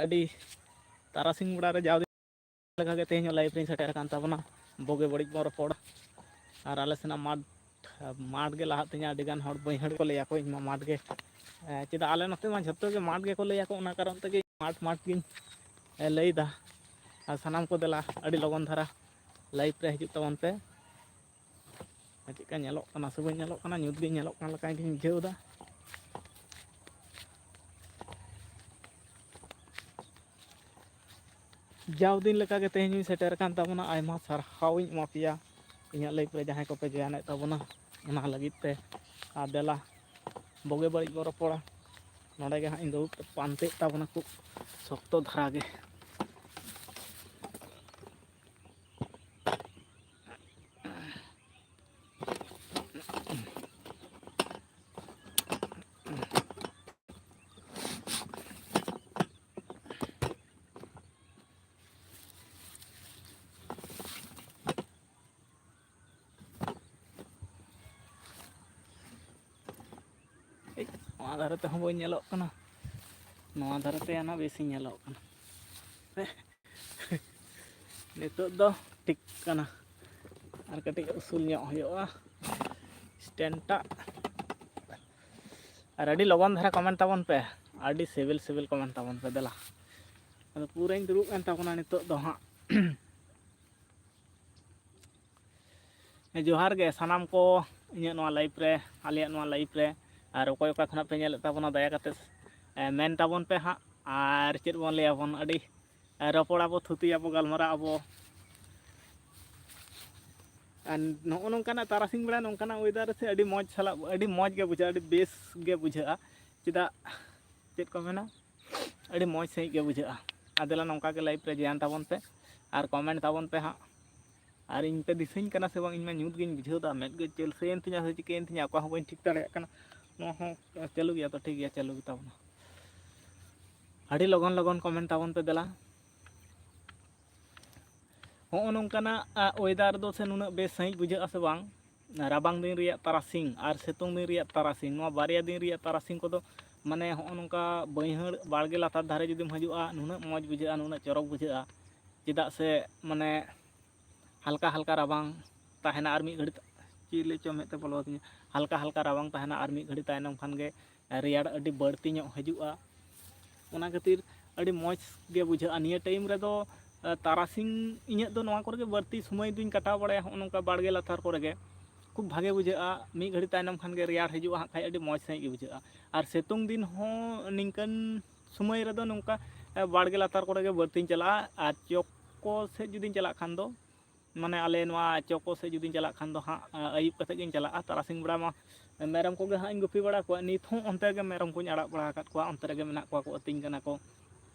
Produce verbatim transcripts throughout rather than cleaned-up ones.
ᱟᱹᱰᱤ ᱛᱟᱨᱟᱥᱤᱧ ᱵᱮᱲᱟ ᱨᱮ ᱡᱟᱣ ᱫᱤᱱ ᱞᱮᱠᱟᱜᱮ ᱛᱮᱦᱮᱧ ᱦᱚᱸ ᱞᱟᱭᱤᱵᱷ ᱨᱤᱧ ᱥᱮᱴᱮᱨ ᱟᱠᱟᱱ ᱛᱟᱵᱚᱱᱟ᱾ ᱵᱩᱜᱤ ᱵᱟᱹᱲᱤᱡ ᱵᱚᱱ ᱨᱚᱯᱚᱲ᱾ ᱟᱨ ᱟᱞᱮ ᱥᱮᱱᱟᱜ ᱢᱟᱴᱷ, ᱢᱟᱴᱷ ᱜᱮ ᱞᱟᱦᱟᱜ ᱛᱤᱧᱟ᱾ ᱟᱹᱰᱤᱜᱟᱱ ᱦᱚᱲ ᱵᱟᱹᱭᱦᱟᱹᱲ ᱠᱚ ᱞᱟᱹᱭᱟᱠᱚ, ᱤᱧ ᱢᱟ ᱢᱟᱴᱷ ᱜᱮ, ᱮ, ᱪᱮᱫᱟᱜ ᱟᱞᱮ ᱱᱚᱛᱮ ᱢᱟ ᱡᱷᱚᱛᱚ ᱜᱮ ᱢᱟᱴᱷ ᱜᱮᱠᱚ ᱞᱟᱹᱭᱟᱠᱚ, ᱚᱱᱟ ᱠᱟᱨᱚᱱ ᱛᱮᱜᱮ ᱢᱟᱴᱷ ᱢᱟᱴᱷ ᱜᱤᱧ, ᱮ, ᱞᱟᱹᱭᱫᱟ᱾ ᱟᱨ ᱥᱟᱱᱟᱢ ᱠᱚ ᱫᱮᱞᱟ ᱟᱹᱰᱤ ᱞᱚᱜᱚᱱ ᱫᱷᱟᱨᱟ ᱞᱟᱭᱤᱵᱷ ᱨᱮ ᱦᱤᱡᱩᱜ ᱛᱟᱵᱚᱱ ᱯᱮ᱾ ᱟᱨ ᱪᱮᱫᱠᱟ ᱧᱮᱞᱚᱜ ᱠᱟᱱᱟ ᱥᱮ ᱵᱟᱹᱧ ᱧᱮᱞᱚᱜ ᱠᱟᱱᱟ, ᱧᱩᱛ ᱜᱤᱧ ᱧᱮᱞᱚᱜ ᱠᱟᱱ ᱞᱮᱠᱟ ᱜᱤᱧ ᱵᱩᱡᱷᱟᱹᱣ ᱮᱫᱟ᱾ ᱡᱟᱣ ᱫᱤᱱ ᱞᱮᱠᱟᱜᱮ ᱛᱮᱦᱮᱧ ᱦᱚᱸᱧ ᱥᱮᱴᱮᱨ ᱟᱠᱟᱱ ᱛᱟᱵᱚᱱᱟ᱾ ᱟᱭᱢᱟ ᱥᱟᱨᱦᱟᱣᱤᱧ ᱮᱢᱟ ᱯᱮᱭᱟ ᱤᱧᱟᱹᱜ ᱞᱟᱭᱤᱵᱷ ᱨᱮ ᱡᱟᱦᱟᱸᱭ ᱠᱚᱯᱮ ᱡᱚᱭᱮᱱᱮᱫ ᱛᱟᱵᱚᱱᱟ, ᱚᱱᱟ ᱞᱟᱹᱜᱤᱫ ᱛᱮ᱾ ᱟᱨ ᱫᱮᱞᱟ, ᱵᱩᱜᱤ ᱵᱟᱹᱲᱤᱡ ᱵᱚ ᱨᱚᱯᱚᱲᱟ᱾ ᱱᱚᱰᱮ ᱜᱮ ᱦᱟᱸᱜ ᱤᱧ ᱫᱩᱲᱩᱵ ᱯᱟᱱᱛᱮᱭᱮᱫ ᱛᱟᱵᱚᱱᱟ ᱠᱷᱩᱵ ᱥᱚᱠᱛᱚ ᱫᱷᱟᱨᱟ ᱜᱮ᱾ ᱮᱭ, ᱱᱚᱣᱟ ᱫᱷᱟᱨᱮ ᱛᱮᱦᱚᱸ ᱵᱟᱹᱧ ᱧᱮᱞᱚᱜ ᱠᱟᱱᱟ, ᱱᱚᱣᱟ ᱫᱷᱟᱨᱮ ᱛᱮ ᱚᱱᱟ ᱵᱮᱥᱤᱧ ᱧᱮᱞᱚᱜ ᱠᱟᱱᱟ᱾ ᱱᱤᱛᱚᱜ ᱫᱚ ᱴᱷᱤᱠ ᱠᱟᱱᱟ, ᱟᱨ ᱠᱟᱹᱴᱤᱡ ᱩᱥᱩᱞ ᱧᱚᱜ ᱦᱩᱭᱩᱜᱼᱟ ᱥᱴᱮᱱᱰ ᱴᱟᱜ᱾ ᱟᱨ ᱟᱹᱰᱤ ᱞᱚᱜᱚᱱ ᱫᱷᱟᱨᱟ ᱠᱚᱢᱮᱱᱴ ᱛᱟᱵᱚᱱ ᱯᱮ, ᱟᱹᱰᱤ ᱥᱤᱵᱤᱞ ᱥᱤᱵᱤᱞ ᱠᱚᱢᱮᱱᱴ ᱛᱟᱵᱚᱱ ᱯᱮ ᱫᱮᱞᱟ᱾ ᱟᱫᱚ ᱯᱩᱨᱟᱹᱧ ᱫᱩᱲᱩᱵ ᱮᱱ ᱛᱟᱵᱚᱱᱟ ᱱᱤᱛᱚᱜ ᱫᱚ ᱦᱟᱸᱜ᱾ ᱦᱮᱸ, ᱡᱚᱦᱟᱨ ᱜᱮ ᱥᱟᱱᱟᱢ ᱠᱚ ᱤᱧᱟᱹᱜ ᱱᱚᱣᱟ ᱞᱟᱭᱤᱵᱷ ᱨᱮ, ᱟᱞᱮᱭᱟᱜ ᱱᱚᱣᱟ ᱞᱟᱭᱤᱵᱷ ᱨᱮ, ᱟᱨ ᱚᱠᱚᱭ ᱚᱠᱟ ᱠᱷᱚᱱᱟᱜ ᱯᱮ ᱧᱮᱞᱮᱫ ᱛᱟᱵᱚᱱᱟ, ᱫᱟᱭᱟ ᱠᱟᱛᱮ, ᱮ, ᱢᱮᱱ ᱛᱟᱵᱚᱱ ᱯᱮ ᱦᱟᱸᱜ᱾ ᱟᱨ ᱪᱮᱫ ᱵᱚᱱ ᱞᱟᱹᱭᱟᱵᱚᱱ, ᱟᱹᱰᱤ, ᱮ, ᱨᱚᱯᱚᱲ ᱟᱵᱚ, ᱛᱷᱩᱛᱤ ᱟᱵᱚ, ᱜᱟᱞᱢᱟᱨᱟᱜ ᱟᱵᱚ᱾ ᱟᱨ ᱱᱚᱜᱼᱚ ᱱᱚᱝᱠᱟᱱᱟᱜ ᱛᱟᱨᱟᱥᱤᱧ ᱵᱮᱲᱟ ᱱᱚᱝᱠᱟᱱᱟᱜ ᱚᱭᱮᱫᱟᱨ ᱨᱮ ᱥᱮ ᱟᱹᱰᱤ ᱢᱚᱡᱽ ᱥᱟᱞᱟᱜ, ᱟᱹᱰᱤ ᱢᱚᱡᱽ ᱜᱮ ᱵᱩᱡᱷᱟᱹᱜᱼᱟ, ᱟᱹᱰᱤ ᱵᱮᱥ ᱜᱮ ᱵᱩᱡᱷᱟᱹᱜᱼᱟ᱾ ᱪᱮᱫᱟᱜ, ᱪᱮᱫ ᱠᱚ ᱢᱮᱱᱟ, ᱟᱹᱰᱤ ᱢᱚᱡᱽ ᱥᱟᱺᱦᱤᱡ ᱜᱮ ᱵᱩᱡᱷᱟᱹᱜᱼᱟ᱾ ᱟᱨ ᱫᱮᱞᱟ ᱱᱚᱝᱠᱟ ᱜᱮ ᱞᱟᱭᱤᱵᱷ ᱨᱮ ᱡᱚᱭᱮᱱ ᱛᱟᱵᱚᱱ ᱯᱮ ᱟᱨ ᱠᱚᱢᱮᱱᱴ ᱛᱟᱵᱚᱱ ᱯᱮ ᱦᱟᱸᱜ᱾ ᱟᱨ ᱤᱧ ᱯᱮ ᱫᱤᱥᱟᱹᱧ ᱠᱟᱱᱟ ᱥᱮ ᱵᱟᱝ, ᱤᱧ ᱢᱟ ᱧᱩᱛ ᱜᱤᱧ ᱵᱩᱡᱷᱟᱹᱣ ᱮᱫᱟ, ᱢᱮᱫ ᱜᱮ ᱪᱮᱞᱥᱟᱹᱭᱮᱱ ᱛᱤᱧᱟ ᱥᱮ ᱪᱤᱠᱟᱹᱭᱮᱱ ᱛᱤᱧᱟ, ᱚᱠᱟ ᱦᱚᱸ ᱵᱟᱹᱧ ᱴᱷᱤᱠ ᱫᱟᱲᱮᱭᱟᱜ ᱠᱟᱱᱟ᱾ ᱱᱚᱣᱟ ᱦᱚᱸ ᱪᱟᱹᱞᱩ ᱜᱮᱭᱟ ᱛᱚ, ᱴᱷᱤᱠ ᱜᱮᱭᱟ, ᱪᱟᱹᱞᱩ ᱜᱮᱛᱟ ᱵᱚᱱᱟ᱾ ᱟᱹᱰᱤ ᱞᱚᱜᱚᱱ ᱞᱚᱜᱚᱱ ᱠᱚᱢᱮᱱᱴ ᱛᱟᱵᱚᱱ ᱯᱮ ᱫᱮᱞᱟ᱾ ᱦᱚᱸᱜᱼᱚ ᱱᱚᱝᱠᱟᱱᱟᱜ, ᱟ, ᱚᱭᱮᱫᱟᱨ ᱫᱚ ᱥᱮ ᱱᱩᱱᱟᱹᱜ ᱵᱮᱥ ᱥᱟᱺᱦᱤᱡ ᱵᱩᱡᱷᱟᱹᱜᱼᱟ ᱥᱮ ᱵᱟᱝ? ᱨᱟᱵᱟᱝ ᱫᱤᱱ ᱨᱮᱭᱟᱜ ᱛᱟᱨᱟᱥᱤᱧ ᱟᱨ ᱥᱤᱛᱩᱝ ᱫᱤᱱ ᱨᱮᱭᱟᱜ ᱛᱟᱨᱟᱥᱤᱧ, ᱱᱚᱣᱟ ᱵᱟᱨᱭᱟ ᱫᱤᱱ ᱨᱮᱭᱟᱜ ᱛᱟᱨᱟᱥᱤᱧ ᱠᱚᱫᱚ ᱢᱟᱱᱮ ᱦᱚᱸᱜᱼᱚ ᱱᱚᱝᱠᱟ ᱵᱟᱹᱭᱦᱟᱹᱲ ᱵᱟᱲᱜᱮ ᱞᱟᱛᱟᱨ ᱫᱷᱟᱨᱮ ᱡᱩᱫᱤᱢ ᱦᱤᱡᱩᱜᱼᱟ, ᱱᱩᱱᱟᱹᱜ ᱢᱚᱡᱽ ᱵᱩᱡᱷᱟᱹᱜᱼᱟ, ᱱᱩᱱᱟᱹᱜ ᱪᱚᱨᱚᱠ ᱵᱩᱡᱷᱟᱹᱜᱼᱟ᱾ ᱪᱮᱫᱟᱜ ᱥᱮ ᱢᱟᱱᱮ ᱦᱟᱞᱠᱟ ᱦᱟᱞᱠᱟ ᱨᱟᱵᱟᱝ ᱛᱟᱦᱮᱱᱟ, ᱟᱨ ᱢᱤᱫ ᱜᱷᱟᱹᱲᱤᱡ ᱪᱮᱫ ᱞᱮ ᱪᱚ ᱢᱮᱫ ᱛᱮ ᱵᱚᱞᱚ ᱟᱹᱫᱤᱧᱟ, ᱦᱟᱞᱠᱟ ᱦᱟᱞᱠᱟ ᱨᱟᱵᱟᱝ ᱛᱟᱦᱮᱱᱟ, ᱟᱨ ᱢᱤᱫ ᱜᱷᱟᱹᱲᱤᱡ ᱛᱟᱭᱱᱚᱢ ᱠᱷᱟᱱ ᱜᱮ ᱨᱮᱭᱟᱲ ᱟᱹᱰᱤ ᱵᱟᱹᱲᱛᱤ ᱧᱚᱜ ᱦᱤᱡᱩᱜᱼᱟ᱾ ᱚᱱᱟ ᱠᱷᱟᱹᱛᱤᱨ ᱟᱹᱰᱤ ᱢᱚᱡᱽ ᱜᱮ ᱵᱩᱡᱷᱟᱹᱜᱼᱟ᱾ ᱱᱤᱭᱟᱹ ᱴᱟᱭᱤᱢ ᱨᱮᱫᱚ ᱛᱟᱨᱟᱥᱤᱧ ᱤᱧᱟᱹᱜ ᱫᱚ ᱱᱚᱣᱟ ᱠᱚᱨᱮ ᱜᱮ ᱵᱟᱹᱲᱛᱤ ᱥᱚᱢᱚᱭ ᱫᱚᱧ ᱠᱟᱴᱟᱣ ᱵᱟᱲᱟᱭᱟ, ᱦᱚᱸᱜᱼᱚ ᱱᱚᱝᱠᱟ ᱵᱟᱲᱜᱮ ᱞᱟᱛᱟᱨ ᱠᱚᱨᱮ ᱜᱮ᱾ ᱠᱷᱩᱵ ᱵᱷᱟᱜᱮ ᱵᱩᱡᱷᱟᱹᱜᱼᱟ᱾ ᱢᱤᱫ ᱜᱷᱟᱹᱲᱤ ᱛᱟᱭᱱᱚᱢ ᱠᱷᱟᱱ ᱜᱮ ᱨᱮᱭᱟᱲ ᱦᱤᱡᱩᱜᱼᱟ ᱦᱟᱸᱜ ᱠᱷᱟᱡ, ᱟᱹᱰᱤ ᱢᱚᱡᱽ ᱥᱟᱺᱦᱤᱡ ᱜᱮ ᱵᱩᱡᱷᱟᱹᱜᱼᱟ᱾ ᱟᱨ ᱥᱤᱛᱩᱝ ᱫᱤᱱ ᱦᱚᱸ ᱱᱤᱝᱠᱟᱹᱱ ᱥᱚᱢᱚᱭ ᱨᱮᱫᱚ ᱱᱚᱝᱠᱟ ᱵᱟᱲᱜᱮ ᱞᱟᱛᱟᱨ ᱠᱚᱨᱮ ᱜᱮ ᱵᱟᱹᱲᱛᱤᱧ ᱪᱟᱞᱟᱜᱼᱟ᱾ ᱟᱨ ᱪᱚᱠ ᱠᱚ ᱥᱮᱫ ᱡᱩᱫᱤᱧ ᱪᱟᱞᱟᱜ ᱠᱷᱟᱱ ᱫᱚ, ᱢᱟᱱᱮ ᱟᱞᱮ ᱱᱚᱣᱟ ᱪᱚᱠ ᱠᱚ ᱥᱮᱫ ᱡᱩᱫᱤᱧ ᱪᱟᱞᱟᱜ ᱠᱷᱟᱱ ᱫᱚ ᱦᱟᱸᱜ ᱟᱹᱭᱩᱵ ᱠᱟᱛᱮᱫ ᱜᱤᱧ ᱪᱟᱞᱟᱜᱼᱟ᱾ ᱛᱟᱨᱟᱥᱤᱧ ᱵᱮᱲᱟ ᱢᱟ ᱢᱮᱨᱚᱢ ᱠᱚᱜᱮ ᱦᱟᱸᱜ ᱤᱧ ᱜᱩᱯᱤ ᱵᱟᱲᱟ ᱠᱚᱣᱟ᱾ ᱱᱤᱛ ᱦᱚᱸ ᱚᱱᱛᱮ ᱨᱮᱜᱮ ᱢᱮᱨᱚᱢ ᱠᱚᱧ ᱟᱲᱟᱜ ᱵᱟᱲᱟ ᱟᱠᱟᱫ ᱠᱚᱣᱟ, ᱚᱱᱛᱮ ᱨᱮᱜᱮ ᱢᱮᱱᱟᱜ ᱠᱚᱣᱟ, ᱠᱚ ᱟᱹᱛᱤᱧ ᱠᱟᱱᱟ ᱠᱚ᱾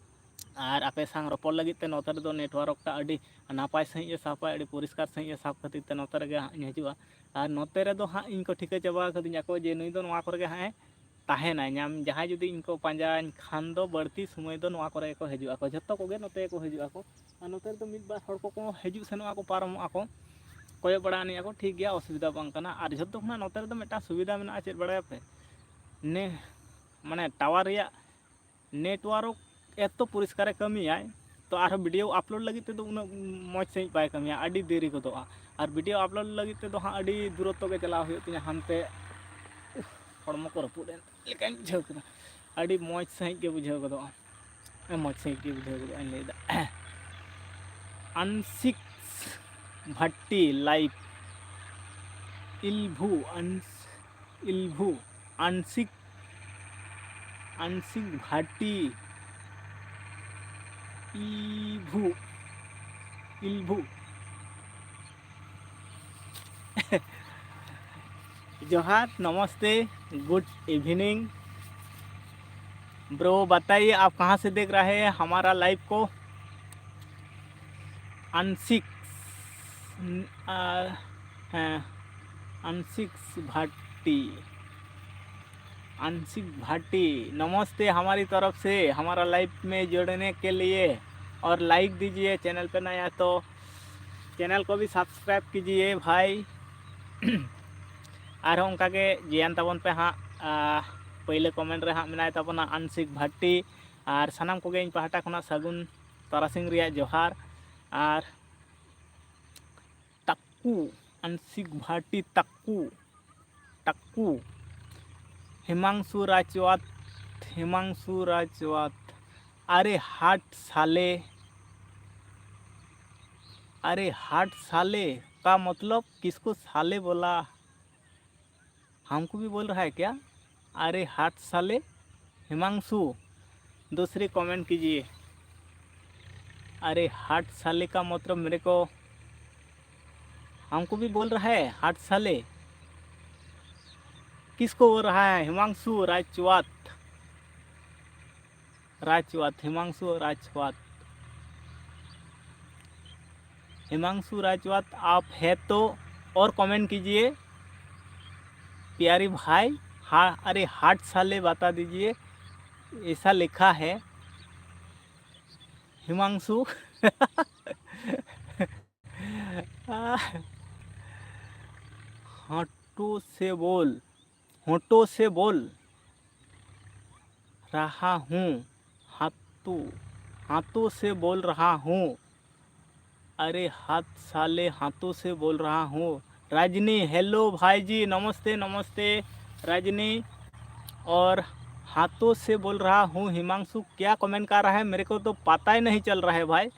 ᱟᱨ ᱟᱯᱮ ᱥᱟᱶ ᱨᱚᱯᱚᱲ ᱞᱟᱹᱜᱤᱫ ᱛᱮ ᱱᱚᱛᱮ ᱨᱮᱫᱚ ᱱᱮᱴᱣᱟᱨᱠ ᱴᱟ ᱟᱹᱰᱤ ᱱᱟᱯᱟᱭ ᱥᱟᱺᱦᱤᱡ ᱮ ᱥᱟᱵᱟ, ᱟᱹᱰᱤ ᱯᱚᱨᱤᱥᱠᱟᱨ ᱥᱟᱺᱦᱤᱡ ᱮ ᱥᱟᱵ ᱠᱷᱟᱹᱛᱤᱨ ᱛᱮ ᱱᱚᱛᱮ ᱨᱮᱜᱮ ᱦᱟᱸᱜ ᱤᱧ ᱦᱤᱡᱩᱜᱼᱟ᱾ ᱟᱨ ᱱᱚᱛᱮ ᱨᱮᱫᱚ ᱦᱟᱸᱜ ᱤᱧ ᱠᱚ ᱴᱷᱤᱠᱟᱹ ᱪᱟᱵᱟ ᱟᱠᱟᱫᱤᱧᱟ ᱠᱚ ᱡᱮ ᱱᱩᱭ ᱫᱚ ᱱᱚᱣᱟ ᱠᱚᱨᱮ ᱜᱮ ᱦᱟᱸᱜ ᱮ ᱛᱟᱦᱮᱱᱟᱭ᱾ ᱧᱟᱢ, ᱡᱟᱦᱟᱸᱭ ᱡᱩᱫᱤ ᱤᱧ ᱠᱚ ᱯᱟᱸᱡᱟᱧ ᱠᱷᱟᱱ ᱫᱚ ᱵᱟᱹᱲᱛᱤ ᱥᱚᱢᱚᱭ ᱫᱚ ᱱᱚᱣᱟ ᱠᱚᱨᱮ ᱜᱮᱠᱚ ᱦᱤᱡᱩᱜ ᱟᱠᱚ, ᱡᱷᱚᱛᱚ ᱠᱚᱜᱮ ᱱᱚᱛᱮ ᱜᱮᱠᱚ ᱦᱤᱡᱩᱜ ᱟᱠᱚ᱾ ᱟᱨ ᱱᱚᱛᱮ ᱨᱮᱫᱚ ᱢᱤᱫ ᱵᱟᱨ ᱦᱚᱲ ᱠᱚᱠᱚ ᱦᱤᱡᱩᱜ ᱥᱮᱱᱚᱜ ᱟᱠᱚ, ᱯᱟᱨᱚᱢᱚᱜ ᱟᱠᱚ, ᱠᱚᱭᱚᱜ ᱵᱟᱲᱟ ᱟᱹᱱᱤᱡ ᱟᱠᱚ, ᱴᱷᱤᱠ ᱜᱮᱭᱟ, ᱚᱥᱩᱵᱤᱫᱷᱟ ᱵᱟᱝ ᱠᱟᱱᱟ᱾ ᱟᱨ ᱡᱷᱚᱛᱚ ᱠᱷᱚᱱᱟᱜ ᱱᱚᱛᱮ ᱨᱮᱫᱚ ᱢᱤᱫᱴᱟᱝ ᱥᱩᱵᱤᱫᱷᱟ ᱢᱮᱱᱟᱜᱼᱟ, ᱪᱮᱫ ᱵᱟᱲᱟᱭᱟᱯᱮ? ᱱᱮ ᱢᱟᱱᱮ ᱴᱟᱣᱟᱨ ᱨᱮᱭᱟᱜ ᱱᱮᱴᱣᱟᱨᱠ ᱮᱛᱚ ᱯᱚᱨᱤᱥᱠᱟᱨᱮ ᱠᱟᱹᱢᱤᱭᱟᱭ, ᱛᱚ ᱟᱨᱦᱚᱸ ᱵᱷᱤᱰᱤᱭᱳ ᱟᱯᱞᱳᱰ ᱞᱟᱹᱜᱤᱫ ᱛᱮᱫᱚ ᱩᱱᱟᱹᱜ ᱢᱚᱡᱽ ᱥᱟᱺᱦᱤᱡ ᱵᱟᱭ ᱠᱟᱹᱢᱤᱭᱟ, ᱟᱹᱰᱤ ᱫᱮᱨᱤ ᱜᱚᱫᱚᱜᱼᱟ᱾ ᱟᱨ ᱵᱷᱤᱰᱤᱭᱳ ᱟᱯᱞᱳᱰ ᱞᱟᱹᱜᱤᱫ ᱛᱮᱫᱚ ᱦᱟᱸᱜ ᱟᱹᱰᱤ ᱫᱩᱨᱚᱛᱛᱚ ᱜᱮ ᱪᱟᱞᱟᱣ ᱦᱩᱭᱩᱜ ᱛᱤᱧᱟᱹ, ᱦᱟᱱᱛᱮ ᱦᱚᱲᱢᱚ ᱠᱚ ᱨᱟᱹᱯᱩᱫ ᱮᱱ ᱞᱮᱠᱟᱧ ᱵᱩᱡᱷᱟᱹᱣ ᱠᱮᱫᱟ᱾ ᱟᱹᱰᱤ ᱢᱚᱡᱽ ᱥᱟᱺᱦᱤᱡ ᱜᱮ ᱵᱩᱡᱷᱟᱹᱣ ᱜᱚᱫᱚᱜᱼᱟ, ᱢᱚᱡᱽ ᱥᱟᱺᱦᱤᱡ ᱜᱮ ᱵᱩᱡᱷᱟᱹᱣ ᱜᱚᱫᱚᱜᱼᱟ, ᱤᱧ ᱞᱟᱹᱭᱫᱟ᱾ ᱟᱱᱥᱤᱠ ᱵᱷᱟᱴᱴᱤ ᱞᱟᱭᱤᱵᱷ ᱤᱞᱵᱷᱩ ᱟᱱᱥ ᱤᱞᱵᱷᱩ ᱟᱱᱥᱤᱠ ᱟᱱᱥᱤᱠ ᱵᱷᱟᱴᱴᱤ ᱤᱞᱵᱷᱩ ᱤᱞᱵᱷᱩ। जोहार, नमस्ते, गुड इवनिंग। ब्रो, बताइए आप कहाँ से देख रहे हैं हमारा लाइव को? आंशिक, आ, हैं, आंशिक भाटी, आंशिक भाटी, नमस्ते हमारी तरफ से हमारा लाइव में जुड़ने के लिए, और लाइक दीजिए, चैनल पे नया तो चैनल को भी सब्सक्राइब कीजिए भाई। ᱟᱨᱦᱚᱸ ᱚᱱᱠᱟ ᱜᱮ ᱡᱚᱭᱮᱱ ᱛᱟᱵᱚᱱ ᱯᱮ ᱦᱟᱸᱜ, ᱟ, ᱯᱳᱭᱞᱳ ᱠᱚᱢᱮᱱᱴ ᱨᱮ ᱦᱟᱸᱜ ᱢᱮᱱᱟᱭ ᱛᱟᱵᱚᱱᱟ ᱟᱱᱥᱤᱠ ᱵᱷᱟᱴᱴᱤ᱾ ᱟᱨ ᱥᱟᱱᱟᱢ ᱠᱚᱜᱮ ᱤᱧ ᱯᱟᱦᱴᱟ ᱠᱷᱚᱱᱟᱜ ᱥᱟᱹᱜᱩᱱ ᱛᱟᱨᱟᱥᱤᱧ ᱨᱮᱭᱟᱜ ᱡᱚᱦᱟᱨ᱾ ᱟᱨ ᱛᱟᱠᱠᱩ, ᱟᱱᱥᱤᱠ ᱵᱷᱟᱴᱴᱤ ᱛᱟᱠᱠᱩ, ᱛᱟᱠᱠᱩ, ᱦᱤᱢᱟᱝᱥᱩ ᱨᱟᱡᱽᱣᱟᱛ, ᱦᱤᱢᱟᱝᱥᱩ ᱨᱟᱡᱽᱣᱟᱛ, ᱟᱨᱮ ᱦᱟᱴ ᱥᱟᱞᱮ, ᱟᱨᱮ ᱦᱟᱴ ᱥᱟᱞᱮ ᱠᱟ ᱢᱚᱛᱞᱚᱵ ᱠᱤᱥᱠᱳ ᱥᱟᱞᱮ ᱵᱚᱞᱟ? हमको भी बोल रहा है क्या? अरे हाट साले हिमांशु, दूसरी कमेंट कीजिए। अरे हाट साले का मतलब मेरे को, हमको भी बोल रहा है हाट साले। किसको बोल रहा है? हिमांशु राजवात। राजवात, हिमांशु राजवात। हिमांशु राजवात आप है तो और कमेंट कीजिए प्यारी भाई। हाँ, अरे हाट साले बता दीजिए, ऐसा लिखा है हिमांशु। हाटों से बोल, होठों से बोल रहा हूँ, हाथों, हाथों से बोल रहा हूँ। अरे हाथ साले, हाथों से बोल रहा हूँ। रजनी, हेलो भाई जी, नमस्ते, नमस्ते रजनी। और हाथों से बोल रहा हूँ, हिमांशु क्या कमेंट कर रहा है, मेरे को तो पता ही नहीं चल रहा है भाई।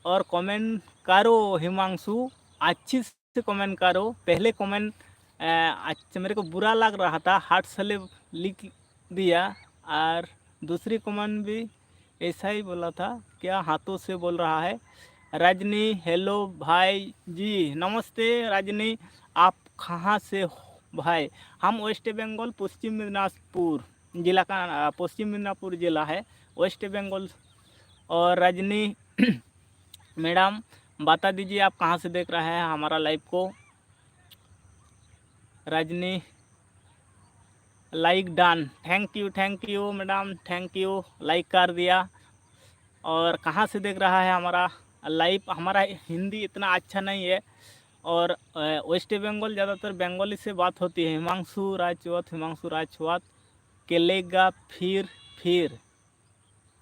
और कमेंट करो हिमांशु, अच्छी से कमेंट करो। पहले कमेंट, अ, अच्छा, मेरे को बुरा लग रहा था, हाथ साले लिख दिया, और दूसरी कमेंट भी ऐसा ही बोला था, क्या हाथों से बोल रहा है। रजनी, हेलो भाई जी, नमस्ते रजनी, आप कहाँ से हो भाई? हम वेस्ट बंगाल, पश्चिम मिदनापुर जिला का, अ, पश्चिम मिदनापुर जिला है, वेस्ट बंगाल। और रजनी मैडम, बता दीजिए आप कहाँ से देख रहे हैं हमारा लाइव को। Rajni, like done, thank you, thank you madam, thank you, like कर दिया। और कहाँ से देख रहा है हमारा लाइव? हमारा हिंदी इतना अच्छा नहीं है, और वेस्ट बंगाल ज़्यादातर बंगाली से बात होती है। हिमांशु राजवत, हिमांशु राजवत। केलेगा फिर फिर,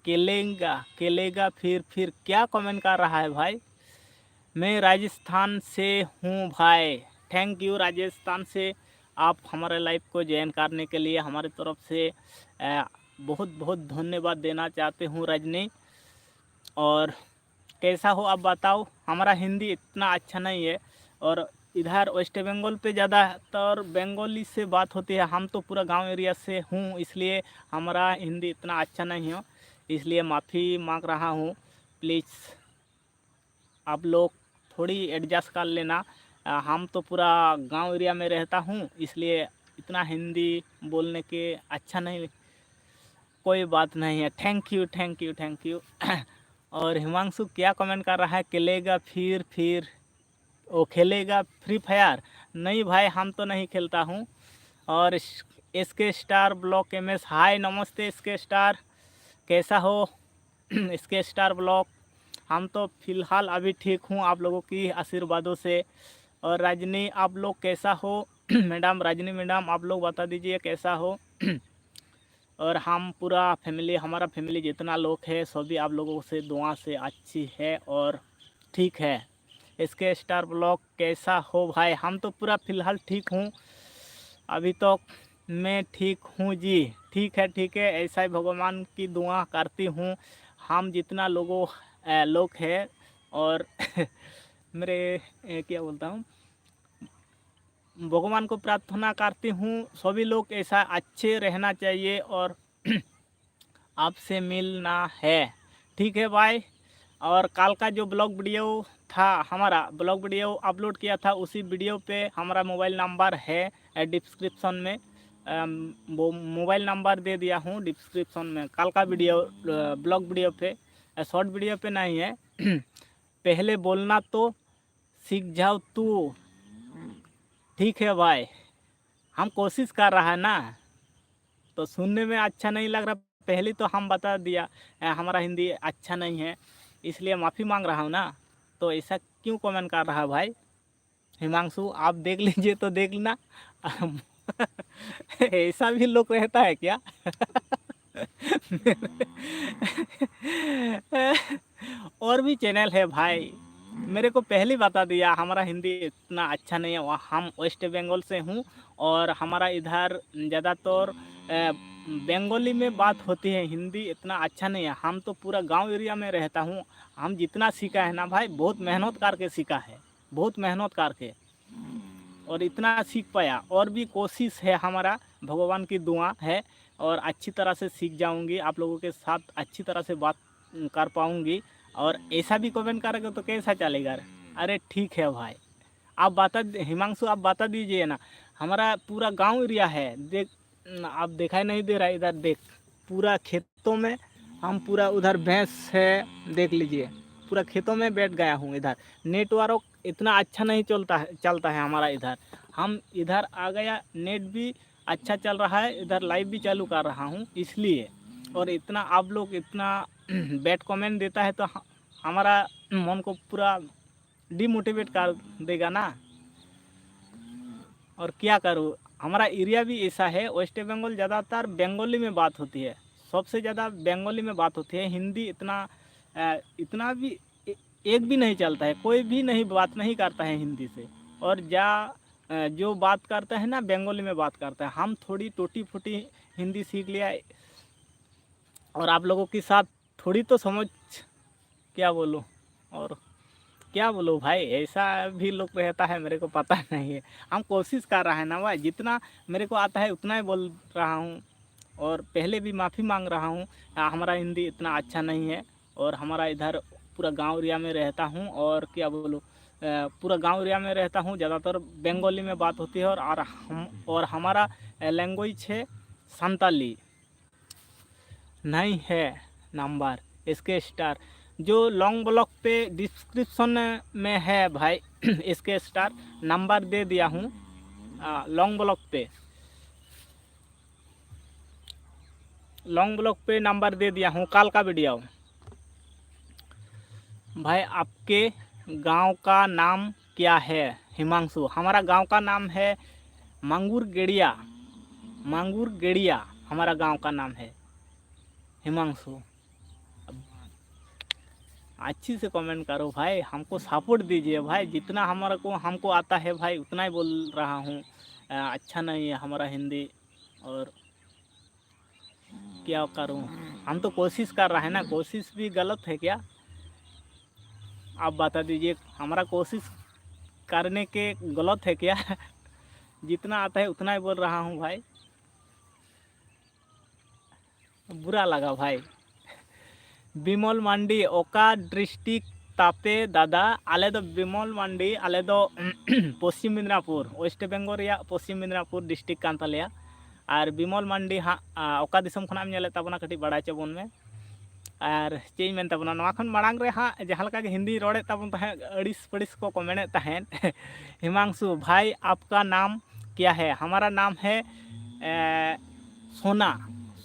केलेगा, केलेगा फिर फिर, क्या कमेंट कर रहा है भाई? मैं राजस्थान से हूँ भाई। थैंक यू राजस्थान से आप हमारे लाइव को ज्वाइन करने के लिए हमारे तरफ से बहुत बहुत धन्यवाद देना चाहते हूँ रजनी। और कैसा हो आप बताओ? हमारा हिंदी इतना अच्छा नहीं है और इधर वेस्ट बंगाल पे ज़्यादातर बंगाली से बात होती है। हम तो पूरा गांव एरिया से हूँ, इसलिए हमारा हिंदी इतना अच्छा नहीं हो, इसलिए माफ़ी मांग रहा हूँ। प्लीज़ आप लोग थोड़ी एडजस्ट कर लेना। हम तो पूरा गांव एरिया में रहता हूँ, इसलिए इतना हिंदी बोलने के अच्छा नहीं। कोई बात नहीं है। Thank you, thank you, thank you. और हिमांशु क्या कमेंट कर रहा है, खेलेगा फिर फिर, वो खेलेगा फ्री फायर? नहीं भाई, हम तो नहीं खेलता हूँ। और एस के स्टार ब्लॉक एम एस, हाय नमस्ते एस के स्टार, कैसा हो एस के स्टार ब्लॉक? हम तो फिलहाल अभी ठीक हूँ आप लोगों की आशीर्वादों से। और रजनी आप लोग कैसा हो? मैडम रजनी मैडम आप लोग बता दीजिए कैसा हो। और हम पूरा फैमिली, हमारा फैमिली जितना लोग है सभी आप लोगों से दुआ से अच्छी है और ठीक है। एस के स्टार ब्लॉक कैसा हो भाई? हम तो पूरा फिलहाल ठीक हूँ, अभी तो मैं ठीक हूँ जी। ठीक है, ठीक है, ऐसा ही भगवान की दुआ करती हूँ। हम जितना लोगों लोग है और मेरे क्या बोलता हूँ, भगवान को प्रार्थना करती हूँ सभी लोग ऐसा अच्छे रहना चाहिए और आपसे मिलना है। ठीक है भाई। और कल का जो ब्लॉग वीडियो था, हमारा ब्लॉग वीडियो अपलोड किया था, उसी वीडियो पे हमारा मोबाइल नंबर है डिस्क्रिप्शन में। वो मोबाइल नंबर दे दिया हूँ डिस्क्रिप्शन में। कल का वीडियो, ब्लॉग वीडियो पे, शॉर्ट वीडियो पे नहीं है। पहले बोलना तो सीख जाओ तू। ठीक है भाई, हम कोशिश कर रहा है ना, तो सुनने में अच्छा नहीं लग रहा। पहले तो हम बता दिया हमारा हिंदी अच्छा नहीं है, इसलिए माफ़ी मांग रहा हूँ ना। तो ऐसा क्यों कमेंट कर रहा है भाई? हिमांशु, आप देख लीजिए तो देख लेना। ऐसा भी लोग रहता है क्या? और भी चैनल है भाई, मेरे को पहले बता दिया, हमारा हिंदी इतना अच्छा नहीं है। वह-, हम वेस्ट बंगाल से हूँ और हमारा इधर ज़्यादातर, अ, बंगाली में बात होती है, हिंदी इतना अच्छा नहीं है। हम तो पूरा गांव एरिया में रहता हूँ, हम जितना सीखा है ना भाई, बहुत मेहनत करके सीखा है, बहुत मेहनत करके, और इतना सीख पाया। और भी कोशिश है हमारा, भगवान की दुआ है, और अच्छी तरह से सीख जाऊंगी, आप लोगों के साथ अच्छी तरह से बात कर पाऊंगी। और ऐसा भी कमेंट करेगा तो कैसा चलेगा? अरे ठीक है भाई, आप बता द-, हिमांशु, आप बता दीजिए ना, हमारा पूरा गांव एरिया है, देख, न, आप दिखाई नहीं दे रहा है, इधर देख, पूरा खेतों में हम पूरा, उधर भैंस है, देख लीजिए, पूरा खेतों में बैठ गया हूँ। इधर नेटवर्क इतना अच्छा नहीं चलता है, चलता है हमारा इधर। हम इधर आ गया, नेट भी अच्छा चल रहा है, इधर लाइव भी चालू कर रहा हूँ इसलिए। और इतना आप लोग इतना बैड कमेंट देता है तो ह-, हमारा मन को पूरा डिमोटिवेट कर देगा ना। और क्या करूँ, हमारा एरिया भी ऐसा है, वेस्ट बंगाल ज़्यादातर बंगाली में बात होती है, सबसे ज़्यादा बंगाली में बात होती है। हिंदी इतना, अ, इतना भी ए-, एक भी नहीं चलता है, कोई भी नहीं, बात नहीं करता है हिंदी से। और जा, अ, जो बात करता है ना, बंगाली में बात करता है। हम थोड़ी टूटी फूटी हिंदी सीख लिया है। और आप लोगों के साथ थोड़ी तो समझ, क्या बोलूँ, और क्या बोलूँ भाई, ऐसा भी लोग रहता है, मेरे को पता नहीं है। हम कोशिश कर रहे हैं ना भाई, जितना मेरे को आता है उतना ही बोल रहा हूँ। और पहले भी माफ़ी मांग रहा हूँ, आ, हमारा हिंदी इतना अच्छा नहीं है। और हमारा इधर पूरा गांव एरिया में रहता हूँ, और क्या बोलूँ, अ, पूरा गांव एरिया में रहता हूँ, ज़्यादातर बंगाली में बात होती है। और, और हम, और हमारा लैंग्वेज है संताली। नहीं है नंबर एस के स्टार, जो लॉन्ग ब्लॉक पे डिस्क्रिप्शन में है भाई। एस के स्टार नंबर दे दिया हूँ, आ, लॉन्ग ब्लॉक पे, लॉन्ग ब्लॉक पे नंबर दे दिया हूँ, कल का वीडियो। भाई, आपके गांव का नाम क्या है? हिमांशु, हमारा गांव का नाम है मांगुर गेड़िया, मांगुर गेड़िया हमारा गांव का नाम है। हिमांशु, अच्छी से कमेंट करो भाई, हमको सपोर्ट दीजिए भाई। जितना हमारा को हमको आता है भाई, उतना ही बोल रहा हूँ। अच्छा नहीं है हमारा हिंदी, और क्या करूँ? हम तो कोशिश कर रहा है ना, कोशिश भी गलत है क्या? आप बता दीजिए, हमारा कोशिश करने के गलत है क्या? जितना आता है उतना ही बोल रहा हूँ भाई। बुरा लगा भाई। ᱵᱤᱢᱚᱞ ᱢᱟᱱᱰᱤ, ᱚᱠᱟ ᱰᱤᱥᱴᱨᱤᱠᱴ ᱛᱟᱯᱮ ᱫᱟᱫᱟ? ᱟᱞᱮ ᱫᱚ ᱵᱤᱢᱚᱞ ᱢᱟᱱᱰᱤ, ᱟᱞᱮ ᱫᱚ ᱯᱚᱥᱪᱤᱢ ᱢᱮᱫᱽᱱᱟᱯᱩᱨ, ᱳᱭᱮᱥᱴ ᱵᱮᱝᱜᱚᱞ ᱨᱮᱭᱟᱜ ᱯᱚᱥᱪᱤᱢ ᱢᱮᱫᱽᱱᱟᱯᱩᱨ ᱰᱤᱥᱴᱨᱤᱠᱴ ᱠᱟᱱ ᱛᱟᱞᱮᱭᱟ᱾ ᱟᱨ ᱵᱤᱢᱚᱞ ᱢᱟᱱᱰᱤ ᱦᱟᱸᱜ, ᱟ, ᱚᱠᱟ ᱫᱤᱥᱚᱢ ᱠᱷᱚᱱᱟᱜ ᱮᱢ ᱧᱮᱞᱮᱫ ᱛᱟᱵᱚᱱᱟ, ᱠᱟᱹᱴᱤᱡ ᱵᱟᱲᱟᱭ ᱦᱚᱪᱚ ᱵᱚᱱ ᱢᱮ᱾ ᱟᱨ ᱪᱮᱫ ᱤᱧ ᱢᱮᱱ ᱛᱟᱵᱚᱱᱟ, ᱱᱚᱣᱟ ᱠᱷᱚᱱ ᱢᱟᱲᱟᱝ ᱨᱮ ᱦᱟᱸᱜ ᱡᱟᱦᱟᱸ ᱞᱮᱠᱟ ᱜᱮ ᱦᱤᱱᱫᱤ ᱨᱚᱲᱮᱫ ᱛᱟᱵᱚᱱ ᱛᱟᱦᱮᱸᱫ, ᱟᱹᱲᱤᱥ ᱯᱟᱹᱲᱤᱥ ᱠᱚ ᱠᱚᱢᱮᱱᱴ ᱮᱫ ᱛᱟᱦᱮᱸᱫ᱾ हिमांशु भाई, आपका नाम क्या है? हमारा नाम है, ए, सोना,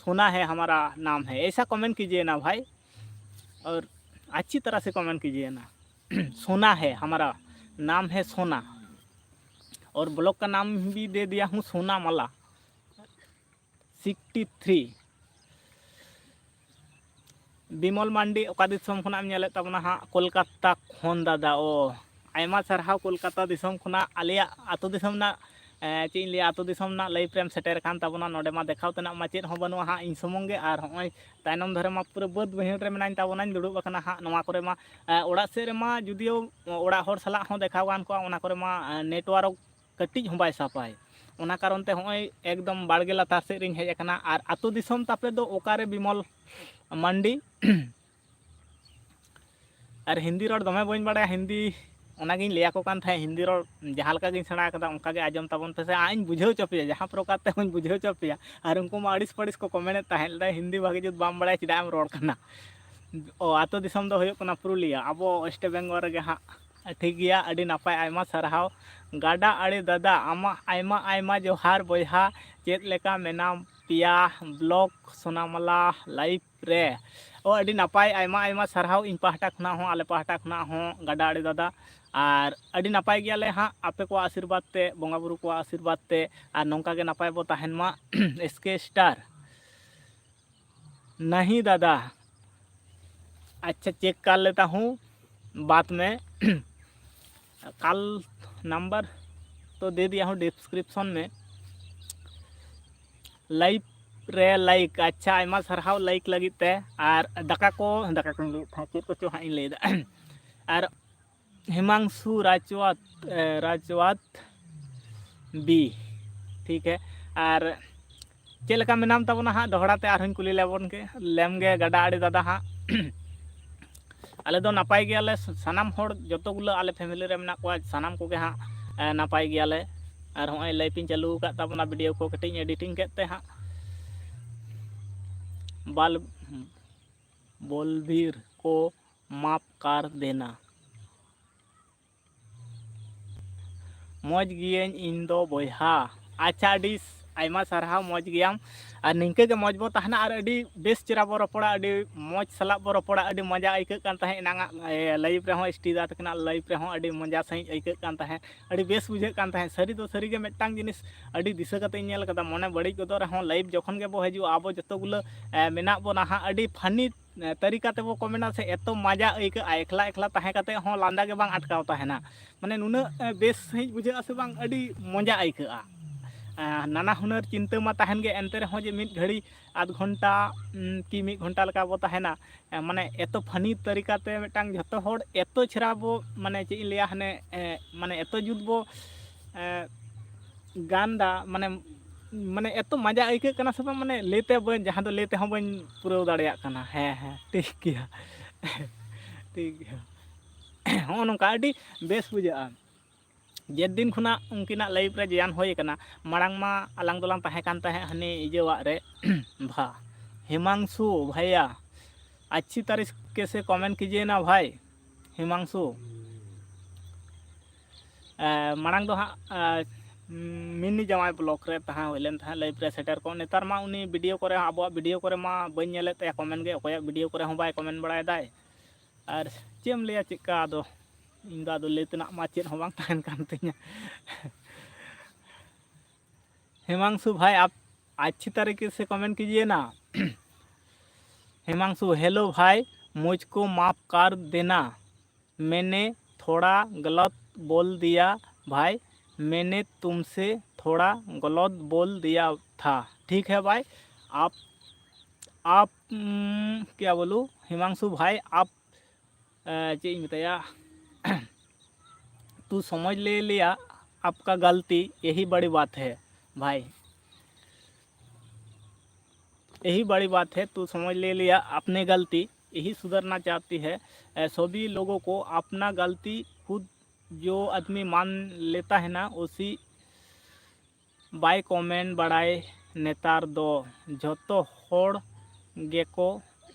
सोना है हमारा नाम है, ऐसा कमेंट कीजिए ना भाई। और अच्छी तरह से कमेंट कीजिए ना। सोना है हमारा, नाम है सोना। और ब्लॉग का नाम भी दे दिया हूँ सोना मला सिक्सटी थ्री। ᱵᱤᱢᱚᱞ ᱢᱟᱱᱰᱤ, ᱚᱠᱟ ᱫᱤᱥᱚᱢ ᱠᱷᱚᱱᱟᱜ ᱮᱢ ᱧᱮᱞᱮᱫ ᱛᱟᱵᱚᱱᱟ ᱦᱟᱸᱜ? ᱠᱳᱞᱠᱟᱛᱟ ᱠᱷᱚᱱ ᱫᱟᱫᱟ᱾ ᱚ, ᱟᱭᱢᱟ ᱥᱟᱨᱦᱟᱣ ᱠᱳᱞᱠᱟᱛᱟ ᱫᱤᱥᱚᱢ ᱠᱷᱚᱱᱟᱜ ᱟᱞᱮᱭᱟᱜ ᱟᱹᱛᱩ ᱫᱤᱥᱚᱢ ᱨᱮᱱᱟᱜ, ᱮ, ᱪᱮᱫ ᱤᱧ ᱞᱟᱹᱭᱟ, ᱟᱹᱛᱩ ᱫᱤᱥᱚᱢ ᱨᱮᱱᱟᱜ ᱞᱟᱭᱤᱵᱷ ᱨᱮᱢ ᱥᱮᱴᱮᱨ ᱟᱠᱟᱱ ᱛᱟᱵᱚᱱᱟ᱾ ᱱᱚᱰᱮ ᱢᱟ ᱫᱮᱠᱷᱟᱣ ᱛᱮᱱᱟᱜ ᱢᱟ ᱪᱮᱫ ᱦᱚᱸ ᱵᱟᱹᱱᱩᱜᱼᱟ ᱦᱟᱸᱜ ᱤᱧ ᱥᱩᱢᱩᱝ ᱜᱮ, ᱟᱨ ᱦᱚᱸᱜᱼᱚᱭ ᱛᱟᱭᱱᱚᱢ ᱫᱷᱟᱨᱮ ᱢᱟ ᱯᱩᱨᱟᱹ ᱵᱟᱹᱫᱽ ᱵᱟᱹᱭᱦᱟᱹᱲ ᱨᱮ ᱢᱮᱱᱟᱧ ᱛᱟᱵᱚᱱᱟᱧ ᱫᱩᱲᱩᱵ ᱟᱠᱟᱱᱟ ᱦᱟᱸᱜ᱾ ᱱᱚᱣᱟ ᱠᱚᱨᱮ ᱢᱟ, ᱮ, ᱚᱲᱟᱜ ᱥᱮᱫ ᱨᱮᱢᱟ ᱡᱩᱫᱤᱭᱳ ᱚᱲᱟᱜ ᱦᱚᱲ ᱥᱟᱞᱟᱜ ᱦᱚᱸ ᱫᱮᱠᱷᱟᱣ ᱜᱟᱱ ᱠᱚᱜᱼᱟ, ᱚᱱᱟ ᱠᱚᱨᱮ ᱢᱟ, ᱮ, ᱱᱮᱴᱣᱟᱨᱠ ᱠᱟᱹᱴᱤᱡ ᱦᱚᱸ ᱵᱟᱭ ᱥᱟᱯᱟᱭ᱾ ᱚᱱᱟ ᱠᱟᱨᱚᱱ ᱛᱮ ᱦᱚᱸᱜᱼᱚᱭ ᱮᱠᱫᱚᱢ ᱵᱟᱲᱜᱮ ᱞᱟᱛᱟᱨ ᱥᱮᱫ ᱨᱤᱧ ᱦᱮᱡ ᱟᱠᱟᱱᱟ᱾ ᱟᱨ ᱟᱹᱛᱩ ᱫᱤᱥᱚᱢ ᱛᱟᱯᱮ ᱫᱚ ᱚᱠᱟᱨᱮ ᱵᱤᱢᱚᱞ ᱢᱟᱱᱰᱤ? ᱟᱨ ᱦᱤᱱᱫᱤ ᱨᱚᱲ ᱫᱚᱢᱮ ᱵᱟᱹᱧ ᱵᱟᱲᱟᱭᱟ, ᱦᱤᱱᱫᱤ ᱚᱱᱟᱜᱤᱧ ᱞᱟᱹᱭ ᱟᱠᱚ ᱠᱟᱱ ᱛᱟᱦᱮᱸᱫ, ᱦᱤᱱᱫᱤ ᱨᱚᱲ ᱡᱟᱦᱟᱸ ᱞᱮᱠᱟ ᱜᱤᱧ ᱥᱮᱬᱟ ᱟᱠᱟᱫᱟ ᱚᱱᱠᱟ ᱜᱮ ᱟᱸᱡᱚᱢ ᱛᱟᱵᱚᱱ ᱯᱮᱥᱮ, ᱟᱨ ᱤᱧ ᱵᱩᱡᱷᱟᱹᱣ ᱦᱚᱪᱚ ᱯᱮᱭᱟ, ᱡᱟᱦᱟᱸ ᱯᱨᱚᱠᱟᱨ ᱛᱮ ᱦᱚᱸᱧ ᱵᱩᱡᱷᱟᱹᱣ ᱦᱚᱪᱚ ᱯᱮᱭᱟ᱾ ᱟᱨ ᱩᱱᱠᱩ ᱢᱟ ᱟᱹᱲᱤᱥ ᱯᱟᱹᱲᱤᱥ ᱠᱚ ᱠᱚᱢᱮᱱᱴ ᱮᱫ ᱛᱟᱦᱮᱸᱫ, ᱞᱟᱹᱭᱫᱟ, "ᱦᱤᱱᱫᱤ ᱵᱷᱟᱜᱮ ᱡᱩᱛ ᱵᱟᱢ ᱵᱟᱲᱟᱭᱟ, ᱪᱮᱫᱟᱜ ᱮᱢ ᱨᱚᱲ ᱠᱟᱱᱟ?" ᱚ, ᱟᱹᱛᱩ ᱫᱤᱥᱚᱢ ᱫᱚ ᱦᱩᱭᱩᱜ ᱠᱟᱱᱟ ᱯᱩᱨᱩᱞᱤᱭᱟᱹ, ᱟᱵᱚ ᱳᱭᱮᱥᱴ ᱵᱮᱝᱜᱚᱞ ᱨᱮᱜᱮ ᱦᱟᱸᱜ᱾ ᱴᱷᱤᱠ ᱜᱮᱭᱟ, ᱟᱹᱰᱤ ᱱᱟᱯᱟᱭ, ᱟᱭᱢᱟ ᱥᱟᱨᱦᱟᱣ᱾ ᱜᱟᱰᱟ ᱟᱲᱮ ᱫᱟᱫᱟ, ᱟᱢᱟᱜ ᱟᱭᱢᱟ ᱟᱭᱢᱟ ᱡᱚᱦᱟᱨ ᱵᱚᱭᱦᱟ, ᱪᱮᱫ ᱞᱮᱠᱟ ᱢᱮᱱᱟᱢ ᱯᱮᱭᱟ ᱵᱞᱚᱜ ᱥᱳᱱᱟᱢᱟᱞᱟ ᱞᱟᱭᱤᱯᱷ ᱨᱮ? ᱚ, ᱟᱹᱰᱤ ᱱᱟᱯᱟᱭ, ᱟᱭᱢᱟ ᱟᱭᱢᱟ ᱥᱟᱨᱦᱟᱣ ᱤᱧ ᱯᱟᱦᱴᱟ ᱠᱷᱚᱱᱟᱜ ᱦᱚᱸ, ᱟᱞᱮ ᱯᱟᱦᱴᱟ ᱠᱷᱚᱱᱟᱜ ᱦᱚᱸ᱾ ᱜᱟᱰᱟ ᱟᱲᱮ ᱫᱟᱫᱟ, ᱟᱨ ᱟᱹᱰᱤ ᱱᱟᱯᱟᱭ ᱜᱮᱭᱟᱞᱮ ᱦᱟᱸᱜ, ᱟᱯᱮ ᱠᱚᱣᱟᱜ ᱟᱥᱤᱨᱵᱟᱫᱽ ᱛᱮ, ᱵᱚᱸᱜᱟ ᱵᱩᱨᱩ ᱠᱚᱣᱟᱜ ᱟᱥᱤᱨᱵᱟᱫᱽ ᱛᱮ, ᱟᱨ ᱱᱚᱝᱠᱟ ᱜᱮ ᱱᱟᱯᱟᱭ ᱵᱚ ᱛᱟᱦᱮᱱ ᱢᱟ᱾ S K star. नहीं दादा। अच्छा, चेक कर लेता हूँ बाद में। कल नंबर तो दे दिया हूँ डिस्क्रिप्शन में। ᱞᱟᱭᱤᱵᱷ ᱨᱮ ᱞᱟᱭᱤᱠ, ᱟᱪᱪᱷᱟ, ᱟᱭᱢᱟ ᱥᱟᱨᱦᱟᱣ ᱞᱟᱭᱤᱠ ᱞᱟᱹᱜᱤᱫ ᱛᱮ᱾ ᱟᱨ ᱫᱟᱠᱟ ᱠᱚ, ᱫᱟᱠᱟ ᱠᱚᱧ ᱞᱟᱹᱭᱮᱫ ᱛᱟᱦᱮᱸᱫ, ᱪᱮᱫ ᱠᱚᱪᱚ ᱦᱟᱸᱜ ᱤᱧ ᱞᱟᱹᱭᱫᱟ᱾ ᱟᱨ ᱦᱤᱢᱟᱝᱥᱩ ᱨᱟᱡᱽᱣᱟᱛ, ᱮ, ᱨᱟᱡᱽᱣᱟᱛ ᱵᱤ, ᱴᱷᱤᱠ ᱦᱮ᱾ ᱟᱨ ᱪᱮᱫ ᱞᱮᱠᱟ ᱢᱮᱱᱟᱢ ᱛᱟᱵᱚᱱᱟ ᱦᱟᱸᱜ, ᱫᱚᱦᱲᱟ ᱛᱮ ᱟᱨᱦᱚᱸᱧ ᱠᱩᱞᱤ ᱞᱮᱵᱚᱱ ᱜᱮ, ᱞᱮᱢ ᱜᱮ ᱜᱟᱰᱟ ᱟᱲᱮ ᱫᱟᱫᱟ ᱦᱟᱸᱜ᱾ ᱟᱞᱮ ᱫᱚ ᱱᱟᱯᱟᱭ ᱜᱮᱭᱟᱞᱮ, ᱥᱟᱱᱟᱢ ᱦᱚᱲ ᱡᱚᱛᱚ ᱜᱩᱞᱟᱹ ᱟᱞᱮ ᱯᱷᱮᱢᱤᱞᱤ ᱨᱮ ᱢᱮᱱᱟᱜ ᱠᱚᱣᱟ, ᱥᱟᱱᱟᱢ ᱠᱚᱜᱮ ᱦᱟᱸᱜ, ᱮ, ᱱᱟᱯᱟᱭ ᱜᱮᱭᱟᱞᱮ᱾ ᱟᱨ ᱦᱚᱸᱜᱼᱚᱭ ᱞᱟᱭᱤᱵᱷ ᱤᱧ ᱪᱟᱹᱞᱩ ᱟᱠᱟᱫ ᱛᱟᱵᱚᱱᱟ, ᱵᱷᱤᱰᱤᱭᱳ ᱠᱚ ᱠᱟᱹᱴᱤᱡ ᱤᱧ ᱮᱰᱤᱴᱤᱝ ᱠᱮᱫ ᱛᱮ ᱦᱟᱸᱜ᱾ ᱵᱟᱞ ᱵᱚᱞᱵᱤᱨ ᱠᱚ ᱢᱟᱯ ᱠᱟᱨ ᱫᱮᱱᱟ᱾ ᱢᱚᱡᱽ ᱜᱤᱭᱟᱹᱧ ᱤᱧ ᱫᱚ ᱵᱚᱭᱦᱟ᱾ ᱟᱪᱪᱷᱟ, ᱟᱹᱰᱤ ᱟᱭᱢᱟ ᱥᱟᱨᱦᱟᱣ, ᱢᱚᱡᱽ ᱜᱮᱭᱟᱢ᱾ ᱟᱨ ᱱᱤᱝᱠᱟᱹ ᱜᱮ ᱢᱚᱡᱽ ᱵᱚ ᱛᱟᱦᱮᱱᱟ ᱟᱨ ᱟᱹᱰᱤ ᱵᱮᱥ ᱪᱮᱦᱨᱟ ᱵᱚ ᱨᱚᱯᱚᱲᱟ, ᱟᱹᱰᱤ ᱢᱚᱡᱽ ᱥᱟᱞᱟᱜ ᱵᱚ ᱨᱚᱯᱚᱲᱟ᱾ ᱟᱹᱰᱤ ᱢᱚᱡᱟ ᱟᱹᱭᱠᱟᱹᱜ ᱠᱟᱱ ᱛᱟᱦᱮᱸᱫ ᱮᱱᱟᱝᱟᱜ, ᱮ, ᱞᱟᱭᱤᱵᱷ ᱨᱮᱦᱚᱸ, ᱮᱥ ᱴᱤ ᱫᱟ ᱛᱟᱹᱠᱤᱱᱟᱜ ᱞᱟᱭᱤᱵᱷ ᱨᱮᱦᱚᱸ ᱟᱹᱰᱤ ᱢᱚᱡᱟ ᱥᱟᱺᱦᱤᱡ ᱟᱹᱭᱠᱟᱹᱜ ᱠᱟᱱ ᱛᱟᱦᱮᱸᱫ, ᱟᱹᱰᱤ ᱵᱮᱥ ᱵᱩᱡᱷᱟᱹᱜ ᱠᱟᱱ ᱛᱟᱦᱮᱸᱫ᱾ ᱥᱟᱹᱨᱤ ᱫᱚ ᱥᱟᱹᱨᱤ ᱜᱮ ᱢᱤᱫᱴᱟᱝ ᱡᱤᱱᱤᱥ ᱟᱹᱰᱤ ᱫᱤᱥᱟᱹ ᱠᱟᱛᱮᱧ ᱧᱮᱞ ᱠᱟᱫᱟ, ᱢᱚᱱᱮ ᱵᱟᱹᱲᱤᱡ ᱜᱚᱫᱚᱜ ᱨᱮᱦᱚᱸ ᱞᱟᱭᱤᱵᱷ ᱡᱚᱠᱷᱚᱱ ᱜᱮᱵᱚ ᱦᱤᱡᱩᱜᱼᱟ, ᱟᱵᱚ ᱡᱚᱛᱚ ᱜᱩᱞᱟᱹ, ᱮ, ᱢᱮᱱᱟᱜ ᱵᱚᱱᱟ ᱦᱟᱸᱜ, ᱟᱹᱰᱤ ᱯᱷᱟᱱᱤ ᱮ, ᱛᱟᱹᱨᱤᱠᱟ ᱛᱮᱵᱚ ᱠᱚᱢᱮᱱᱴᱟ ᱥᱮ, ᱮᱛᱚ ᱢᱟᱡᱟ ᱟᱹᱭᱠᱟᱹᱜᱼᱟ, ᱮᱠᱞᱟ ᱮᱠᱞᱟ ᱛᱟᱦᱮᱸ ᱠᱟᱛᱮ ᱦᱚᱸ ᱞᱟᱸᱫᱟ ᱜᱮ ᱵᱟᱝ ᱟᱴᱠᱟᱣ ᱛᱟᱦᱮᱱᱟ᱾ ᱢᱟᱱᱮ ᱱᱩᱱᱟᱹᱜ, ᱮ, ᱵᱮᱥ ᱥᱟᱺᱦᱤᱡ ᱵᱩᱡᱷᱟᱹᱜᱼᱟ ᱥᱮ ᱵᱟᱝ, ᱟᱹᱰᱤ ᱢᱚᱡᱟ ᱟᱹᱭᱠᱟᱹᱜᱼᱟ᱾ ᱮ, ᱱᱟᱱᱟ ᱦᱩᱱᱟᱹᱨ ᱪᱤᱱᱛᱟᱹ ᱢᱟ ᱛᱟᱦᱮᱱ ᱜᱮ, ᱮᱱᱛᱮ ᱨᱮᱦᱚᱸ ᱡᱮ ᱢᱤᱫ ᱜᱷᱟᱹᱲᱤ, ᱟᱫᱷ ᱜᱷᱚᱱᱴᱟ, ᱩᱢ, ᱠᱤ ᱢᱤᱫ ᱜᱷᱚᱱᱴᱟ ᱞᱮᱠᱟ ᱵᱚ ᱛᱟᱦᱮᱱᱟ, ᱮ, ᱢᱟᱱᱮ ᱮᱛᱚ ᱯᱷᱟᱱᱤ ᱛᱟᱹᱨᱤᱠᱟ ᱛᱮ ᱢᱤᱫᱴᱟᱝ ᱡᱷᱚᱛᱚ ᱦᱚᱲ ᱮᱛᱚ ᱪᱮᱦᱨᱟ ᱵᱚ, ᱢᱟᱱᱮ ᱪᱮᱫ ᱤᱧ ᱞᱟᱹᱭᱟ, ᱦᱟᱱᱮ, ᱮ, ᱢᱟᱱᱮ ᱮᱛᱚ ᱡᱩᱛ ᱵᱚ, ᱮ, ᱜᱟᱱ ᱫᱟ, ᱢᱟᱱᱮ, ᱢᱟᱱᱮ ᱮᱛᱚ ᱢᱟᱡᱟ ᱟᱹᱭᱠᱟᱹᱜ ᱠᱟᱱᱟ ᱥᱮ ᱵᱟᱝ, ᱢᱟᱱᱮ ᱞᱟᱹᱭᱛᱮ ᱵᱟᱹᱧ, ᱡᱟᱦᱟᱸ ᱫᱚ ᱞᱟᱹᱭ ᱛᱮᱦᱚᱸ ᱵᱟᱹᱧ ᱯᱩᱨᱟᱹᱣ ᱫᱟᱲᱮᱭᱟᱜ ᱠᱟᱱᱟ᱾ ᱦᱮᱸ, ᱦᱮᱸ, ᱴᱷᱤᱠ ᱜᱮᱭᱟ᱾ ᱴᱷᱤᱠ ᱜᱮᱭᱟ᱾ ᱦᱚᱸᱜᱼᱚ ᱱᱚᱝᱠᱟ ᱟᱹᱰᱤ ᱵᱮᱥ ᱵᱩᱡᱷᱟᱹᱜᱼᱟ᱾ ᱡᱮᱫᱤᱱ ᱠᱷᱚᱱᱟᱜ ᱩᱱᱠᱤᱱᱟᱜ ᱞᱟᱭᱤᱵᱷ ᱨᱮ ᱡᱚᱭᱮᱱ ᱦᱩᱭ ᱠᱟᱱᱟ, ᱢᱟᱲᱟᱝ ᱢᱟ ᱟᱞᱟᱝ ᱫᱚᱞᱟᱝ ᱛᱟᱦᱮᱸ ᱠᱟᱱ ᱛᱟᱦᱮᱸᱫ ᱦᱟᱹᱱᱤ ᱤᱭᱟᱹᱣᱟᱜ ᱨᱮ, ᱵᱷᱟ, ᱦᱤᱢᱟᱝᱥᱩ ᱵᱷᱟᱭᱭᱟ, ᱟᱪᱪᱷᱤ ᱛᱟᱨᱤᱠ ᱠᱮᱥᱮ ᱠᱚᱢᱮᱱᱴ ᱠᱤᱡᱤᱭᱮ ᱱᱟ ᱵᱷᱟᱭ, ᱦᱤᱢᱟᱝᱥᱩ᱾ ᱮ, ᱢᱟᱲᱟᱝ ᱫᱚ ᱦᱟᱸᱜ, ᱮ, ᱢᱤᱱᱤ ᱡᱟᱶᱟᱭ ᱵᱞᱚᱠ ᱨᱮ ᱛᱟᱦᱮᱸ ᱦᱩᱭ ᱞᱮᱱ ᱛᱟᱦᱮᱸᱫ, ᱞᱟᱭᱤᱵᱷ ᱨᱮ ᱥᱮᱴᱮᱨ ᱠᱚᱜ᱾ ᱱᱮᱛᱟᱨ ᱢᱟ ᱩᱱᱤ ᱵᱷᱤᱰᱤᱭᱳ ᱠᱚᱨᱮ ᱦᱚᱸ, ᱟᱵᱚᱣᱟᱜ ᱵᱷᱤᱰᱤᱭᱳ ᱠᱚᱨᱮ ᱢᱟ ᱵᱟᱹᱧ ᱧᱮᱞᱮᱫ ᱛᱟᱭᱟ ᱠᱚᱢᱮᱱᱴ ᱜᱮ, ᱚᱠᱚᱭᱟᱜ ᱵᱷᱤᱰᱤᱭᱳ ᱠᱚᱨᱮ ᱦᱚᱸ ᱵᱟᱭ ᱠᱚᱢᱮᱱᱴ ᱵᱟᱲᱟᱭᱮᱫᱟᱭ᱾ ᱟᱨ ᱪᱮᱫ ᱮᱢ ᱞᱟᱹᱭᱟ, ᱪᱮᱫᱠᱟ ᱟᱫᱚ ᱤᱧ ᱫᱚ ᱟᱫᱚ ᱞᱟᱹᱭ ᱛᱮᱱᱟᱜ ᱢᱟ ᱪᱮᱫ ᱦᱚᱸ ᱵᱟᱝ ᱛᱟᱦᱮᱱ ᱠᱟᱱ ᱛᱤᱧᱟᱹ᱾ हिमांशु भाई, आप अच्छी तरीके से कमेंट कीजिए ना। हिमांशु, हेलो भाई, मुझको माफ़ कर देना, मैंने थोड़ा गलत बोल दिया भाई, मैंने तुमसे थोड़ा गलत बोल दिया था। ठीक है भाई, आप आप उम, क्या बोलूँ हिमांशु भाई, आप अ, ᱪᱮᱫ ᱤᱧ ᱢᱮᱛᱟᱭᱟ, तू समझ ले लिया आपका गलती, यही बड़ी बात है भाई, यही बड़ी बात है। तू समझ ले लिया अपने गलती, यही सुधरना चाहती है। अ, सभी लोगों को अपना गलती खुद जो आदमी मान लेता है ना, उसी ᱵᱟᱭ ᱠᱚᱢᱮᱱᱴ ᱵᱟᱲᱟᱭ ᱱᱮᱛᱟᱨ ᱫᱚ᱾ ᱡᱷᱚᱛᱚ ᱦᱚᱲ ᱜᱮᱠᱚ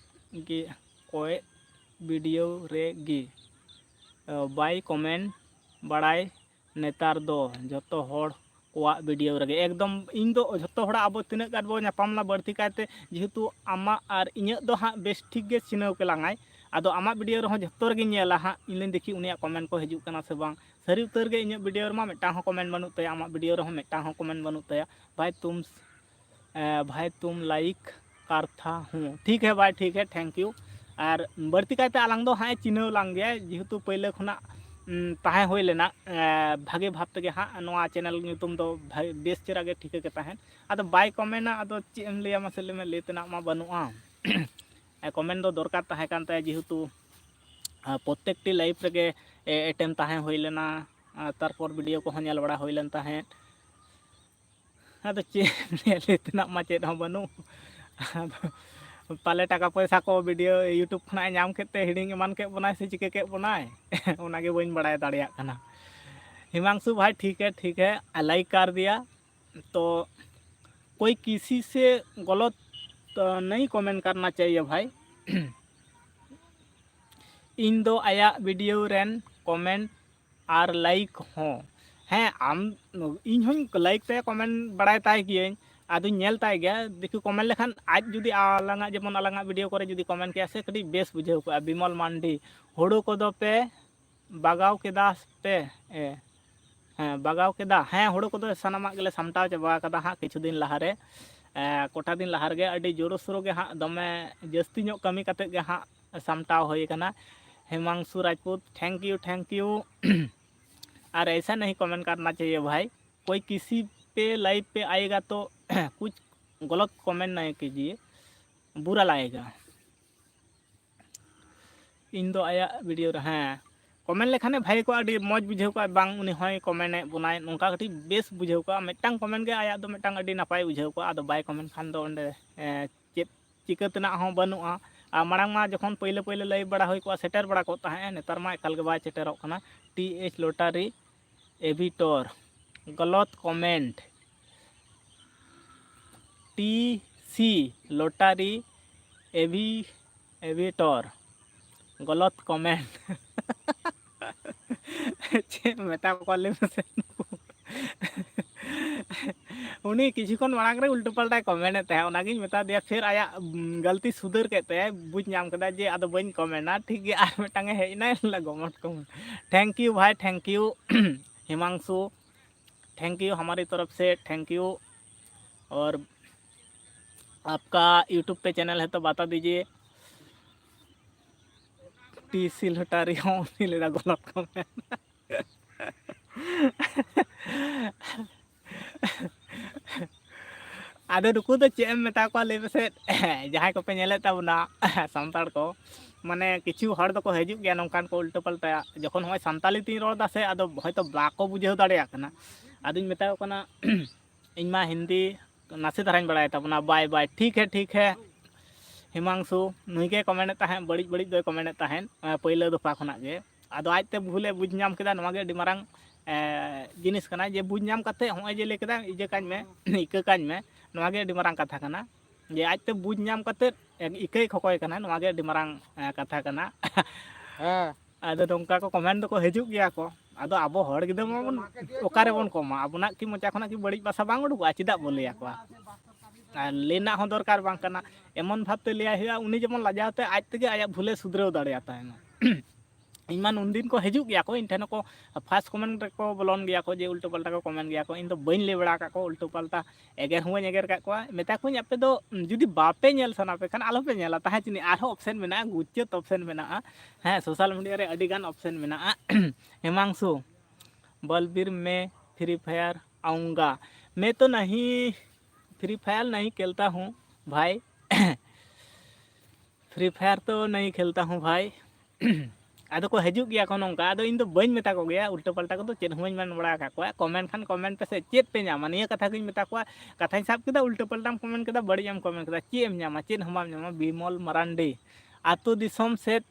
ᱜᱮ ᱠᱚᱭᱮ ᱵᱷᱤᱰᱤᱭᱳ ᱨᱮᱜᱮ ᱵᱟᱭ ᱠᱚᱢᱮᱱᱴ ᱵᱟᱲᱟᱭ ᱱᱮᱛᱟᱨ ᱫᱚ᱾ ᱡᱷᱚᱛᱚ ᱦᱚᱲ ᱠᱚᱣᱟᱜ ᱵᱷᱤᱰᱤᱭᱳ ᱨᱮᱜᱮ ᱮᱠᱫᱚᱢ ᱤᱧ ᱫᱚ ᱡᱷᱚᱛᱚ ᱦᱚᱲᱟᱜ ᱟᱵᱚ ᱛᱤᱱᱟᱹᱜ ᱜᱟᱱ ᱵᱚ ᱧᱟᱯᱟᱢ ᱞᱮᱱᱟ, ᱵᱟᱹᱲᱛᱤ ᱠᱟᱭᱛᱮ ᱡᱮᱦᱮᱛᱩ ᱟᱢᱟᱜ ᱟᱨ ᱤᱧᱟᱹᱜ ᱫᱚ ᱦᱟᱸᱜ ᱵᱮᱥ ᱴᱷᱤᱠ ᱜᱮ ᱪᱤᱱᱦᱟᱹᱣ ᱠᱮᱞᱟᱝᱟᱭ᱾ ᱟᱫᱚ ᱟᱢᱟᱜ ᱵᱷᱤᱰᱤᱭᱳ ᱨᱮᱦᱚᱸ ᱡᱷᱚᱛᱚ ᱨᱮᱜᱮᱧ ᱧᱮᱞᱟ ᱦᱟᱸᱜ, ᱤᱧ ᱞᱤᱧ ᱫᱮᱠᱷᱤ ᱩᱱᱤᱭᱟᱜ ᱠᱚᱢᱮᱱᱴ ᱠᱚ ᱦᱤᱡᱩᱜ ᱠᱟᱱᱟ ᱥᱮ ᱵᱟᱝ᱾ ᱥᱟᱹᱨᱤ ᱩᱛᱟᱹᱨ ᱜᱮ ᱤᱧᱟᱹᱜ ᱵᱷᱤᱰᱤᱭᱳ ᱨᱮᱢᱟ ᱢᱤᱫᱴᱟᱝ ᱦᱚᱸ ᱠᱚᱢᱮᱱᱴ ᱵᱟᱹᱱᱩᱜ ᱛᱟᱭᱟ, ᱟᱢᱟᱜ ᱵᱷᱤᱰᱤᱭᱳ ᱨᱮᱦᱚᱸ ᱢᱤᱫᱴᱟᱝ ᱦᱚᱸ ᱠᱚᱢᱮᱱᱴ ᱵᱟᱹᱱᱩᱜ ᱛᱟᱭᱟ᱾ ᱵᱷᱟᱭ ᱛᱩᱢ ᱮ, ᱵᱷᱟᱭ ᱛᱩᱢ ᱞᱟᱭᱤᱠ ᱠᱟᱨᱛᱷᱟ ᱦᱩᱸ, ᱴᱷᱤᱠ ᱦᱮ ᱵᱷᱟᱭ, ᱴᱷᱤᱠ ᱦᱮ, thank you। ᱟᱨ ᱵᱟᱹᱲᱛᱤ ᱠᱟᱭᱛᱮ ᱟᱞᱟᱝ ᱫᱚ ᱦᱟᱸᱜ ᱮ ᱪᱤᱱᱦᱟᱹᱣ ᱞᱟᱝ ᱜᱮᱭᱟ, ᱡᱮᱦᱮᱛᱩ ᱯᱟᱹᱭᱞᱟᱹ ᱠᱷᱚᱱᱟᱜ ᱩᱢ, ᱛᱟᱦᱮᱸ ᱦᱩᱭ ᱞᱮᱱᱟ, ᱮ, ᱵᱷᱟᱜᱮ ᱵᱷᱟᱵᱽ ᱛᱮᱜᱮ ᱦᱟᱸᱜ ᱱᱚᱣᱟ ᱪᱮᱱᱮᱞ ᱧᱩᱛᱩᱢ ᱫᱚ ᱵᱷᱟᱜᱮ, ᱵᱮᱥ ᱪᱮᱦᱨᱟ ᱜᱮ ᱴᱷᱤᱠᱟᱹ ᱜᱮ ᱛᱟᱦᱮᱸᱫ᱾ ᱟᱫᱚ ᱵᱟᱭ ᱠᱚᱢᱮᱱᱟ, ᱟᱫᱚ ᱪᱮᱫ ᱮᱢ ᱞᱟᱹᱭᱟ ᱢᱟᱥᱮ ᱞᱟᱹᱭ ᱢᱮ, ᱞᱟᱹᱭ ᱛᱮᱱᱟᱜ ᱢᱟ ᱵᱟᱹᱱᱩᱜᱼᱟ᱾ ᱮ, ᱠᱚᱢᱮᱱ ᱫᱚ ᱫᱚᱨᱠᱟᱨ ᱛᱟᱦᱮᱸ ᱠᱟᱱ ᱛᱟᱭᱟ, ᱡᱮᱦᱮᱛᱩ ᱟ, ᱯᱨᱚᱛᱛᱮᱠᱴᱤ ᱞᱟᱭᱤᱵᱷ ᱨᱮᱜᱮ ᱮ, ᱮᱴᱮᱱ ᱛᱟᱦᱮᱸ ᱦᱩᱭ ᱞᱮᱱᱟ, ᱟ, ᱛᱟᱨᱯᱚᱨ ᱵᱷᱤᱰᱤᱭᱳ ᱠᱚᱦᱚᱸ ᱧᱮᱞ ᱵᱟᱲᱟ ᱦᱩᱭ ᱞᱮᱱ ᱛᱟᱦᱮᱸᱫ᱾ ᱟᱫᱚ ᱪᱮᱫ ᱮᱢ ᱞᱟᱹᱭᱟ, ᱞᱟᱹᱭ ᱛᱮᱱᱟᱜ ᱢᱟ ᱪᱮᱫ ᱦᱚᱸ ᱵᱟᱹᱱᱩᱜ᱾ ᱟᱫᱚ ᱯᱟᱞᱮ ᱴᱟᱠᱟ ᱯᱚᱭᱥᱟ ᱠᱚ ᱵᱷᱤᱰᱤᱭᱳ YouTube ᱠᱷᱚᱱᱟᱜ ᱮ ᱧᱟᱢ ᱠᱮᱫ ᱛᱮ ᱦᱤᱲᱤᱧ ᱮᱢᱟᱱ ᱠᱮᱫ ᱵᱚᱱᱟᱭ ᱥᱮ ᱪᱤᱠᱟᱹ ᱠᱮᱫ ᱵᱚᱱᱟᱭ, ᱚᱱᱟᱜᱮ ᱵᱟᱹᱧ ᱵᱟᱲᱟᱭ ᱫᱟᱲᱮᱭᱟᱜ ᱠᱟᱱᱟ᱾ हिमांशु भाई, ठीक है, ठीक है, लाइक कर दिया। तो कोई किसी से गलत, अ, नहीं कमेंट करना चाहिए भाई। ᱤᱧ ᱫᱚ ᱟᱭᱟᱜ ᱵᱷᱤᱰᱤᱭᱳ ᱨᱮᱱ ᱠᱚᱢᱮᱱᱴ ᱟᱨ ᱞᱟᱭᱤᱠ ᱦᱚᱸ, ᱦᱮᱸ, ᱟᱢ, ᱤᱧ ᱦᱚᱸᱧ ᱞᱟᱭᱤᱠ ᱛᱟᱭᱟ, ᱠᱚᱢᱮᱱᱴ ᱵᱟᱲᱟᱭ ᱛᱟᱭ ᱜᱤᱭᱟᱹᱧ, ᱟᱫᱚᱧ ᱧᱮᱞ ᱛᱟᱭ ᱜᱮᱭᱟ᱾ ᱫᱮᱠᱷᱤ ᱠᱚᱢᱮᱱᱴ ᱞᱮᱠᱷᱟᱱ ᱟᱡ ᱡᱩᱫᱤ ᱟᱞᱟᱝᱟᱜ, ᱡᱮᱢᱚᱱ ᱟᱞᱟᱝᱟᱜ ᱵᱷᱤᱰᱤᱭᱳ ᱠᱚᱨᱮ ᱡᱩᱫᱤ ᱠᱚᱢᱮᱱᱴ ᱠᱮᱭᱟ ᱥᱮ, ᱠᱟᱹᱴᱤᱡ ᱵᱮᱥ ᱵᱩᱡᱷᱟᱹᱣ ᱠᱚᱜᱼᱟ᱾ ᱵᱤᱢᱚᱞ ᱢᱟᱱᱰᱤ, ᱦᱳᱲᱳ ᱠᱚᱫᱚ ᱯᱮ ᱵᱟᱜᱟᱣ ᱠᱮᱫᱟ ᱯᱮ? ᱮ, ᱦᱮᱸ, ᱵᱟᱜᱟᱣ ᱠᱮᱫᱟ᱾ ᱦᱮᱸ, ᱦᱩᱲᱩ ᱠᱚᱫᱚ ᱥᱟᱱᱟᱢᱟᱜ ᱜᱮᱞᱮ ᱥᱟᱢᱴᱟᱣ ᱪᱟᱵᱟ ᱟᱠᱟᱫᱟ ᱦᱟᱸᱜ ᱠᱤᱪᱷᱩ ᱫᱤᱱ ᱞᱟᱦᱟᱨᱮ᱾ ᱮ, ᱠᱚᱴᱟ ᱫᱤᱱ ᱞᱟᱦᱟ ᱨᱮᱜᱮ ᱟᱹᱰᱤ ᱡᱳᱨᱳ ᱥᱳᱨᱳ ᱜᱮ ᱦᱟᱸᱜ ᱫᱚᱢᱮ ᱡᱟᱹᱥᱛᱤ ᱧᱚᱜ ᱠᱟᱹᱢᱤ ᱠᱟᱛᱮᱫ ᱜᱮ ᱦᱟᱸᱜ ᱥᱟᱢᱴᱟᱣ ᱦᱩᱭ ᱟᱠᱟᱱᱟ᱾ Himanshu Rajput, thank you, thank you. ᱟᱨ ᱮᱭᱥᱟ ᱱᱟᱦᱤ ᱠᱚᱢᱮᱱᱴ ᱠᱟᱨᱱᱟ ᱪᱟᱦᱤᱭᱮ ᱵᱷᱟᱭ, ᱠᱳᱭ ᱠᱤᱥᱤ ᱯᱮ ᱞᱟᱭᱤᱵᱷ ᱯᱮ ᱟᱭᱮᱜᱟ ᱛᱚ ᱠᱩᱪ ᱜᱚᱞᱚᱛ ᱠᱚᱢᱮᱱᱴ ᱱᱟᱦᱤ ᱠᱤᱡᱤᱭᱮ, ᱵᱩᱨᱟ ᱞᱟᱭᱮᱜᱟ᱾ ᱤᱧ ᱫᱚ ᱟᱭᱟᱜ ᱵᱷᱤᱰᱤᱭᱳ ᱨᱮ, ᱦᱮᱸ, ᱠᱚᱢᱮᱱᱴ ᱞᱮᱠᱷᱟᱱᱮ ᱵᱷᱟᱜᱮ ᱠᱚᱜᱼᱟ, ᱟᱹᱰᱤ ᱢᱚᱡᱽ ᱵᱩᱡᱷᱟᱹᱣ ᱠᱚᱜᱼᱟ, ᱵᱟᱝ ᱩᱱᱤ ᱦᱚᱸᱭ ᱠᱚᱢᱮᱱᱴ ᱮᱫ ᱵᱚᱱᱟᱭ, ᱱᱚᱝᱠᱟ ᱠᱟᱹᱴᱤᱡ ᱵᱮᱥ ᱵᱩᱡᱷᱟᱹᱣ ᱠᱚᱜᱼᱟ᱾ ᱢᱤᱫᱴᱟᱝ ᱠᱚᱢᱮᱱᱴ ᱜᱮ ᱟᱭᱟᱜ ᱫᱚ ᱢᱤᱫᱴᱟᱝ ᱟᱹᱰᱤ ᱱᱟᱯᱟᱭ ᱵᱩᱡᱷᱟᱹᱣ ᱠᱚᱜᱼᱟ, ᱟᱫᱚ ᱵᱟᱭ ᱠᱚᱢᱮᱱᱴ ᱠᱷᱟᱱ ᱫᱚ ᱚᱸᱰᱮ, ᱮ, ᱪᱮᱫ ᱪᱤᱠᱟᱹ ᱛᱮᱱᱟᱜ ᱦᱚᱸ ᱵᱟᱹᱱᱩᱜᱼᱟ᱾ ᱟᱨ ᱢᱟᱲᱟᱝ ᱢᱟ ᱡᱚᱠᱷᱚᱱ ᱯᱟᱹᱭᱞᱟᱹ ᱯᱟᱹᱭᱞᱟᱹ ᱞᱟᱭᱤᱵᱷ ᱵᱟᱲᱟ ᱦᱩᱭ ᱠᱚᱜᱼᱟ, ᱥᱮᱴᱮᱨ ᱵᱟᱲᱟ ᱠᱚᱜ ᱛᱟᱦᱮᱸᱫ, ᱱᱮᱛᱟᱨ ᱢᱟ ᱮᱠᱟᱞ ᱜᱮ ᱵᱟᱭ ᱥᱮᱴᱮᱨᱚᱜ ᱠᱟᱱᱟ᱾ ᱴᱤ ᱮᱭᱤᱪ ᱞᱚᱴᱟᱨᱤ ᱮᱵᱷᱤᱴᱚᱨ, ᱜᱚᱞᱚᱛ ᱠᱚᱢᱮᱱᱴ᱾ ᱴᱤ ᱥᱤ ᱞᱚᱴᱟᱨᱤ ᱮᱵᱷᱤ ᱮᱵᱷᱤᱴᱚᱨ, ᱜᱚᱞᱚᱛ ᱠᱚᱢᱮᱱᱴ᱾ ᱪᱮᱫ ᱢᱮᱛᱟ ᱠᱚᱣᱟ ᱞᱟᱹᱭ ᱢᱮᱥᱮ ᱱᱩᱠᱩ? ᱩᱱᱤ ᱠᱤᱪᱷᱩ ᱠᱷᱚᱱ ᱢᱟᱲᱟᱝ ᱨᱮ ᱩᱞᱴᱟᱹ ᱯᱟᱞᱴᱟᱭ ᱠᱚᱢᱮᱱᱴ ᱮᱫ ᱛᱟᱦᱮᱸᱫ, ᱚᱱᱟᱜᱤᱧ ᱢᱮᱛᱟ ᱫᱮᱭᱟ, ᱯᱷᱤᱨ ᱟᱭᱟᱜ, ᱩᱢ, ᱜᱟᱹᱞᱛᱤ ᱥᱩᱫᱷᱟᱹᱨ ᱠᱮᱫ ᱛᱟᱭᱟᱭ, ᱵᱩᱡᱽ ᱧᱟᱢ ᱠᱮᱫᱟ ᱡᱮ ᱟᱫᱚ ᱵᱟᱹᱧ ᱠᱚᱢᱮᱱᱴᱟ᱾ ᱴᱷᱤᱠ ᱜᱮᱭᱟ, ᱟᱨ ᱢᱤᱫᱴᱟᱝ ᱮ ᱦᱮᱡ ᱮᱱᱟᱭ, ᱞᱟ ᱜᱚᱢᱚᱴ ᱠᱚᱢᱮᱱᱴ᱾ Thank you ᱵᱷᱟᱭ, thank you ᱦᱤᱢᱟᱝᱥᱩ, thank you ᱦᱟᱢᱟᱨᱤ ᱛᱚᱨᱚᱯ ᱥᱮ, thank you। और आपका YouTube पे चैनल है तो बता दीजिए। टी सी लोटारी ᱦᱚᱸ ᱩᱱᱤ ᱞᱮᱫᱟ ᱜᱚᱞᱚᱛ ᱠᱚᱢᱮᱱᱴ᱾ ᱟᱫᱚ ᱱᱩᱠᱩ ᱫᱚ ᱪᱮᱫ ᱮᱢ ᱢᱮᱛᱟ ᱠᱚᱣᱟ ᱞᱟᱹᱭ ᱢᱮᱥᱮ? ᱡᱟᱦᱟᱸᱭ ᱠᱚᱯᱮ ᱧᱮᱞᱮᱫ ᱛᱟᱵᱚᱱᱟ ᱥᱟᱱᱛᱟᱲ ᱠᱚ, ᱢᱟᱱᱮ ᱠᱤᱪᱷᱩ ᱦᱚᱲ ᱫᱚᱠᱚ ᱦᱤᱡᱩᱜ ᱜᱮᱭᱟ ᱱᱚᱝᱠᱟᱱ ᱠᱚ ᱩᱞᱴᱟᱹ ᱯᱟᱞᱴᱟ, ᱡᱚᱠᱷᱚᱱ ᱦᱚᱸᱜᱼᱚᱭ ᱥᱟᱱᱛᱟᱞᱤ ᱛᱤᱧ ᱨᱚᱲ ᱮᱫᱟ ᱥᱮ, ᱟᱫᱚ ᱦᱚᱭᱛᱳ ᱵᱟᱠᱚ ᱵᱩᱡᱷᱟᱹᱣ ᱫᱟᱲᱮᱭᱟᱜ ᱠᱟᱱᱟ᱾ ᱟᱫᱚᱧ ᱢᱮᱛᱟ ᱠᱚ ᱠᱟᱱᱟ, ᱤᱧ ᱢᱟ ᱦᱤᱱᱫᱤ ᱱᱟᱥᱮ ᱫᱷᱟᱨᱟᱧ ᱵᱟᱲᱟᱭ ᱛᱟᱵᱚᱱᱟ, ᱵᱟᱭ ᱵᱟᱭ, ᱴᱷᱤᱠ ᱦᱮ ᱴᱷᱤᱠ ᱦᱮ᱾ ᱦᱤᱢᱟᱝᱥᱩ ᱱᱩᱭ ᱜᱮ ᱠᱚᱢᱮᱱᱴ ᱮᱫ ᱛᱟᱦᱮᱸᱫ, ᱵᱟᱹᱲᱤᱡ ᱵᱟᱹᱲᱤᱡ ᱫᱚᱭ ᱠᱚᱢᱮᱱᱴ ᱮᱫ ᱛᱟᱦᱮᱸᱫ, ᱮᱸ, ᱯᱟᱹᱭᱞᱟᱹ ᱫᱚᱯᱷᱟ ᱠᱷᱚᱱᱟᱜ ᱜᱮ᱾ ᱟᱫᱚ ᱟᱡᱛᱮ ᱵᱷᱩᱞᱮ ᱵᱩᱡᱽ ᱧᱟᱢ ᱠᱮᱫᱟ, ᱱᱚᱣᱟ ᱜᱮ ᱟᱹᱰᱤ ᱢᱟᱨᱟᱝ, ᱮᱸ, ᱡᱤᱱᱤᱥ ᱠᱟᱱᱟ, ᱡᱮ ᱵᱩᱡᱽ ᱧᱟᱢ ᱠᱟᱛᱮ ᱦᱚᱸᱜᱼᱚᱭ ᱡᱮ ᱞᱟᱹᱭ ᱠᱮᱫᱟ, ᱤᱭᱟᱹ ᱠᱟᱹᱧ ᱢᱮ, ᱤᱠᱟᱹ ᱠᱟᱹᱧ ᱢᱮ, ᱱᱚᱣᱟ ᱜᱮ ᱟᱹᱰᱤ ᱢᱟᱨᱟᱝ ᱠᱟᱛᱷᱟ ᱠᱟᱱᱟ᱾ ᱡᱮ ᱟᱡᱛᱮ ᱵᱩᱡᱽ ᱧᱟᱢ ᱠᱟᱛᱮ ᱤᱠᱟᱹᱭ ᱠᱷᱚᱠᱚᱭ ᱠᱟᱱᱟ, ᱱᱚᱣᱟ ᱜᱮ ᱟᱹᱰᱤ ᱢᱟᱨᱟᱝ, ᱮᱸ, ᱠᱟᱛᱷᱟ ᱠᱟᱱᱟ᱾ ᱦᱮᱸ᱾ ᱟᱫᱚ ᱱᱚᱝᱠᱟ ᱠᱚ ᱠᱚᱢᱮᱱᱴ ᱫᱚᱠᱚ ᱦᱤᱡᱩᱜ ᱜᱮᱭᱟ ᱠᱚ᱾ ᱟᱫᱚ ᱟᱵᱚ ᱦᱚᱲ ᱜᱤᱫᱽᱨᱟᱹ ᱢᱟᱵᱚᱱ ᱚᱠᱟ ᱨᱮᱵᱚᱱ ᱠᱚᱢᱟ? ᱟᱵᱚᱱᱟᱜ ᱠᱤ ᱢᱚᱪᱟ ᱠᱷᱚᱱᱟᱜ ᱠᱤ ᱵᱟᱹᱲᱤᱡ ᱵᱷᱟᱥᱟ ᱵᱟᱝ ᱩᱰᱩᱠᱚᱜᱼᱟ? ᱪᱮᱫᱟᱜ ᱵᱚ ᱞᱟᱹᱭ ᱟᱠᱚᱣᱟ? ᱟᱨ ᱞᱟᱹᱭ ᱨᱮᱱᱟᱜ ᱦᱚᱸ ᱫᱚᱨᱠᱟᱨ ᱵᱟᱝ ᱠᱟᱱᱟ᱾ ᱮᱢᱚᱱ ᱵᱷᱟᱵᱽᱛᱮ ᱞᱟᱹᱭᱟᱭ ᱦᱩᱭᱩᱜᱼᱟ, ᱩᱱᱤ ᱡᱮᱢᱚᱱ ᱞᱟᱡᱟᱣ ᱛᱮ ᱟᱡ ᱛᱮᱜᱮ ᱟᱭᱟᱜ ᱵᱷᱩᱞᱮ ᱥᱩᱫᱷᱨᱟᱹᱣ ᱫᱟᱲᱮᱭᱟᱛᱟᱭ ᱢᱟ᱾ ᱤᱧ ᱢᱟ ᱱᱩᱱᱫᱤᱱ ᱠᱚ ᱦᱤᱡᱩᱜ ᱜᱮᱭᱟ ᱠᱚ, ᱤᱧ ᱴᱷᱮᱱ ᱦᱚᱸᱠᱚ first comment ᱨᱮᱠᱚ ᱵᱚᱞᱚᱱ ᱜᱮᱭᱟ ᱠᱚ, ᱡᱮ ᱩᱞᱴᱟᱹ ᱯᱟᱞᱴᱟ ᱠᱚ comment ᱜᱮᱭᱟ ᱠᱚ᱾ ᱤᱧ ᱫᱚ ᱵᱟᱹᱧ ᱞᱟᱹᱭ ᱵᱟᱲᱟ ᱟᱠᱟᱫ ᱠᱚᱣᱟ ᱩᱞᱴᱟᱹ ᱯᱟᱞᱴᱟ, ᱮᱜᱮᱨ ᱦᱚᱸ ᱵᱟᱹᱧ ᱮᱜᱮᱨ ᱟᱠᱟᱫ ᱠᱚᱣᱟ᱾ ᱢᱮᱛᱟ ᱠᱚᱣᱟᱧ, ᱟᱯᱮ ᱫᱚ ᱡᱩᱫᱤ ᱵᱟᱯᱮ ᱧᱮᱞ ᱥᱟᱱᱟ ᱯᱮ ᱠᱷᱟᱱ ᱟᱞᱚᱯᱮ ᱧᱮᱞᱟ, ᱛᱟᱦᱮᱸ ᱪᱤᱱᱤ ᱟᱨᱦᱚᱸ option ᱢᱮᱱᱟᱜᱼᱟ, ᱜᱩᱪᱟᱹᱛ option ᱢᱮᱱᱟᱜᱼᱟ᱾ ᱦᱮᱸ, social media ᱨᱮ ᱟᱹᱰᱤ ᱜᱟᱱ option ᱢᱮᱱᱟᱜᱼᱟ᱾ ᱦᱮᱢᱟᱝᱥᱩ, ᱵᱚᱞᱵᱤᱨ ᱢᱮ Free Fire ᱟᱣᱩᱸᱜᱟ, मैं तो नहीं, Free Fire नहीं खेलता हूँ भाई। Free Fire तो नहीं खेलता हूँ भाई। ᱟᱫᱚ ᱠᱚ ᱦᱤᱡᱩᱜ ᱜᱮᱭᱟ ᱠᱚ ᱱᱚᱝᱠᱟ, ᱟᱫᱚ ᱤᱧ ᱫᱚ ᱵᱟᱹᱧ ᱢᱮᱛᱟ ᱠᱚ ᱜᱮᱭᱟ, ᱩᱞᱴᱟᱹ ᱯᱟᱞᱴᱟ ᱠᱚᱫᱚ ᱪᱮᱫ ᱦᱚᱸ ᱵᱟᱹᱧ ᱢᱮᱱ ᱵᱟᱲᱟ ᱟᱠᱟᱫ ᱠᱚᱣᱟ᱾ Comment ᱠᱷᱟᱱ comment ᱯᱮᱥᱮ, ᱪᱮᱫ ᱯᱮ ᱧᱟᱢᱟ? ᱱᱤᱭᱟᱹ ᱠᱟᱛᱷᱟ ᱜᱤᱧ ᱢᱮᱛᱟ ᱠᱚᱣᱟ᱾ ᱠᱟᱛᱷᱟᱧ ᱥᱟᱵ ᱠᱮᱫᱟ, ᱩᱞᱴᱟᱹ ᱯᱟᱞᱴᱟᱢ comment ᱠᱮᱫᱟ, ᱪᱮᱫ ᱮᱢ ᱧᱟᱢᱟ? ᱪᱮᱫ ᱦᱚᱸ ᱵᱟᱢ ᱧᱟᱢᱟ᱾ ᱵᱤᱢᱚᱞ ᱢᱟᱨᱟᱱᱰᱤ, ᱟᱛᱳ ᱫᱤᱥᱚᱢ ᱥᱮᱫ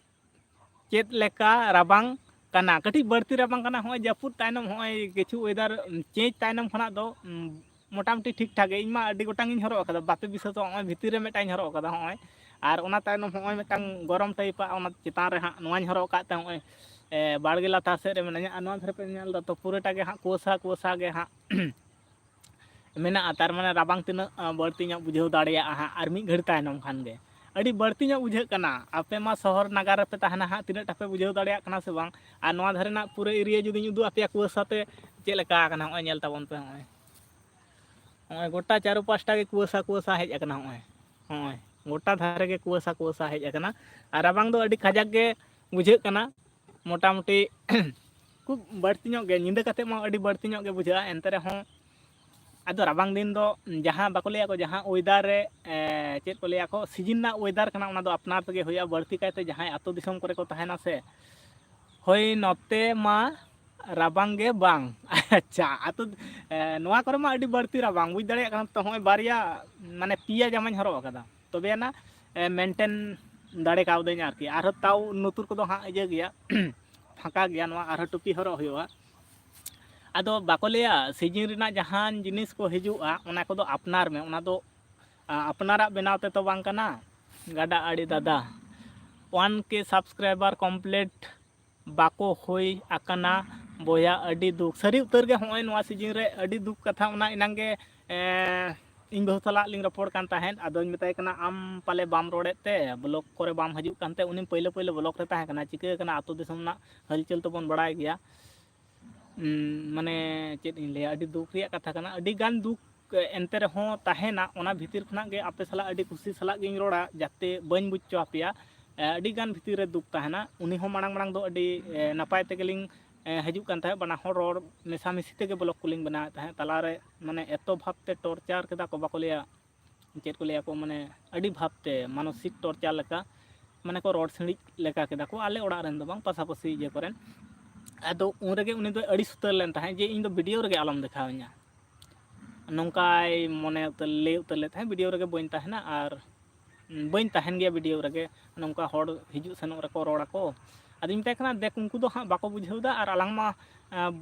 ᱪᱮᱫ ᱞᱮᱠᱟ ᱨᱟᱵᱟᱝ ᱠᱟᱱᱟ? ᱠᱟᱹᱴᱤᱡ ᱵᱟᱹᱲᱛᱤ ᱨᱟᱵᱟᱝ ᱠᱟᱱᱟ᱾ ᱦᱚᱸᱜᱼᱚᱭ ᱡᱟᱹᱯᱩᱫ ᱛᱟᱭᱱᱚᱢ, ᱦᱚᱸᱜᱼᱚᱭ ᱠᱤᱪᱷᱩ weather change ᱛᱟᱭᱱᱚᱢ ᱠᱷᱚᱱᱟᱜ ᱫᱚ, ᱩᱢ, ᱢᱚᱴᱟᱢᱩᱴᱤ ᱴᱷᱤᱠ ᱴᱷᱟᱠ ᱜᱮ᱾ ᱤᱧ ᱢᱟ ᱟᱹᱰᱤ ᱜᱚᱴᱟᱝ ᱤᱧ ᱦᱚᱨᱚᱜ ᱟᱠᱟᱫᱟ, ᱵᱟᱯᱮ ᱵᱤᱥᱣᱟᱥᱚᱜᱼᱟ, ᱦᱚᱸᱜᱼᱚᱭ ᱵᱷᱤᱛᱤᱨ ᱨᱮ ᱢᱤᱫᱴᱟᱝ ᱤᱧ ᱦᱚᱨᱚᱜ ᱟᱠᱟᱫᱟ ᱦᱚᱸᱜᱼᱚᱭ᱾ ᱟᱨ ᱚᱱᱟ ᱛᱟᱭᱱᱚᱢ ᱦᱚᱸᱜᱼᱚᱭ ᱢᱤᱫᱴᱟᱝ ᱜᱚᱨᱚᱢ type ᱟᱜ, ᱚᱱᱟ ᱪᱮᱛᱟᱱ ᱨᱮ ᱦᱟᱸᱜ ᱱᱚᱣᱟᱧ ᱦᱚᱨᱚᱜ ᱟᱠᱟᱫ ᱛᱮ ᱦᱚᱸᱜᱼᱚᱭ, ᱮ, ᱵᱟᱲᱜᱮ ᱞᱟᱛᱟᱨ ᱥᱮᱫ ᱨᱮ ᱢᱤᱱᱟᱹᱧᱟ᱾ ᱟᱨ ᱱᱚᱣᱟ ᱫᱷᱟᱨᱮ ᱯᱮ ᱧᱮᱞ ᱮᱫᱟ ᱛᱚ, ᱯᱩᱨᱟᱹᱴᱟ ᱜᱮ ᱦᱟᱸᱜ ᱠᱩᱣᱟᱹᱥᱟ ᱠᱩᱣᱟᱹᱥᱟ ᱜᱮ ᱦᱟᱸᱜ ᱢᱮᱱᱟᱜᱼᱟ᱾ ᱛᱟᱨ ᱢᱟᱱᱮ ᱨᱟᱵᱟᱝ ᱛᱤᱱᱟᱹᱜ, ᱟ, ᱵᱟᱹᱲᱛᱤ ᱧᱚᱜ ᱵᱩᱡᱷᱟᱹᱣ ᱫᱟᱲᱮᱭᱟᱜᱼᱟ ᱦᱟᱸᱜ ᱟᱨ ᱢᱤᱫ ᱜᱷᱟᱹᱲᱤ ᱛᱟᱭᱱᱚᱢ ᱠᱷᱟᱱ ᱜᱮ᱾ ᱟᱹᱰᱤ ᱵᱟᱹᱲᱛᱤ ᱧᱚᱜ ᱵᱩᱡᱷᱟᱹᱜ ᱠᱟᱱᱟ᱾ ᱟᱯᱮ ᱢᱟ ᱥᱚᱦᱚᱨ ᱱᱟᱜᱟᱨ ᱨᱮᱯᱮ ᱛᱟᱦᱮᱱᱟ ᱦᱟᱸᱜ, ᱛᱤᱱᱟᱹᱜ ᱴᱟ ᱯᱮ ᱵᱩᱡᱷᱟᱹᱣ ᱫᱟᱲᱮᱭᱟᱜ ᱠᱟᱱᱟ ᱥᱮ ᱵᱟᱝ? ᱟᱨ ᱱᱚᱣᱟ ᱫᱷᱟᱨᱮ ᱨᱮᱱᱟᱜ ᱯᱩᱨᱟᱹ area ᱡᱩᱫᱤᱧ ᱩᱫᱩᱜ ᱟᱯᱮᱭᱟ ᱠᱩᱣᱟᱹᱥᱟ ᱛᱮ ᱪᱮᱫ ᱞᱮᱠᱟ ᱟᱠᱟᱱᱟ, ᱦᱚᱸᱜᱼᱚᱭ ᱧᱮᱞ ᱛᱟᱵᱚᱱ ᱯᱮ᱾ ᱦᱚᱸᱜᱼᱚᱭ, ᱦᱚᱸᱜᱼᱚᱭ ᱜᱚᱴᱟ ᱪᱟᱨᱚ ᱯᱟᱥᱴᱟ ᱜᱮ ᱠᱩᱣᱟᱹᱥᱟ ᱠᱩᱣᱟᱹᱥᱟ ᱦᱮᱡ ᱟᱠᱟᱱᱟ᱾ ᱦᱚᱸᱜᱼᱚᱭ, ᱦᱚᱸᱜᱼᱚᱭ ᱜᱚᱴᱟ ᱫᱷᱟᱨᱮ ᱜᱮ ᱠᱩᱣᱟᱹᱥᱟ ᱠᱩᱣᱟᱹᱥᱟ ᱦᱮᱡ ᱟᱠᱟᱱᱟ᱾ ᱟᱨ ᱨᱟᱵᱟᱝ ᱫᱚ ᱟᱹᱰᱤ ᱠᱟᱡᱟᱠ ᱜᱮ ᱵᱩᱡᱷᱟᱹᱜ ᱠᱟᱱᱟ᱾ ᱢᱚᱴᱟᱢᱩᱴᱤ ᱠᱷᱩᱵ ᱵᱟᱹᱲᱛᱤ ᱧᱚᱜ ᱜᱮ, ᱧᱤᱫᱟᱹ ᱠᱟᱛᱮᱫ ᱢᱟ ᱟᱹᱰᱤ ᱵᱟᱹᱲᱛᱤ ᱧᱚᱜ ᱜᱮ ᱵᱩᱡᱷᱟᱹᱜᱼᱟ᱾ ᱮᱱᱛᱮ ᱨᱮᱦᱚᱸ ᱟᱫᱚ ᱨᱟᱵᱟᱝ ᱫᱤᱱ ᱫᱚ ᱡᱟᱦᱟᱸ ᱵᱟᱠᱚ ᱞᱟᱹᱭᱟ ᱠᱚ, ᱡᱟᱦᱟᱸ weather ᱨᱮ, ᱮ, ᱪᱮᱫ ᱠᱚ ᱞᱟᱹᱭᱟ ᱠᱚ, season ᱨᱮᱱᱟᱜ weather ᱠᱟᱱᱟ, ᱚᱱᱟ ᱫᱚ ᱟᱯᱱᱟᱨ ᱛᱮᱜᱮ ᱦᱩᱭᱩᱜᱼᱟ᱾ ᱵᱟᱹᱲᱛᱤ ᱠᱟᱭᱛᱮ ᱡᱟᱦᱟᱸᱭ ᱟᱹᱛᱩ ᱫᱤᱥᱚᱢ ᱠᱚᱨᱮ ᱠᱚ ᱛᱟᱦᱮᱱᱟ ᱥᱮ, ᱦᱳᱭ, ᱱᱚᱛᱮ ᱢᱟ ᱨᱟᱵᱟᱝ ᱜᱮ ᱵᱟᱝ᱾ ᱟᱪᱪᱷᱟ, ᱟᱹᱛᱩ, ᱮ, ᱱᱚᱣᱟ ᱠᱚᱨᱮ ᱢᱟ ᱟᱹᱰᱤ ᱵᱟᱹᱲᱛᱤ ᱨᱟᱵᱟᱝ, ᱵᱩᱡᱽ ᱫᱟᱲᱮᱭᱟᱜ ᱠᱟᱱᱟ ᱛᱚ᱾ ᱦᱚᱸᱜᱼᱚᱭ ᱵᱟᱨᱭᱟ, ᱢᱟᱱᱮ ᱯᱮᱭᱟ ᱡᱟᱢᱟᱧ ᱦᱚᱨᱚᱜ ᱟᱠᱟᱫᱟ, ᱛᱚᱵᱮ ᱟᱱᱟ, ᱮ, maintain ᱫᱟᱲᱮ ᱠᱟᱣᱫᱟᱹᱧ ᱟᱨᱠᱤ᱾ ᱟᱨᱦᱚᱸ ᱛᱟᱣ ᱱᱩᱛᱩᱨ ᱠᱚᱫᱚ ᱦᱟᱸᱜ ᱤᱭᱟᱹ ᱜᱮᱭᱟ, ᱯᱷᱟᱸᱠᱟ ᱜᱮᱭᱟ, ᱱᱚᱣᱟ ᱟᱨᱦᱚᱸ ᱴᱩᱯᱤ ᱦᱚᱨᱚᱜ ᱦᱩᱭᱩᱜᱼᱟ᱾ ᱟᱫᱚ ᱵᱟᱠᱚ ᱞᱟᱹᱭᱟ, season ᱨᱮᱱᱟᱜ ᱡᱟᱦᱟᱱ ᱡᱤᱱᱤᱥ ᱠᱚ ᱦᱤᱡᱩᱜᱼᱟ, ᱚᱱᱟ ᱠᱚᱫᱚ ᱟᱯᱱᱟᱨ ᱢᱮ, ᱚᱱᱟ ᱫᱚ, ᱟ, ᱟᱯᱱᱟᱨᱟᱜ ᱵᱮᱱᱟᱣ ᱛᱮᱛᱚ ᱵᱟᱝ ᱠᱟᱱᱟ᱾ ᱜᱟᱰᱟ ᱟᱲᱮ ᱫᱟᱫᱟ, one K subscriber complete ᱵᱟᱠᱚ ᱦᱩᱭ ᱟᱠᱟᱱᱟ ᱵᱚᱭᱦᱟ, ᱟᱹᱰᱤ ᱫᱩᱠ᱾ ᱥᱟᱹᱨᱤ ᱩᱛᱟᱹᱨ ᱜᱮ, ᱦᱚᱸᱜᱼᱚᱭ ᱱᱚᱣᱟ season ᱨᱮ ᱟᱹᱰᱤ ᱫᱩᱠ ᱠᱟᱛᱷᱟ᱾ ᱚᱱᱟ ᱮᱱᱟᱝ ᱜᱮ, ᱮᱸ, ᱤᱧ ᱵᱟᱹᱦᱩ ᱥᱟᱞᱟᱜ ᱞᱤᱧ ᱨᱚᱯᱚᱲ ᱠᱟᱱ ᱛᱟᱦᱮᱸᱫ, ᱟᱫᱚᱧ ᱢᱮᱛᱟᱭ ᱠᱟᱱᱟ, "ᱟᱢ ᱯᱟᱞᱮ ᱵᱟᱢ ᱨᱚᱲᱮᱫ ᱛᱮ, ᱵᱞᱚᱜ ᱠᱚᱨᱮ ᱵᱟᱢ ᱦᱤᱡᱩᱜ ᱠᱟᱱᱛᱮ?" ᱩᱱᱤ ᱯᱟᱹᱭᱞᱟᱹ ᱯᱟᱹᱭᱞᱟᱹ ᱵᱞᱚᱜ ᱨᱮ ᱛᱟᱦᱮᱸ ᱠᱟᱱᱟ, ᱪᱤᱠᱟᱹ ᱠᱟᱱᱟ ᱟᱹᱛᱩ ᱫᱤᱥᱚᱢ ᱨᱮᱱᱟᱜ ᱦᱟᱹᱞᱪᱟᱹᱞ ᱛᱟᱵᱚᱱ ᱵᱟᱲᱟᱭ ᱜᱮᱭᱟ᱾ ᱩᱸ, ᱢᱟᱱᱮ ᱪᱮᱫ ᱤᱧ ᱞᱟᱹᱭᱟ, ᱟᱹᱰᱤ ᱫᱩᱠ ᱨᱮᱭᱟᱜ ᱠᱟᱛᱷᱟ ᱠᱟᱱᱟ᱾ ᱟᱹᱰᱤ ᱜᱟᱱ ᱫᱩᱠ ᱮᱱᱛᱮ ᱨᱮᱦᱚᱸ ᱛᱟᱦᱮᱱᱟ, ᱚᱱᱟ ᱵᱷᱤᱛᱤᱨ ᱠᱷᱚᱱᱟᱜ ᱜᱮ ᱟᱯᱮ ᱥᱟᱞᱟᱜ ᱟᱹᱰᱤ ᱠᱩᱥᱤ ᱥᱟᱞᱟᱜ ᱜᱤᱧ ᱨᱚᱲᱟ, ᱡᱟᱛᱮ ᱵᱟᱹᱧ ᱵᱩᱡᱽ ᱦᱚᱪᱚ ᱟᱯᱮᱭᱟ᱾ ᱮ, ᱟᱹᱰᱤ ᱜᱟᱱ ᱵᱷᱤᱛᱤᱨ ᱨᱮ ᱫᱩᱠ ᱛᱟᱦᱮᱱᱟ᱾ ᱩᱱᱤ ᱦᱚᱸ ᱢᱟᱲᱟᱝ ᱢᱟᱲᱟᱝ ᱫᱚ ᱟᱹᱰᱤ, ᱮ, ᱱᱟᱯᱟᱭ ᱛᱮᱜᱮᱞᱤᱧ, ᱮ, ᱦᱤᱡᱩᱜ ᱠᱟᱱ ᱛᱟᱦᱮᱸᱫ, ᱵᱟᱱᱟ ᱦᱚᱲ ᱨᱚᱲ ᱢᱮᱥᱟᱢᱤᱥᱤ ᱛᱮᱜᱮ ᱵᱞᱚᱜ ᱠᱚᱞᱤᱧ ᱵᱮᱱᱟᱣᱮᱫ ᱛᱟᱦᱮᱸᱫ᱾ ᱛᱟᱞᱟᱨᱮ ᱢᱟᱱᱮ ᱮᱛᱚ ᱵᱷᱟᱵᱽᱛᱮ ᱴᱚᱨᱪᱟᱨ ᱠᱮᱫᱟ ᱠᱚ, ᱵᱟᱠᱚ ᱞᱟᱹᱭᱟ, ᱪᱮᱫ ᱠᱚ ᱞᱟᱹᱭᱟ ᱠᱚ, ᱢᱟᱱᱮ ᱟᱹᱰᱤ ᱵᱷᱟᱵᱽᱛᱮ ᱢᱟᱱᱚᱥᱤᱠ ᱴᱚᱨᱪᱟᱨ ᱞᱮᱠᱟ, ᱢᱟᱱᱮ ᱠᱚ ᱨᱚᱲ ᱥᱤᱬᱤᱡ ᱞᱮᱠᱟ ᱠᱮᱫᱟ ᱠᱚ ᱟᱞᱮ ᱚᱲᱟᱜ ᱨᱮᱱ ᱫᱚ ᱵᱟᱝ, ᱯᱟᱥᱟᱯᱟᱥᱤ ᱤᱭᱟᱹ ᱠᱚᱨᱮᱱ᱾ ᱟᱫᱚ ᱩᱱ ᱨᱮᱜᱮ ᱩᱱᱤ ᱫᱚᱭ ᱟᱹᱲᱤᱥ ᱩᱛᱟᱹᱨ ᱞᱮᱱ ᱛᱟᱦᱮᱸᱫ ᱡᱮ, "ᱤᱧ ᱫᱚ ᱵᱷᱤᱰᱤᱭᱳ ᱨᱮᱜᱮ ᱟᱞᱚᱢ ᱫᱮᱠᱷᱟᱣᱤᱧᱟ", ᱱᱚᱝᱠᱟᱭ ᱢᱚᱱᱮ ᱩᱛᱟᱹᱨ, ᱞᱟᱹᱭ ᱩᱛᱟᱹᱨ ᱞᱮᱫ ᱛᱟᱦᱮᱸᱫ, "ᱵᱷᱤᱰᱤᱭᱳ ᱨᱮᱜᱮ ᱵᱟᱹᱧ ᱛᱟᱦᱮᱱᱟ ᱟᱨ ᱵᱟᱹᱧ ᱛᱟᱦᱮᱱ ᱜᱮᱭᱟ ᱵᱷᱤᱰᱤᱭᱳ ᱨᱮᱜᱮ, ᱱᱚᱝᱠᱟ ᱦᱚᱲ ᱦᱤᱡᱩᱜ ᱥᱮᱱᱚᱜ ᱨᱮᱠᱚ ᱨᱚᱲ ᱟᱠᱚ᱾" ᱟᱫᱚᱧ ᱢᱮᱛᱟᱭ ᱠᱟᱱᱟ, "ᱫᱮᱠ, ᱩᱱᱠᱩ ᱫᱚ ᱦᱟᱸᱜ ᱵᱟᱠᱚ ᱵᱩᱡᱷᱟᱹᱣ ᱮᱫᱟ ᱟᱨ ᱟᱞᱟᱝ ᱢᱟ, ᱮᱸ,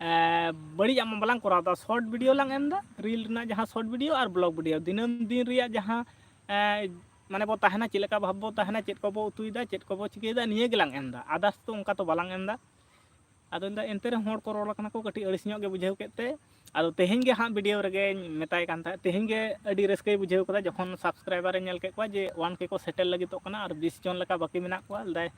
ᱮᱸ, ᱵᱟᱹᱲᱤᱡᱟᱜ ᱢᱟ ᱵᱟᱞᱟᱝ ᱠᱚᱨᱟᱣ ᱮᱫᱟ, ᱥᱚᱨᱴ ᱵᱷᱤᱰᱤᱭᱳ ᱞᱟᱝ ᱮᱢ ᱮᱫᱟ, ᱨᱤᱞ ᱨᱮᱱᱟᱜ ᱡᱟᱦᱟᱸ ᱥᱚᱨᱴ ᱵᱷᱤᱰᱤᱭᱳ ᱟᱨ ᱵᱞᱚᱜ ᱵᱷᱤᱰᱤᱭᱳ, ᱫᱤᱱᱟᱹᱢ ᱫᱤᱱ ᱨᱮᱭᱟᱜ ᱡᱟᱦᱟᱸ, ᱮᱸ, ᱢᱟᱱᱮ ᱵᱚ ᱛᱟᱦᱮᱱᱟ, ᱪᱮᱫ ᱞᱮᱠᱟ ᱵᱷᱟᱵᱽ ᱵᱚ ᱛᱟᱦᱮᱱᱟ, ᱪᱮᱫ ᱠᱚᱵᱚ ᱩᱛᱩᱭᱮᱫᱟ, ᱪᱮᱫ ᱠᱚᱵᱚ ᱪᱤᱠᱟᱹᱭᱮᱫᱟ, ᱱᱤᱭᱟᱹ ᱜᱮᱞᱟᱝ ᱮᱢ ᱮᱫᱟ, ᱟᱫᱟᱨᱥ ᱫᱚ ᱚᱱᱠᱟ ᱛᱚ ᱵᱟᱞᱟᱝ ᱮᱢ ᱮᱫᱟ᱾" ᱟᱫᱚ ᱢᱮᱱᱫᱟ, ᱮᱱᱛᱮ ᱨᱮᱦᱚᱸ ᱦᱚᱲ ᱠᱚ ᱨᱚᱲ ᱠᱟᱱᱟ ᱠᱚ, ᱠᱟᱹᱴᱤᱡ ᱟᱹᱲᱤᱥ ᱧᱚᱜ ᱜᱮ ᱵᱩᱡᱷᱟᱹᱣ ᱠᱮᱫ ᱛᱮ, ᱟᱫᱚ ᱛᱮᱦᱮᱧ ᱜᱮ ᱦᱟᱸᱜ ᱵᱷᱤᱰᱤᱭᱳ ᱨᱮᱜᱮᱧ ᱢᱮᱛᱟᱭ ᱠᱟᱱ ᱛᱟᱦᱮᱸᱫ, ᱛᱮᱦᱮᱧ ᱜᱮ ᱟᱹᱰᱤ ᱨᱟᱹᱥᱠᱟᱹᱭ ᱵᱩᱡᱷᱟᱹᱣ ᱠᱮᱫᱟ ᱡᱚᱠᱷᱚᱱ ᱥᱟᱵᱥᱠᱨᱟᱭᱵᱟᱨᱮ ᱧᱮᱞ ᱠᱮᱫ ᱠᱚᱣᱟ ᱡᱮ ᱚᱣᱟᱱ ᱠᱮ ᱠᱚ ᱥᱮᱴᱮᱨ ᱞᱟᱹᱜᱤᱫᱚᱜ ᱠᱟᱱᱟ ᱟᱨ ᱵᱤᱥ ᱡᱚᱱ ᱞᱮᱠᱟ ᱵᱟᱹᱠᱤ ᱢᱮᱱᱟᱜ ᱠᱚᱣᱟ᱾ ᱞᱟᱹᱭᱫᱟᱭ,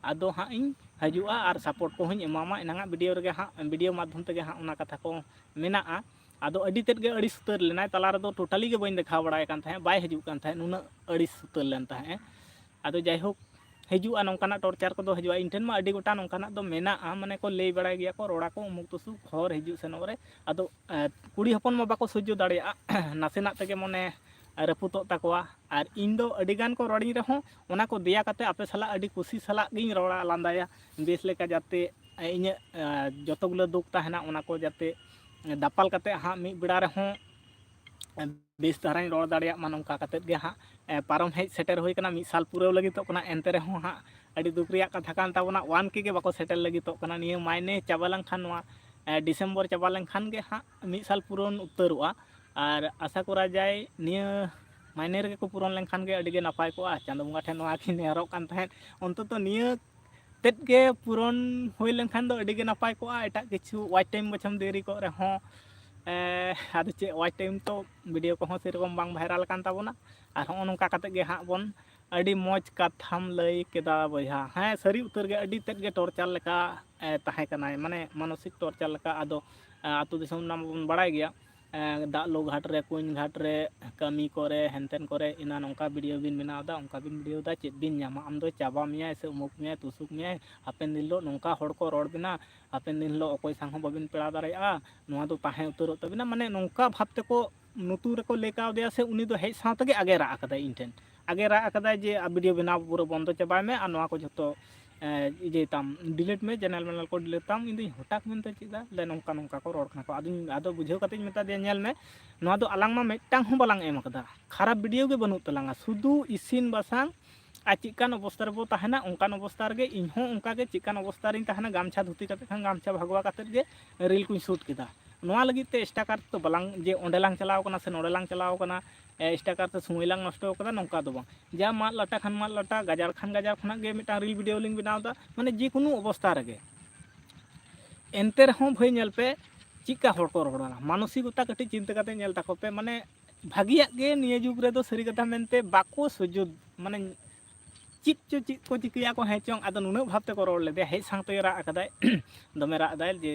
"ᱟᱫᱚ ᱦᱟᱸᱜ ᱤᱧ ᱦᱤᱡᱩᱜᱼᱟ ᱟᱨ ᱥᱟᱯᱳᱨᱴ ᱠᱚᱦᱚᱸᱧ ᱮᱢᱟᱢᱟ, ᱮᱱᱟᱝᱟᱜ ᱵᱷᱤᱰᱤᱭᱳ ᱨᱮᱜᱮ ᱦᱟᱸᱜ, ᱵᱷᱤᱰᱤᱭᱳ ᱢᱟᱫᱽᱫᱷᱚᱢ ᱛᱮᱜᱮ ᱦᱟᱸᱜ ᱚᱱᱟ ᱠᱟᱛᱷᱟ ᱠᱚ ᱢᱮᱱᱟᱜᱼᱟ᱾" ᱟᱫᱚ ᱟᱹᱰᱤ ᱛᱮᱫ ᱜᱮ ᱟᱹᱲᱤᱥ ᱩᱛᱟᱹᱨ ᱞᱮᱱᱟᱭ, ᱛᱟᱞᱟ ᱨᱮᱫᱚ ᱴᱳᱴᱟᱞᱤ ᱜᱮ ᱵᱟᱹᱧ ᱫᱮᱠᱷᱟᱣ ᱵᱟᱲᱟᱭ ᱠᱟᱱ ᱛᱟᱦᱮᱸᱫ, ᱵᱟᱭ ᱦᱤᱡᱩᱜ ᱠᱟᱱ ᱛᱟᱦᱮᱸᱫ, ᱱᱩᱱᱟᱹᱜ ᱟᱹᱲᱤᱥ ᱩᱛᱟᱹᱨ ᱞᱮᱱ ᱛᱟᱦᱮᱸᱫ᱾ ᱟᱫᱚ ᱡᱟᱭᱦᱳᱠ, ᱦᱤᱡᱩᱜᱼᱟ, ᱱᱚᱝᱠᱟᱱᱟᱜ ᱴᱚᱨᱪᱟᱨ ᱠᱚᱫᱚ ᱦᱤᱡᱩᱜᱼᱟ᱾ ᱤᱧ ᱴᱷᱮᱱ ᱢᱟ ᱟᱹᱰᱤ ᱜᱚᱴᱟᱝ ᱱᱚᱝᱠᱟᱱᱟᱜ ᱫᱚ ᱢᱮᱱᱟᱜᱼᱟ, ᱢᱟᱱᱮ ᱠᱚ ᱞᱟᱹᱭ ᱵᱟᱲᱟᱭ ᱜᱮᱭᱟ ᱠᱚ, ᱨᱚᱲ ᱟᱠᱚ ᱩᱢᱩᱠ ᱛᱩᱥᱩᱠ ᱦᱚᱨ ᱦᱤᱡᱩᱜ ᱥᱮᱱᱚᱜ ᱨᱮ᱾ ᱟᱫᱚ, ᱮ, ᱠᱩᱲᱤ ᱦᱚᱯᱚᱱ ᱢᱟ ᱵᱟᱠᱚ ᱥᱚᱦᱡᱡᱚ ᱫᱟᱲᱮᱭᱟᱜᱼᱟ, ᱱᱟᱥᱮᱱᱟᱜ ᱛᱮᱜᱮ ᱢᱚᱱᱮ ᱨᱟᱹᱯᱩᱫᱚᱜ ᱛᱟᱠᱚᱣᱟ᱾ ᱟᱨ ᱤᱧ ᱫᱚ ᱟᱹᱰᱤ ᱜᱟᱱ ᱠᱚ ᱨᱚᱲᱤᱧ ᱨᱮᱦᱚᱸ, ᱚᱱᱟ ᱠᱚ ᱫᱮᱭᱟ ᱠᱟᱛᱮ ᱟᱯᱮ ᱥᱟᱞᱟᱜ ᱟᱹᱰᱤ ᱠᱩᱥᱤ ᱥᱟᱞᱟᱜ ᱜᱤᱧ ᱨᱚᱲᱟ ᱞᱟᱸᱫᱟᱭᱟ ᱵᱮᱥ ᱞᱮᱠᱟ, ᱡᱟᱛᱮ, ᱮ, ᱤᱧᱟᱹᱜ, ᱮ, ᱡᱚᱛᱚ ᱜᱩᱞᱟᱹ ᱫᱩᱠ ᱛᱟᱦᱮᱱᱟ, ᱚᱱᱟ ᱠᱚ ᱡᱟᱛᱮ ᱫᱟᱯᱟᱞ ᱠᱟᱛᱮ ᱦᱟᱸᱜ ᱢᱤᱫ ᱵᱮᱲᱟ ᱨᱮᱦᱚᱸ ᱵᱮᱥ ᱫᱷᱟᱨᱟᱧ ᱨᱚᱲ ᱫᱟᱲᱮᱭᱟᱜ ᱢᱟ, ᱱᱚᱝᱠᱟ ᱠᱟᱛᱮᱫ ᱜᱮ ᱦᱟᱸᱜ, ᱮ, ᱯᱟᱨᱚᱢ ᱦᱮᱡ ᱥᱮᱴᱮᱨ ᱦᱩᱭ ᱠᱟᱱᱟ, ᱢᱤᱫ ᱥᱟᱞ ᱯᱩᱨᱟᱹᱣ ᱞᱟᱹᱜᱤᱫᱚᱜ ᱠᱟᱱᱟ᱾ ᱮᱱᱛᱮ ᱨᱮᱦᱚᱸ ᱦᱟᱸᱜ ᱟᱹᱰᱤ ᱫᱩᱠ ᱨᱮᱭᱟᱜ ᱠᱟᱛᱷᱟ ᱠᱟᱱ ᱛᱟᱵᱚᱱᱟ, ᱚᱣᱟᱱ ᱠᱮ ᱜᱮ ᱵᱟᱠᱚ ᱥᱮᱴᱮᱨ ᱞᱟᱹᱜᱤᱫᱚᱜ ᱠᱟᱱᱟ᱾ ᱱᱤᱭᱟᱹ ᱢᱟᱭᱱᱮ ᱪᱟᱵᱟ ᱞᱮᱱᱠᱷᱟᱱ, ᱱᱚᱣᱟ, ᱮ, ᱰᱤᱥᱮᱢᱵᱚᱨ ᱪᱟᱵᱟ ᱞᱮᱱᱠᱷᱟᱱ ᱜᱮ ᱦᱟᱸᱜ ᱢᱤᱫ ᱥᱟᱞ ᱯᱩᱨᱚᱱ ᱩᱛᱟᱹᱨᱚᱜᱼᱟ᱾ ᱟᱨ ᱟᱥᱟ ᱠᱚᱨᱟ ᱡᱟᱭ ᱱᱤᱭᱟᱹ ᱢᱟᱭᱱᱮ ᱨᱮᱜᱮ ᱠᱚ ᱯᱩᱨᱚᱱ ᱞᱮᱱᱠᱷᱟᱱ ᱜᱮ ᱟᱹᱰᱤ ᱜᱮ ᱱᱟᱯᱟᱭ ᱠᱚᱜᱼᱟ᱾ ᱪᱟᱸᱫᱳ ᱵᱚᱸᱜᱟ ᱴᱷᱮᱱ ᱱᱚᱣᱟ ᱜᱮ ᱱᱮᱦᱚᱨᱚᱜ ᱠᱟᱱ ᱛᱟᱦᱮᱸᱫ, ᱚᱱᱛᱚᱛᱚ ᱱᱤᱭᱟᱹ ᱛᱮᱫ ᱜᱮ ᱯᱩᱨᱚᱱ ᱦᱩᱭ ᱞᱮᱱᱠᱷᱟᱱ ᱫᱚ ᱟᱹᱰᱤ ᱜᱮ ᱱᱟᱯᱟᱭ ᱠᱚᱜᱼᱟ᱾ ᱮᱴᱟᱜ ᱠᱤᱪᱷᱩ ᱣᱟᱪ ᱴᱟᱭᱤᱢ ᱵᱚᱪᱷᱚᱢ ᱫᱮᱨᱤ ᱠᱚᱜ ᱨᱮᱦᱚᱸ, ᱮᱸ, ᱟᱫᱚ ᱪᱮᱫ, watch time ᱛᱚ video ᱠᱚᱦᱚᱸ ᱥᱮᱨᱚᱠᱚᱢ ᱵᱟᱝ viral ᱟᱠᱟᱱ ᱛᱟᱵᱚᱱᱟ᱾ ᱟᱨ ᱦᱚᱸᱜᱼᱚ ᱱᱚᱝᱠᱟ ᱠᱟᱛᱮᱫ ᱜᱮ ᱦᱟᱸᱜ ᱵᱚᱱ, ᱟᱹᱰᱤ ᱢᱚᱡᱽ ᱠᱟᱛᱷᱟᱢ ᱞᱟᱹᱭ ᱠᱮᱫᱟ ᱵᱚᱭᱦᱟ᱾ ᱦᱮᱸ, ᱥᱟᱹᱨᱤ ᱩᱛᱟᱹᱨ ᱜᱮ ᱟᱹᱰᱤ ᱛᱮᱫ ᱜᱮ torture ᱞᱮᱠᱟ, ᱮ, ᱛᱟᱦᱮᱸ ᱠᱟᱱᱟᱭ, ᱢᱟᱱᱮ ᱢᱟᱱᱚᱥᱤᱠ torture ᱞᱮᱠᱟ᱾ ᱟᱫᱚ, ᱮ, ᱟᱹᱛᱩ ᱫᱤᱥᱚᱢ ᱨᱮᱱᱟᱜ ᱢᱟᱵᱚᱱ ᱵᱟᱲᱟᱭ ᱜᱮᱭᱟ, ᱮ, ᱫᱟᱜ ᱞᱩ ᱜᱷᱟᱴ ᱨᱮ, ᱠᱩᱧ ᱜᱷᱟᱴ ᱨᱮ, ᱠᱟᱹᱢᱤ ᱠᱚᱨᱮ, ᱦᱮᱱᱛᱮᱱ ᱠᱚᱨᱮ, ᱤᱱᱟ ᱱᱚᱝᱠᱟ video ᱵᱤᱱ ᱵᱮᱱᱟᱣ ᱮᱫᱟ, ᱚᱱᱠᱟ ᱵᱤᱱ video ᱮᱫᱟ, ᱪᱮᱫ ᱵᱤᱱ ᱧᱟᱢᱟ? ᱟᱢ ᱫᱚ ᱪᱟᱵᱟ ᱢᱮᱭᱟᱭ ᱥᱮ ᱩᱢᱩᱠ ᱢᱮᱭᱟᱭ, ᱛᱩᱥᱩᱠ ᱢᱮᱭᱟᱭ, ᱦᱟᱯᱮᱱ ᱫᱤᱱ ᱦᱤᱞᱳᱜ ᱱᱚᱝᱠᱟ ᱦᱚᱲ ᱠᱚ ᱨᱚᱲ ᱵᱤᱱᱟ, ᱦᱟᱯᱮᱱ ᱫᱤᱱ ᱦᱤᱞᱳᱜ ᱚᱠᱚᱭ ᱥᱟᱶ ᱦᱚᱸ ᱵᱟᱵᱤᱱ ᱯᱮᱲᱟ ᱫᱟᱲᱮᱭᱟᱜᱼᱟ, ᱱᱚᱣᱟ ᱫᱚ ᱛᱟᱦᱮᱸ ᱩᱛᱟᱹᱨᱚᱜ ᱛᱟᱵᱤᱱᱟ᱾ ᱢᱟᱱᱮ ᱱᱚᱝᱠᱟ ᱵᱷᱟᱵᱽ ᱛᱮᱠᱚ ᱱᱩᱛᱩᱨ ᱨᱮᱠᱚ ᱞᱟᱹᱭ ᱠᱟᱣᱫᱮᱭᱟ ᱥᱮ ᱩᱱᱤ ᱫᱚ ᱦᱮᱡ ᱥᱟᱶ ᱛᱮᱜᱮ ᱟᱜᱮ ᱨᱟᱜ ᱟᱠᱟᱫᱟᱭ ᱤᱧ ᱴᱷᱮᱱ᱾ ᱟᱜᱮ ᱨᱟᱜ ᱟᱠᱟᱫᱟᱭ ᱡᱮ, "ᱟᱨ video ᱵᱮᱱᱟᱣ ᱯᱩᱨᱟᱹ ᱵᱚᱱᱫᱚ ᱪᱟᱵᱟᱭ ᱢᱮ ᱟᱨ ᱱᱚᱣᱟ ᱠᱚ ᱡᱷᱚᱛᱚ, ᱮ, ᱤᱭᱟᱹᱭ ᱛᱟᱢ, delete ᱢᱮ, channel ᱢᱮᱱᱟᱞ ᱠᱚ delete ᱛᱟᱢ᱾" ᱤᱧ ᱫᱩᱧ ᱦᱚᱴᱟᱜ ᱢᱮᱱᱛᱮ ᱪᱮᱫ ᱫᱟ? ᱞᱮ ᱱᱚᱝᱠᱟ ᱱᱚᱝᱠᱟ ᱠᱚ ᱨᱚᱲ ᱠᱟᱱᱟ ᱠᱚ᱾ ᱟᱫᱚᱧ, ᱟᱫᱚ ᱵᱩᱡᱷᱟᱹᱣ ᱠᱟᱛᱮᱧ ᱢᱮᱛᱟ ᱫᱮᱭᱟ, "ᱧᱮᱞ ᱢᱮ, ᱱᱚᱣᱟ ᱫᱚ ᱟᱞᱟᱝ ᱢᱟ ᱢᱤᱫᱴᱟᱝ ᱦᱚᱸ ᱵᱟᱞᱟᱝ ᱮᱢ ᱟᱠᱟᱫᱟ, ᱠᱷᱟᱨᱟᱯ video ᱜᱮ ᱵᱟᱹᱱᱩᱜ ᱛᱟᱞᱟᱝᱟ, ᱥᱩᱫᱷᱩ ᱤᱥᱤᱱ ᱵᱟᱥᱟᱝ ᱟᱨ ᱪᱮᱫᱠᱟᱱ ᱚᱵᱚᱥᱛᱟ ᱨᱮᱵᱚ ᱛᱟᱦᱮᱱᱟ ᱚᱱᱠᱟᱱ ᱚᱵᱚᱥᱛᱟ ᱨᱮᱜᱮ, ᱤᱧ ᱦᱚᱸ ᱚᱱᱠᱟ ᱜᱮ ᱪᱮᱫᱠᱟᱱ ᱚᱵᱚᱥᱛᱟ ᱨᱤᱧ ᱛᱟᱦᱮᱱᱟ, ᱜᱟᱢᱪᱷᱟ ᱫᱷᱩᱛᱤ ᱠᱟᱛᱮ ᱠᱷᱟᱱ ᱜᱟᱢᱪᱷᱟ ᱵᱷᱟᱜᱽᱣᱟ ᱠᱟᱛᱮᱫ ᱜᱮ reel ᱠᱚᱧ shoot ᱠᱮᱫᱟ᱾ ᱱᱚᱣᱟ ᱞᱟᱹᱜᱤᱫ ᱛᱮ extra ᱠᱟᱨ ᱛᱮ ᱵᱟᱞᱟᱝ, ᱡᱮ ᱚᱸᱰᱮ ᱞᱟᱝ ᱪᱟᱞᱟᱣ ᱠᱟᱱᱟ ᱥᱮ ᱱᱚᱸᱰᱮ ᱞᱟᱝ ᱪᱟᱞᱟᱣ ᱠᱟᱱᱟ, ᱮ, extra ᱠᱟᱨ ᱛᱮ ᱥᱚᱢᱚᱭ ᱞᱟᱝ ᱱᱚᱥᱴᱚ ᱠᱟᱫᱟ, ᱱᱚᱝᱠᱟ ᱫᱚ ᱵᱟᱝ᱾ ᱡᱟ ᱢᱟᱫ ᱞᱟᱴᱟ ᱠᱷᱟᱱ ᱢᱟᱫ ᱞᱟᱴᱟ, ᱜᱟᱡᱟᱲ ᱠᱷᱟᱱ ᱜᱟᱡᱟᱲ ᱠᱷᱚᱱᱟᱜ ᱜᱮ ᱢᱤᱫᱴᱟᱝ reel video ᱞᱤᱧ ᱵᱮᱱᱟᱣ ᱮᱫᱟ, ᱢᱟᱱᱮ ᱡᱮᱠᱳᱱᱳ ᱚᱵᱚᱥᱛᱟ ᱨᱮᱜᱮ᱾ ᱮᱱᱛᱮ ᱨᱮᱦᱚᱸ ᱵᱷᱟᱹᱭ ᱧᱮᱞ ᱯᱮ, ᱪᱮᱫᱠᱟ ᱦᱚᱲ ᱠᱚ ᱨᱚᱲᱟ, ᱢᱟᱱᱚᱥᱤᱠᱚᱛᱟ ᱠᱟᱹᱴᱤᱡ ᱪᱤᱱᱛᱟᱹ ᱠᱟᱛᱮ ᱧᱮᱞ ᱛᱟᱠᱚ ᱯᱮ, ᱢᱟᱱᱮ ᱵᱷᱟᱹᱜᱤᱭᱟᱜ ᱜᱮ ᱱᱤᱭᱟᱹ ᱡᱩᱜᱽ ᱨᱮᱫᱚ ᱥᱟᱹᱨᱤ ᱠᱟᱛᱷᱟ ᱢᱮᱱᱛᱮ ᱵᱟᱠᱚ ᱥᱩᱡᱩᱫ, ᱢᱟᱱᱮ ᱪᱮᱫ ᱪᱚ ᱪᱮᱫ ᱠᱚ ᱪᱤᱠᱟᱹᱭᱟ ᱠᱚ ᱦᱮᱸ ᱪᱚᱝ᱾ ᱟᱫᱚ ᱱᱩᱱᱟᱹᱜ ᱵᱷᱟᱵᱽ ᱛᱮᱠᱚ ᱨᱚᱲ ᱞᱮᱫᱮᱭᱟ, ᱦᱮᱡ ᱥᱟᱶ ᱛᱮᱜᱮ ᱨᱟᱜ ᱟᱠᱟᱫᱟᱭ, ᱫᱚᱢᱮ ᱨᱟᱜ ᱮᱫᱟᱭ ᱡᱮ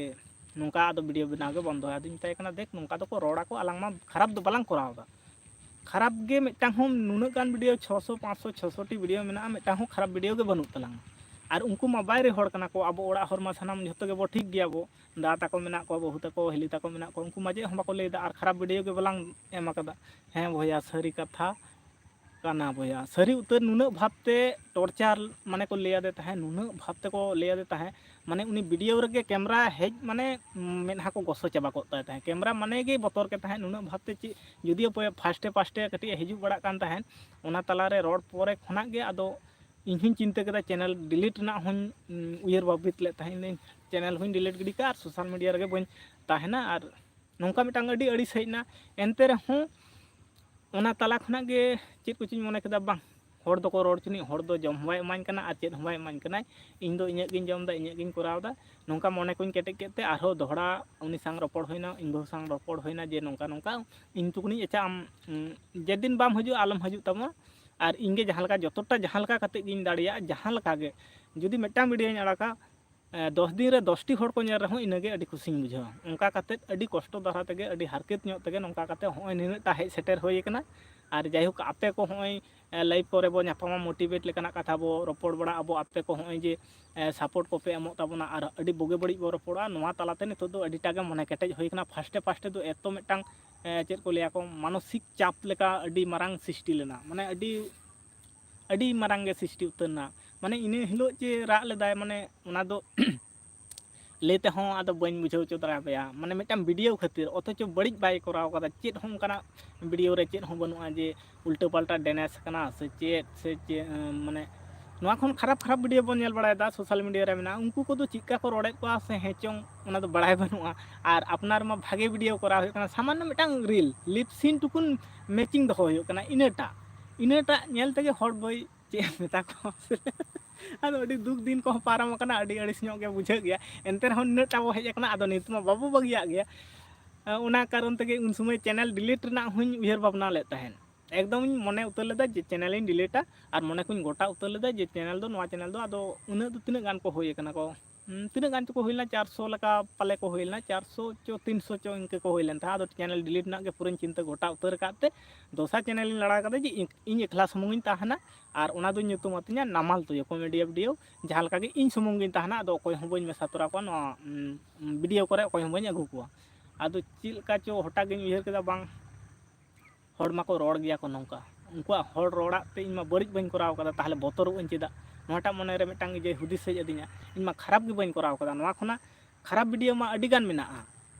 ᱱᱚᱝᱠᱟ ᱟᱫᱚ video ᱵᱮᱱᱟᱣ ᱜᱮ ᱵᱚᱱᱫᱚᱭᱟ᱾ ᱟᱫᱚᱧ ᱢᱮᱛᱟᱭ ᱠᱟᱱᱟ, "ᱫᱮᱠ, ᱱᱚᱝᱠᱟ ᱫᱚᱠᱚ ᱨᱚᱲ ᱟᱠᱚ, ᱟᱞᱟᱝ ᱢᱟ ᱠᱷᱟᱨᱟᱯ ᱫᱚ ᱵᱟᱞᱟᱝ ᱠᱚᱨᱟᱣ ᱮᱫᱟ, ᱠᱷᱟᱨᱟᱯ ᱜᱮ ᱢᱤᱫᱴᱟᱝ ᱦᱚᱸ, ᱱᱩᱱᱟᱹᱜ ᱜᱟᱱ video, ᱪᱷᱚᱥᱚ, ᱯᱟᱸᱪᱥᱚ, ᱪᱷᱚᱥᱚ ᱴᱤ video ᱢᱮᱱᱟᱜᱼᱟ, ᱢᱤᱫᱴᱟᱝ ᱦᱚᱸ ᱠᱷᱟᱨᱟᱯ video ᱜᱮ ᱵᱟᱹᱱᱩᱜ ᱛᱟᱞᱟᱝᱟ᱾ ᱟᱨ ᱩᱱᱠᱩ ᱢᱟ ᱵᱟᱭᱨᱮ ᱦᱚᱲ ᱠᱟᱱᱟ ᱠᱚ, ᱟᱵᱚ ᱚᱲᱟᱜ ᱦᱚᱲ ᱢᱟ ᱥᱟᱱᱟᱢ ᱡᱷᱚᱛᱚ ᱜᱮᱵᱚ ᱴᱷᱤᱠ ᱜᱮᱭᱟᱵᱚ, ᱫᱟᱫᱟ ᱛᱟᱠᱚ ᱢᱮᱱᱟᱜ ᱠᱚᱣᱟ, ᱵᱟᱹᱦᱩ ᱛᱟᱠᱚ, ᱦᱤᱞᱤ ᱛᱟᱠᱚ ᱢᱮᱱᱟᱜ ᱠᱚᱣᱟ, ᱩᱱᱠᱩ ᱢᱟ ᱪᱮᱫ ᱦᱚᱸ ᱵᱟᱠᱚ ᱞᱟᱹᱭᱫᱟ, ᱟᱨ ᱠᱷᱟᱨᱟᱯ video ᱜᱮ ᱵᱟᱞᱟᱝ ᱮᱢ ᱟᱠᱟᱫᱟ᱾" ᱦᱮᱸ ᱵᱚᱭᱦᱟ, ᱥᱟᱹᱨᱤ ᱠᱟᱛᱷᱟ ᱠᱟᱱᱟ ᱵᱚᱭᱦᱟ, ᱥᱟᱹᱨᱤ ᱩᱛᱟᱹᱨ᱾ ᱱᱩᱱᱟᱹᱜ ᱵᱷᱟᱵᱽᱛᱮ torture ᱢᱟᱱᱮ ᱠᱚ ᱞᱟᱹᱭ ᱟᱫᱮ ᱛᱟᱦᱮᱸᱫ, ᱱᱩᱱᱟᱹᱜ ᱵᱷᱟᱵᱽ ᱛᱮᱠᱚ ᱞᱟᱹᱭ ᱟᱫᱮ ᱛᱟᱦᱮᱸᱫ, ᱢᱟᱱᱮ ᱩᱱᱤ video ᱨᱮᱜᱮ camera ᱦᱮᱡ ᱢᱟᱱᱮ ᱢᱮᱫᱦᱟ ᱠᱚ ᱜᱚᱥᱚ ᱪᱟᱵᱟ ᱠᱚᱜ ᱛᱟᱭ ᱛᱟᱦᱮᱸᱫ, camera ᱢᱟᱱᱮ ᱜᱮ ᱵᱚᱛᱚᱨ ᱜᱮ ᱛᱟᱦᱮᱸᱫ᱾ ᱱᱩᱱᱟᱹᱜ ᱵᱷᱟᱵᱽᱛᱮ ᱪᱮᱫ, ᱡᱩᱫᱤᱭᱳ ᱯᱚᱭ-, first ᱮ first ᱮ ᱠᱟᱹᱴᱤᱡ ᱮ ᱦᱤᱡᱩᱜ ᱵᱟᱲᱟᱜ ᱠᱟᱱ ᱛᱟᱦᱮᱸᱫ, ᱚᱱᱟ ᱛᱟᱞᱟᱨᱮ ᱨᱚᱲ ᱯᱚᱨᱮ ᱠᱷᱚᱱᱟᱜ ᱜᱮ ᱟᱫᱚ ᱤᱧ ᱦᱚᱸᱧ ᱪᱤᱱᱛᱟᱹ ᱠᱮᱫᱟ channel delete ᱨᱮᱱᱟᱜ ᱦᱚᱸᱧ, ᱩᱸ, ᱩᱭᱦᱟᱹᱨ ᱵᱷᱟᱵᱤᱛ ᱞᱮᱫ ᱛᱟᱦᱮᱸᱫ, ᱤᱧ channel ᱦᱚᱸᱧ delete ᱜᱤᱰᱤ ᱠᱟᱜᱼᱟ ᱟᱨ social media ᱨᱮᱜᱮ ᱵᱟᱹᱧ ᱛᱟᱦᱮᱱᱟ᱾ ᱟᱨ ᱱᱚᱝᱠᱟ ᱢᱤᱫᱴᱟᱝ ᱟᱹᱰᱤ ᱟᱹᱲᱤᱥ ᱦᱮᱡ ᱮᱱᱟ᱾ ᱮᱱᱛᱮ ᱨᱮᱦᱚᱸ ᱚᱱᱟ ᱛᱟᱞᱟ ᱠᱷᱚᱱᱟᱜ ᱜᱮ ᱪᱮᱫ ᱠᱚᱪᱚᱧ ᱢᱚᱱᱮ ᱠᱮᱫᱟ, ᱵᱟᱝ, ᱦᱚᱲ ᱫᱚᱠᱚ ᱨᱚᱲ ᱦᱚᱪᱚᱱᱤᱡ, ᱦᱚᱲ ᱫᱚ ᱡᱚᱢ ᱦᱚᱸ ᱵᱟᱭ ᱮᱢᱟᱹᱧ ᱠᱟᱱᱟ ᱟᱨ ᱪᱮᱫ ᱦᱚᱸ ᱵᱟᱭ ᱮᱢᱟᱹᱧ ᱠᱟᱱᱟᱭ᱾ ᱤᱧ ᱫᱚ ᱤᱧᱟᱹᱜ ᱜᱤᱧ ᱡᱚᱢ ᱮᱫᱟ, ᱤᱧᱟᱹᱜ ᱜᱤᱧ ᱠᱚᱨᱟᱣ ᱮᱫᱟ᱾ ᱱᱚᱝᱠᱟ ᱢᱚᱱᱮ ᱠᱚᱧ ᱠᱮᱴᱮᱡ ᱠᱮᱫ ᱛᱮ ᱟᱨᱦᱚᱸ ᱫᱚᱦᱲᱟ ᱩᱱᱤ ᱥᱟᱝ ᱨᱚᱯᱚᱲ ᱦᱩᱭᱱᱟ, ᱤᱧ ᱵᱟᱹᱦᱩ ᱥᱟᱝ ᱨᱚᱯᱚᱲ ᱦᱩᱭᱱᱟ ᱡᱮ ᱱᱚᱝᱠᱟ ᱱᱚᱝᱠᱟ᱾ ᱤᱧ ᱴᱩᱠᱩᱱᱤᱧ ᱟᱪᱪᱷᱟ, ᱟᱢ, ᱩᱸ, ᱡᱮᱫᱤᱱ ᱵᱟᱢ ᱦᱤᱡᱩᱜᱼᱟ ᱟᱞᱚᱢ ᱦᱤᱡᱩᱜ ᱛᱟᱵᱚᱱᱟ᱾ ᱟᱨ ᱤᱧ ᱜᱮ ᱡᱟᱦᱟᱸ ᱞᱮᱠᱟ, ᱡᱚᱛᱚᱴᱟ ᱡᱟᱦᱟᱸ ᱞᱮᱠᱟ ᱠᱟᱛᱮ ᱜᱤᱧ ᱫᱟᱲᱮᱭᱟᱜᱼᱟ, ᱡᱟᱦᱟᱸ ᱞᱮᱠᱟ ᱜᱮ, ᱡᱩᱫᱤ ᱢᱤᱫᱴᱟᱝ ᱵᱷᱤᱰᱤᱭᱳᱧ ᱟᱲᱟᱜᱟ, ᱮ, ᱫᱚᱥ ᱫᱤᱱ ᱨᱮ ᱫᱚᱥ ᱴᱤ ᱦᱚᱲ ᱠᱚ ᱧᱮᱞ ᱨᱮᱦᱚᱸ ᱤᱱᱟᱹᱜᱮ ᱟᱹᱰᱤ ᱠᱩᱥᱤᱧ ᱵᱩᱡᱷᱟᱹᱣᱟ᱾ ᱚᱱᱠᱟ ᱠᱟᱛᱮᱫ ᱟᱹᱰᱤ ᱠᱚᱥᱴᱚ ᱫᱷᱟᱨᱟ ᱛᱮᱜᱮ, ᱟᱹᱰᱤ ᱦᱟᱨᱠᱮᱛ ᱧᱚᱜ ᱛᱮᱜᱮ ᱱᱚᱝᱠᱟ ᱠᱟᱛᱮᱫ ᱦᱚᱸᱜᱼᱚᱭ ᱱᱤᱱᱟᱹᱜ ᱴᱟ ᱦᱮᱡ ᱥᱮᱴᱮᱨ ᱦᱩᱭ ᱟᱠᱟᱱᱟ᱾ ᱟᱨ ᱡᱟᱭᱦᱳᱠ, ᱟᱯᱮ ᱠᱚ ᱦᱚᱸᱜᱼᱚᱭ, ᱮ, ᱞᱟᱭᱤᱵᱷ ᱠᱚᱨᱮ ᱵᱚ ᱧᱟᱯᱟᱢᱟ, ᱢᱳᱴᱤᱵᱷᱮᱴ ᱞᱮᱠᱟᱱᱟᱜ ᱠᱟᱛᱷᱟ ᱵᱚ ᱨᱚᱯᱚᱲ ᱵᱟᱲᱟᱜ ᱟᱵᱚ, ᱟᱯᱮ ᱠᱚ ᱦᱚᱸᱜᱼᱚᱭ ᱡᱮ, ᱮ, ᱥᱟᱯᱳᱨᱴ ᱠᱚᱯᱮ ᱮᱢᱚᱜ ᱛᱟᱵᱚᱱᱟ ᱟᱨ ᱟᱹᱰᱤ ᱵᱩᱜᱤ ᱵᱟᱹᱲᱤᱡ ᱵᱚ ᱨᱚᱯᱚᱲᱟ, ᱱᱚᱣᱟ ᱛᱟᱞᱟᱛᱮ ᱱᱤᱛᱚᱜ ᱫᱚ ᱟᱹᱰᱤᱴᱟ ᱜᱮ ᱢᱚᱱᱮ ᱠᱮᱴᱮᱡ ᱦᱩᱭ ᱟᱠᱟᱱᱟ᱾ ᱯᱷᱟᱥᱴᱮ ᱯᱷᱟᱥᱴᱮ ᱫᱚ ᱮᱛᱚ ᱢᱤᱫᱴᱟᱝ, ᱮ, ᱪᱮᱫ ᱠᱚ ᱞᱟᱹᱭᱟ ᱠᱚ, ᱢᱟᱱᱚᱥᱤᱠ ᱪᱟᱯ ᱞᱮᱠᱟ ᱟᱹᱰᱤ ᱢᱟᱨᱟᱝ ᱥᱨᱤᱥᱴᱤ ᱞᱮᱱᱟ, ᱢᱟᱱᱮ ᱟᱹᱰᱤ ᱟᱹᱰᱤ ᱢᱟᱨᱟᱝ ᱜᱮ ᱥᱨᱤᱥᱴᱤ ᱩᱛᱟᱹᱨ ᱮᱱᱟ᱾ ᱢᱟᱱᱮ ᱤᱱᱟᱹ ᱦᱤᱞᱳᱜ ᱡᱮ ᱨᱟᱜ ᱞᱮᱫᱟᱭ, ᱢᱟᱱᱮ ᱚᱱᱟ ᱫᱚ ᱞᱟᱹᱭ ᱛᱮᱦᱚᱸ ᱟᱫᱚ ᱵᱟᱹᱧ ᱵᱩᱡᱷᱟᱹᱣ ᱦᱚᱪᱚ ᱫᱟᱲᱮᱭᱟᱯᱮᱭᱟ᱾ ᱢᱟᱱᱮ ᱢᱤᱫᱴᱟᱝ ᱵᱷᱤᱰᱤᱭᱳ ᱠᱷᱟᱹᱛᱤᱨ, ᱚᱛᱷᱚᱪᱚ ᱵᱟᱹᱲᱤᱡ ᱵᱟᱭ ᱠᱚᱨᱟᱣ ᱠᱟᱫᱟ, ᱪᱮᱫ ᱦᱚᱸ ᱚᱱᱠᱟᱱᱟᱜ ᱵᱷᱤᱰᱤᱭᱳ ᱨᱮ ᱪᱮᱫ ᱦᱚᱸ ᱵᱟᱹᱱᱩᱜᱼᱟ ᱡᱮ ᱩᱞᱴᱟᱹ ᱯᱟᱞᱴᱟ ᱰᱮᱱᱮᱥ ᱠᱟᱱᱟ ᱥᱮ ᱪᱮᱫ, ᱥᱮ ᱪᱮᱫ, ᱢᱟᱱᱮ ᱱᱚᱣᱟ ᱠᱷᱚᱱ ᱠᱷᱟᱨᱟᱯ ᱠᱷᱟᱨᱟᱯ ᱵᱷᱤᱰᱤᱭᱳ ᱵᱚᱱ ᱧᱮᱞ ᱵᱟᱲᱟᱭᱮᱫᱟ ᱥᱳᱥᱟᱞ ᱢᱤᱰᱤᱭᱟ ᱨᱮ ᱢᱮᱱᱟᱜᱼᱟ᱾ ᱩᱱᱠᱩ ᱠᱚᱫᱚ ᱪᱮᱫᱠᱟ ᱠᱚ ᱨᱚᱲᱮᱫ ᱠᱚᱣᱟ ᱥᱮ ᱦᱮᱸ ᱪᱚᱝ, ᱚᱱᱟ ᱫᱚ ᱵᱟᱲᱟᱭ ᱵᱟᱹᱱᱩᱜᱼᱟ᱾ ᱟᱨ ᱟᱯᱱᱟᱨ ᱢᱟ ᱵᱷᱟᱜᱮ ᱵᱷᱤᱰᱤᱭᱳ ᱠᱚᱨᱟᱣ ᱦᱩᱭᱩᱜ ᱠᱟᱱᱟ, ᱥᱟᱢᱟᱱᱱᱚ ᱢᱤᱫᱴᱟᱝ ᱨᱤᱞ ᱞᱤᱯ ᱥᱤᱱ ᱴᱩᱠᱩᱱ ᱢᱮᱪᱤᱝ ᱫᱚᱦᱚ ᱦᱩᱭᱩᱜ ᱠᱟᱱᱟ, ᱤᱱᱟᱹᱴᱟᱜ, ᱤᱱᱟᱹᱴᱟᱜ ᱧᱮᱞ ᱛᱮᱜᱮ ᱦᱚᱲ ᱵᱟᱹᱭ ᱪᱮᱫ ᱮᱢ ᱢᱮᱛᱟ ᱠᱚᱣᱟ᱾ ᱟᱫᱚ ᱟᱹᱰᱤ ᱫᱩᱠ ᱫᱤᱱ ᱠᱚᱦᱚᱸ ᱯᱟᱨᱚᱢ ᱟᱠᱟᱱᱟ, ᱟᱹᱰᱤ ᱟᱹᱲᱤᱥ ᱧᱚᱜ ᱜᱮ ᱵᱩᱡᱷᱟᱹᱜ ᱜᱮᱭᱟ᱾ ᱮᱱᱛᱮ ᱨᱮᱦᱚᱸ ᱱᱤᱱᱟᱹᱜ ᱴᱟ ᱵᱚ ᱦᱮᱡ ᱟᱠᱟᱱᱟ, ᱟᱫᱚ ᱱᱤᱛ ᱢᱟ ᱵᱟᱵᱚ ᱵᱟᱹᱜᱤᱭᱟᱜ ᱜᱮᱭᱟ᱾ ᱚᱱᱟ ᱠᱟᱨᱚᱱ ᱛᱮᱜᱮ ᱩᱱ ᱥᱚᱢᱚᱭ ᱪᱮᱱᱮᱞ ᱰᱤᱞᱤᱴ ᱨᱮᱱᱟᱜ ᱦᱚᱸᱧ ᱩᱭᱦᱟᱹᱨ ᱵᱷᱟᱵᱽᱱᱟ ᱞᱮᱫ ᱛᱟᱦᱮᱸᱫ᱾ ᱮᱠᱫᱚᱢ ᱤᱧ ᱢᱚᱱᱮ ᱩᱛᱟᱹᱨ ᱞᱮᱫᱟ ᱡᱮ ᱪᱮᱱᱮᱞᱤᱧ ᱰᱤᱞᱤᱴᱟ, ᱟᱨ ᱢᱚᱱᱮ ᱠᱚᱧ ᱜᱚᱴᱟ ᱩᱛᱟᱹᱨ ᱞᱮᱫᱟ ᱡᱮ ᱪᱮᱱᱮᱞ ᱫᱚ, ᱱᱚᱣᱟ ᱪᱮᱱᱮᱞ ᱫᱚ ᱟᱫᱚ ᱩᱱᱟᱹᱜ ᱫᱚ ᱛᱤᱱᱟᱹᱜ ᱜᱟᱱ ᱠᱚ ᱦᱩᱭ ᱟᱠᱟᱱᱟ ᱠᱚ, ᱦᱩᱸ, ᱛᱤᱱᱟᱹᱜ ᱜᱟᱱ ᱪᱚᱠᱚ ᱦᱩᱭ ᱞᱮᱱᱟ, ᱪᱟᱨᱥᱚ ᱞᱮᱠᱟ ᱯᱟᱞᱮ ᱠᱚ ᱦᱩᱭ ᱞᱮᱱᱟ, ᱪᱟᱨᱥᱚ ᱪᱚ ᱛᱤᱱᱥᱚ ᱪᱚ ᱤᱱᱠᱟᱹ ᱠᱚ ᱦᱩᱭ ᱞᱮᱱ ᱛᱟᱦᱮᱸᱫ᱾ ᱟᱫᱚ ᱪᱮᱱᱮᱞ ᱰᱤᱞᱤᱴ ᱨᱮᱱᱟᱜ ᱜᱮ ᱯᱩᱨᱟᱹᱧ ᱪᱤᱱᱛᱟᱹ ᱜᱚᱴᱟ ᱩᱛᱟᱹᱨ ᱟᱠᱟᱫ ᱛᱮ ᱫᱚᱥᱟᱨ ᱪᱮᱱᱮᱞᱤᱧ ᱞᱟᱲᱟᱣ ᱠᱟᱫᱟ ᱡᱮ ᱤᱧ, ᱤᱧ ᱮᱠᱞᱟ ᱥᱩᱢᱩᱝ ᱤᱧ ᱛᱟᱦᱮᱱᱟ, ᱟᱨ ᱚᱱᱟ ᱫᱚᱧ ᱧᱩᱛᱩᱢ ᱟᱹᱛᱤᱧᱟ ᱱᱟᱢᱟᱞ ᱛᱩᱭᱩ ᱠᱚᱢᱮᱰᱤᱭᱟ ᱵᱷᱤᱰᱤᱭᱳ᱾ ᱡᱟᱦᱟᱸ ᱞᱮᱠᱟ ᱜᱮ ᱤᱧ ᱥᱩᱢᱩᱝ ᱜᱤᱧ ᱛᱟᱦᱮᱱᱟ, ᱟᱫᱚ ᱚᱠᱚᱭ ᱦᱚᱸ ᱵᱟᱹᱧ ᱢᱮᱥᱟ ᱛᱚᱨᱟ ᱠᱚᱣᱟ ᱱᱚᱣᱟ, ᱩᱸ, ᱵᱷᱤᱰᱤᱭᱳ ᱠᱚᱨᱮ, ᱚᱠᱚᱭ ᱦᱚᱸ ᱵᱟᱹᱧ ᱟᱹᱜᱩ ᱠᱚᱣᱟ᱾ ᱟᱫᱚ ᱪᱮᱫ ᱞᱮᱠᱟ ᱪᱚ ᱦᱚᱴᱟᱛ ᱜᱤᱧ ᱩᱭᱦᱟᱹᱨ ᱠᱮᱫᱟ, ᱵᱟᱝ, ᱦᱚᱲ ᱢᱟᱠᱚ ᱨᱚᱲ ᱜᱮᱭᱟ ᱠᱚ ᱱᱚᱝᱠᱟ, ᱩᱱᱠᱩᱣᱟᱜ ᱦᱚᱲ ᱨᱚᱲᱟᱜ ᱛᱮ ᱤᱧ ᱢᱟ ᱵᱟᱹᱲᱤᱡ ᱵᱟᱹᱧ ᱠᱚᱨᱟᱣ ᱠᱟᱫᱟ, ᱛᱟᱦᱚᱞᱮ ᱵᱚᱛᱚᱨᱚᱜ ᱟᱹᱧ ᱪᱮᱫᱟᱜ? ᱱᱚᱣᱟᱴᱟᱜ ᱢᱚᱱᱮ ᱨᱮ ᱢᱤᱫᱴᱟᱝ ᱤᱭᱟᱹ ᱦᱩᱫᱤᱥ ᱦᱮᱡ ᱟᱹᱫᱤᱧᱟ, ᱤᱧ ᱢᱟ ᱠᱷᱟᱨᱟᱯ ᱜᱮ ᱵᱟᱹᱧ ᱠᱚᱨᱟᱣ ᱠᱟᱫᱟ, ᱱᱚᱣᱟ ᱠᱷᱚᱱᱟᱜ ᱠᱷᱟᱨᱟᱯ ᱵᱷᱤᱰᱤᱭᱳ ᱢᱟ ᱟᱹᱰᱤ ᱜᱟᱱ ᱢᱮᱱᱟᱜᱼᱟ᱾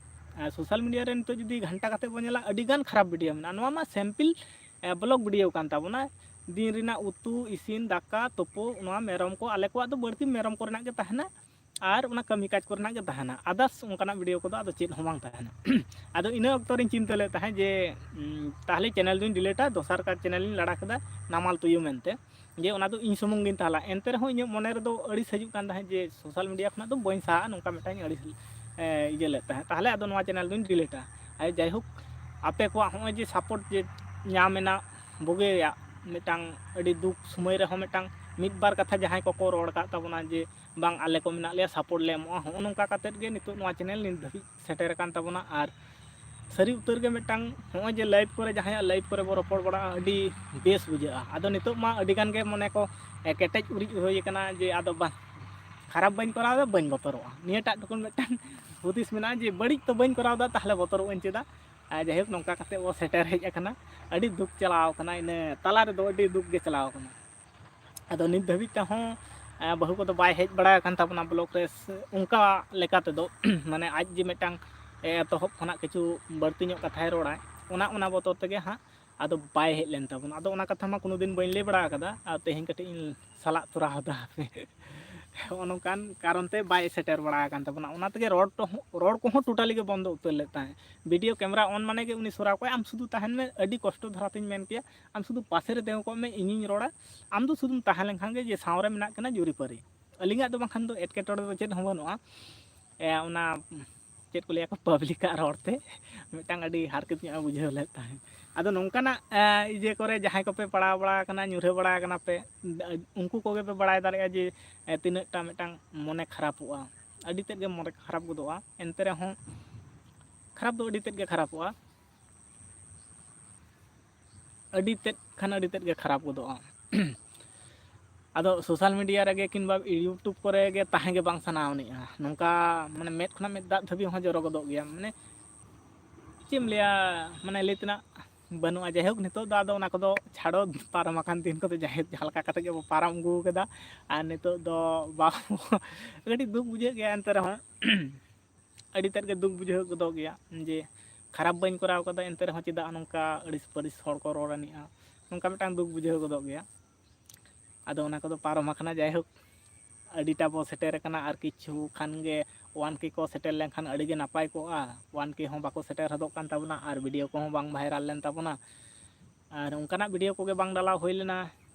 ᱟᱨ ᱥᱳᱥᱟᱞ ᱢᱤᱰᱤᱭᱟ ᱨᱮ ᱱᱤᱛᱚᱜ ᱡᱩᱫᱤ ᱜᱷᱟᱱᱴᱟ ᱠᱟᱛᱮ ᱵᱚᱱ ᱧᱮᱞᱟ, ᱟᱹᱰᱤ ᱜᱟᱱ ᱠᱷᱟᱨᱟᱯ ᱵᱷᱤᱰᱤᱭᱳ ᱢᱮᱱᱟᱜᱼᱟ᱾ ᱱᱚᱣᱟ ᱢᱟ ᱥᱮᱢᱯᱤᱞ, ᱮ, ᱵᱞᱚᱜ ᱵᱷᱤᱰᱤᱭᱳ ᱠᱟᱱ ᱛᱟᱵᱚᱱᱟ᱾ ᱫᱤᱱ ᱨᱮᱱᱟᱜ ᱩᱛᱩ, ᱤᱥᱤᱱ, ᱫᱟᱠᱟ, ᱛᱩᱯᱩ, ᱱᱚᱣᱟ ᱢᱮᱨᱚᱢ ᱠᱚ, ᱟᱞᱮ ᱠᱚᱣᱟᱜ ᱫᱚ ᱵᱟᱹᱲᱛᱤ ᱢᱮᱨᱚᱢ ᱠᱚᱨᱮᱱᱟᱜ ᱜᱮ ᱛᱟᱦᱮᱱᱟ᱾ ᱟᱨ ᱚᱱᱟ ᱠᱟᱹᱢᱤ ᱠᱟᱡᱽ ᱠᱚᱨᱮᱱᱟᱜ ᱜᱮ ᱛᱟᱦᱮᱱᱟ᱾ Others ᱚᱱᱠᱟᱱᱟᱜ video ᱠᱚᱫᱚ ᱟᱫᱚ ᱪᱮᱫ ᱦᱚᱸ ᱵᱟᱝ ᱛᱟᱦᱮᱱᱟ᱾ ᱟᱫᱚ ᱤᱱᱟᱹ ᱚᱠᱛᱚ ᱨᱤᱧ ᱪᱤᱱᱛᱟᱹ ᱞᱮᱫ ᱛᱟᱦᱮᱸᱫ ᱡᱮ, ᱩᱸ, ᱛᱟᱦᱞᱮ channel ᱫᱩᱧ delete ᱟ, ᱫᱚᱥᱟᱨ ᱠᱟᱨ channel ᱤᱧ ᱞᱟᱲᱟ ᱠᱮᱫᱟ, ᱱᱟᱢᱟᱞ ᱛᱩᱭᱩ ᱢᱮᱱᱛᱮ, ᱡᱮ ᱚᱱᱟ ᱫᱚ ᱤᱧ ᱥᱩᱢᱩᱝ ᱜᱤᱧ ᱛᱟᱦᱮᱸ ᱞᱮᱱᱟ᱾ ᱮᱱᱛᱮ ᱨᱮᱦᱚᱸ ᱤᱧᱟᱹᱜ ᱢᱚᱱᱮ ᱨᱮᱫᱚ ᱟᱹᱲᱤᱥ ᱦᱤᱡᱩᱜ ᱠᱟᱱ ᱛᱟᱦᱮᱸᱫ ᱡᱮ social media ᱠᱷᱚᱱᱟᱜ ᱫᱚ ᱵᱟᱹᱧ ᱥᱟᱦᱟᱜᱼᱟ, ᱱᱚᱝᱠᱟ ᱢᱤᱫᱴᱟᱝ ᱟᱹᱲᱤᱥ, ᱮ, ᱤᱭᱟᱹ ᱞᱮᱫ ᱛᱟᱦᱮᱸᱫ᱾ ᱛᱟᱦᱞᱮ ᱟᱫᱚ ᱱᱚᱣᱟ channel ᱫᱩᱧ delete ᱟ᱾ ᱟᱨ ᱡᱟᱭᱦᱳᱠ, ᱟᱯᱮ ᱠᱚᱣᱟᱜ ᱦᱚᱸᱜᱼᱚᱭ ᱡᱮ support ᱡᱮ ᱧᱟᱢ ᱮᱱᱟ, ᱵᱩᱜᱤᱭᱟᱜ ᱢᱤᱫᱴᱟᱝ ᱟᱹᱰᱤ ᱫᱩᱠ ᱥᱚᱢᱚᱭ ᱨᱮᱦᱚᱸ ᱢᱤᱫᱴᱟᱝ ᱢᱤᱫ ᱵᱟᱨ ᱠᱟᱛᱷᱟ ᱡᱟᱦᱟᱸᱭ ᱠᱚᱠᱚ ᱨᱚᱲ ᱟᱠᱟᱫ ᱛᱟᱵᱚᱱᱟ ᱡᱮ, "ᱵᱟᱝ, ᱟᱞᱮ ᱠᱚ ᱢᱮᱱᱟᱜ ᱞᱮᱭᱟ, support ᱞᱮ ᱮᱢᱚᱜᱼᱟ", ᱦᱚᱸᱜᱼᱚ ᱱᱚᱝᱠᱟ ᱠᱟᱛᱮᱫ ᱜᱮ ᱱᱤᱛᱚᱜ ᱱᱚᱣᱟ channel ᱱᱤᱛ ᱫᱷᱟᱹᱵᱤᱡ ᱥᱮᱴᱮᱨ ᱟᱠᱟᱱ ᱛᱟᱵᱚᱱᱟ᱾ ᱟᱨ ᱥᱟᱹᱨᱤ ᱩᱛᱟᱹᱨ ᱜᱮ ᱢᱤᱫᱴᱟᱝ ᱱᱚᱜᱼᱚᱭ ᱡᱮ live ᱠᱚᱨᱮ ᱡᱟᱦᱟᱸᱭᱟᱜ live ᱠᱚᱨᱮ ᱵᱚ ᱨᱚᱯᱚᱲ ᱵᱟᱲᱟᱜᱼᱟ, ᱟᱹᱰᱤ ᱵᱮᱥ ᱵᱩᱡᱷᱟᱹᱜᱼᱟ᱾ ᱟᱫᱚ ᱱᱤᱛᱚᱜ ᱢᱟ ᱟᱹᱰᱤ ᱜᱟᱱ ᱜᱮ ᱢᱚᱱᱮ ᱠᱚ, ᱮ, ᱠᱮᱴᱮᱡ ᱩᱨᱤᱡ ᱦᱩᱭ ᱟᱠᱟᱱᱟ ᱡᱮ ᱟᱫᱚ ᱵᱟᱝ, ᱠᱷᱟᱨᱟᱯ ᱵᱟᱹᱧ ᱠᱚᱨᱟᱣ ᱮᱫᱟ, ᱵᱟᱹᱧ ᱵᱚᱛᱚᱨᱚᱜᱼᱟ᱾ ᱱᱤᱭᱟᱹᱴᱟᱜ ᱴᱩᱠᱩᱱ ᱢᱤᱫᱴᱟᱝ ᱦᱩᱫᱤᱥ ᱢᱮᱱᱟᱜᱼᱟ ᱡᱮ ᱵᱟᱹᱲᱤᱡ ᱛᱚ ᱵᱟᱹᱧ ᱠᱚᱨᱟᱣ ᱮᱫᱟ, ᱛᱟᱦᱞᱮ ᱵᱚᱛᱚᱨᱚᱜ ᱟᱹᱧ ᱪᱮᱫᱟᱜ? ᱟᱨ ᱡᱟᱭᱦᱳᱠ, ᱱᱚᱝᱠᱟ ᱠᱟᱛᱮ ᱵᱚ ᱥᱮᱴᱮᱨ ᱦᱮᱡ ᱟᱠᱟᱱᱟ᱾ ᱟᱹᱰᱤ ᱫᱩᱠ ᱪᱟᱞᱟᱣ ᱟᱠᱟᱱᱟ, ᱤᱱᱟᱹ ᱛᱟᱞᱟ ᱨᱮᱫᱚ ᱟᱹᱰᱤ ᱫᱩᱠ ᱜᱮ ᱪᱟᱞᱟᱣ ᱟᱠᱟᱱᱟ᱾ ᱟᱫᱚ ᱱᱤᱛ ᱫᱷᱟᱹᱵᱤᱡ ᱛᱮᱦᱚᱸ, ᱮ, ᱵᱟᱹᱦᱩ ᱠᱚᱫᱚ ᱵᱟᱭ ᱦᱮᱡ ᱵᱟᱲᱟ ᱟᱠᱟᱱ ᱛᱟᱵᱚᱱᱟ vlog ᱨᱮ, ᱥᱮ ᱚᱱᱠᱟ ᱞᱮᱠᱟ ᱛᱮᱫᱚ᱾ ᱢᱟᱱᱮ ᱟᱡ ᱡᱮ ᱢᱤᱫᱴᱟᱝ, ᱮ, ᱮᱛᱚᱦᱚᱵ ᱠᱷᱚᱱᱟᱜ ᱠᱤᱪᱷᱩ ᱵᱟᱹᱲᱛᱤ ᱧᱚᱜ ᱠᱟᱛᱷᱟᱭ ᱨᱚᱲᱟ, ᱚᱱᱟ, ᱚᱱᱟ ᱵᱚᱛᱚᱨ ᱛᱮᱜᱮ ᱦᱟᱸᱜ ᱟᱫᱚ ᱵᱟᱭ ᱦᱮᱡ ᱞᱮᱱ ᱛᱟᱵᱚᱱᱟ᱾ ᱟᱫᱚ ᱚᱱᱟ ᱠᱟᱛᱷᱟ ᱢᱟ ᱠᱳᱱᱳ ᱫᱤᱱ ᱵᱟᱹᱧ ᱞᱟᱹᱭ ᱵᱟᱲᱟ ᱟᱠᱟᱫᱟ, ᱟᱨ ᱛᱮᱦᱮᱧ ᱠᱟᱹᱴᱤᱡ ᱤᱧ ᱥᱟᱞᱟᱜ ᱛᱚᱨᱟᱣ ᱮᱫᱟ ᱦᱟᱯᱮ᱾ ᱦᱚᱸᱜᱼᱚ ᱱᱚᱝᱠᱟᱱ ᱠᱟᱨᱚᱱ ᱛᱮ ᱵᱟᱭ ᱥᱮᱴᱮᱨ ᱵᱟᱲᱟ ᱟᱠᱟᱱ ᱛᱟᱵᱚᱱᱟ᱾ ᱚᱱᱟ ᱛᱮᱜᱮ ᱨᱚᱲ ᱴᱚ-, ᱨᱚᱲ ᱠᱚᱦᱚᱸ totally ᱜᱮ ᱵᱚᱱᱫᱚ ᱩᱛᱟᱹᱨ ᱞᱮᱫ ᱛᱟᱦᱮᱸᱫ᱾ Video camera on ᱢᱟᱱᱮ ᱜᱮ ᱩᱱᱤ ᱥᱚᱨᱟᱣ ᱠᱚᱣᱟᱭ, "ᱟᱢ ᱥᱩᱫᱷᱩ ᱛᱟᱦᱮᱱ ᱢᱮ", ᱟᱹᱰᱤ ᱠᱚᱥᱴᱚ ᱫᱷᱟᱨᱟ ᱛᱤᱧ ᱢᱮᱱ ᱠᱮᱭᱟ, "ᱟᱢ ᱥᱩᱫᱷᱩ ᱯᱟᱥᱮ ᱨᱮ ᱛᱤᱸᱜᱩ ᱠᱚᱜ ᱢᱮ, ᱤᱧᱤᱧ ᱨᱚᱲᱟ, ᱟᱢ ᱫᱚ ᱥᱩᱫᱷᱩᱢ ᱛᱟᱦᱮᱸ ᱞᱮᱱᱠᱷᱟᱱ ᱜᱮ ᱡᱮ ᱥᱟᱶ ᱨᱮ ᱢᱮᱱᱟᱜ ᱠᱤᱱᱟ ᱡᱩᱨᱤᱯᱟᱹᱨᱤ, ᱟᱹᱞᱤᱧᱟᱜ ᱫᱚ ᱵᱟᱝᱠᱷᱟᱱ ᱫᱚ ᱮᱴᱠᱮᱴᱚᱬᱮ ᱫᱚ ᱪᱮᱫ ᱦᱚᱸ ᱵᱟᱹᱱᱩᱜᱼᱟ", ᱮ, ᱚᱱᱟ ᱪᱮᱫ ᱠᱚ ᱞᱟᱹᱭᱟ ᱠᱚ, public ᱟᱜ ᱨᱚᱲ ᱛᱮ ᱢᱤᱫᱴᱟᱝ ᱟᱹᱰᱤ ᱦᱟᱨᱠᱮᱛ ᱧᱚᱜ ᱮ ᱵᱩᱡᱷᱟᱹᱣ ᱞᱮᱫ ᱛᱟᱦᱮᱸᱫ᱾ ᱟᱫᱚ ᱱᱚᱝᱠᱟᱱᱟᱜ, ᱮ, ᱤᱭᱟᱹ ᱠᱚᱨᱮ ᱡᱟᱦᱟᱸᱭ ᱠᱚᱯᱮ ᱯᱟᱲᱟᱣ ᱵᱟᱲᱟ ᱟᱠᱟᱱᱟ, ᱧᱩᱨᱦᱟᱹ ᱵᱟᱲᱟ ᱟᱠᱟᱱᱟ ᱯᱮ, ᱩᱱᱠᱩ ᱠᱚᱜᱮ ᱯᱮ ᱵᱟᱲᱟᱭ ᱫᱟᱲᱮᱭᱟᱜᱼᱟ ᱡᱮ, ᱮ, ᱛᱤᱱᱟᱹᱜ ᱴᱟ ᱢᱤᱫᱴᱟᱝ ᱢᱚᱱᱮ ᱠᱷᱟᱨᱟᱯᱚᱜᱼᱟ᱾ ᱟᱹᱰᱤ ᱛᱮᱫ ᱜᱮ ᱢᱚᱱᱮ ᱠᱷᱟᱨᱟᱯ ᱜᱚᱫᱚᱜᱼᱟ᱾ ᱮᱱᱛᱮ ᱨᱮᱦᱚᱸ ᱠᱷᱟᱨᱟᱯ ᱫᱚ ᱟᱹᱰᱤ ᱛᱮᱫ ᱜᱮ ᱠᱷᱟᱨᱟᱯᱚᱜᱼᱟ, ᱟᱹᱰᱤ ᱛᱮᱫ ᱠᱷᱟᱱ ᱟᱹᱰᱤ ᱛᱮᱫ ᱜᱮ ᱠᱷᱟᱨᱟᱯ ᱜᱚᱫᱚᱜᱼᱟ᱾ ᱟᱫᱚ social media ᱨᱮᱜᱮ ᱠᱤᱝᱵᱟ YouTube ᱠᱚᱨᱮ ᱜᱮ ᱛᱟᱦᱮᱸ ᱜᱮ ᱵᱟᱝ ᱥᱟᱱᱟᱣ ᱟᱹᱱᱤᱡᱼᱟ᱾ ᱱᱚᱝᱠᱟ ᱢᱟᱱᱮ ᱢᱮᱫ ᱠᱷᱚᱱᱟᱜ ᱢᱮᱫ ᱫᱟᱜ ᱫᱷᱟᱹᱵᱤᱡ ᱦᱚᱸ ᱡᱚᱨᱚ ᱜᱚᱫᱚᱜ ᱜᱮᱭᱟ᱾ ᱢᱟᱱᱮ ᱪᱮᱫ ᱮᱢ ᱞᱟᱹᱭᱟ, ᱢᱟᱱᱮ ᱞᱟᱹᱭ ᱛᱮᱱᱟᱜ ᱵᱟᱹᱱᱩᱜᱼᱟ᱾ ᱡᱟᱭᱦᱳᱠ, ᱱᱤᱛᱚᱜ ᱫᱚ ᱟᱫᱚ ᱚᱱᱟ ᱠᱚᱫᱚ ᱪᱷᱟᱲᱚ, ᱯᱟᱨᱚᱢ ᱟᱠᱟᱱ ᱫᱤᱱ ᱠᱚᱫᱚ ᱡᱟᱭᱦᱳᱠ ᱡᱟᱦᱟᱸ ᱞᱮᱠᱟ ᱠᱟᱛᱮ ᱜᱮᱵᱚ ᱯᱟᱨᱚᱢ ᱟᱹᱜᱩ ᱟᱠᱟᱫᱟ᱾ ᱟᱨ ᱱᱤᱛᱚᱜ ᱫᱚ ᱵᱟᱝ ᱠᱟᱹᱴᱤᱡ ᱫᱩᱠ ᱵᱩᱡᱷᱟᱹᱜ ᱜᱮᱭᱟ, ᱮᱱᱛᱮ ᱨᱮᱦᱚᱸ ᱟᱹᱰᱤ ᱛᱮᱫ ᱜᱮ ᱫᱩᱠ ᱵᱩᱡᱷᱟᱹᱣ ᱜᱚᱫᱚᱜ ᱜᱮᱭᱟ ᱡᱮ ᱠᱷᱟᱨᱟᱯ ᱵᱟᱹᱧ ᱠᱚᱨᱟᱣ ᱠᱟᱫᱟ, ᱮᱱᱛᱮ ᱨᱮᱦᱚᱸ ᱪᱮᱫᱟᱜ ᱱᱚᱝᱠᱟ ᱟᱹᱲᱤᱥ ᱯᱟᱹᱲᱤᱥ ᱦᱚᱲ ᱠᱚ ᱨᱚᱲ ᱟᱹᱱᱤᱡᱼᱟ, ᱱᱚᱝᱠᱟ ᱢᱤᱫᱴᱟᱝ ᱫᱩᱠ ᱵᱩᱡᱷᱟᱹᱣ ᱜᱚᱫᱚᱜ ᱜᱮᱭᱟ᱾ ᱟᱫᱚ ᱚᱱᱟ ᱠᱚᱫᱚ ᱯᱟᱨᱚᱢ ᱟᱠᱟᱱᱟ᱾ ᱡᱟᱭᱦᱳᱠ, ᱟᱹᱰᱤᱴᱟ ᱵᱚ ᱥᱮᱴᱮᱨ ᱟᱠᱟᱱᱟ, ᱟᱨ ᱠᱤᱪᱷᱩ ᱠᱷᱟᱱ ᱜᱮ ᱚᱣᱟᱱ ᱠᱮ ᱠᱚ ᱥᱮᱴᱮᱨ ᱞᱮᱱᱠᱷᱟᱱ ᱟᱹᱰᱤ ᱜᱮ ᱱᱟᱯᱟᱭ ᱠᱚᱜᱼᱟ᱾ ᱚᱣᱟᱱ ᱠᱮ ᱦᱚᱸ ᱵᱟᱠᱚ ᱥᱮᱴᱮᱨ ᱦᱚᱫᱚᱜ ᱠᱟᱱ ᱛᱟᱵᱚᱱᱟ ᱟᱨ ᱵᱷᱤᱰᱤᱭᱳ ᱠᱚᱦᱚᱸ ᱵᱟᱝ ᱵᱷᱟᱭᱨᱟᱞ ᱞᱮᱱ ᱛᱟᱵᱚᱱᱟ᱾ ᱟᱨ ᱚᱱᱠᱟᱱᱟᱜ ᱵᱷᱤᱰᱤᱭᱳ ᱠᱚᱜᱮ ᱵᱟᱝ ᱰᱟᱞᱟᱣ ᱦᱩᱭ ᱞᱮᱱᱟ᱾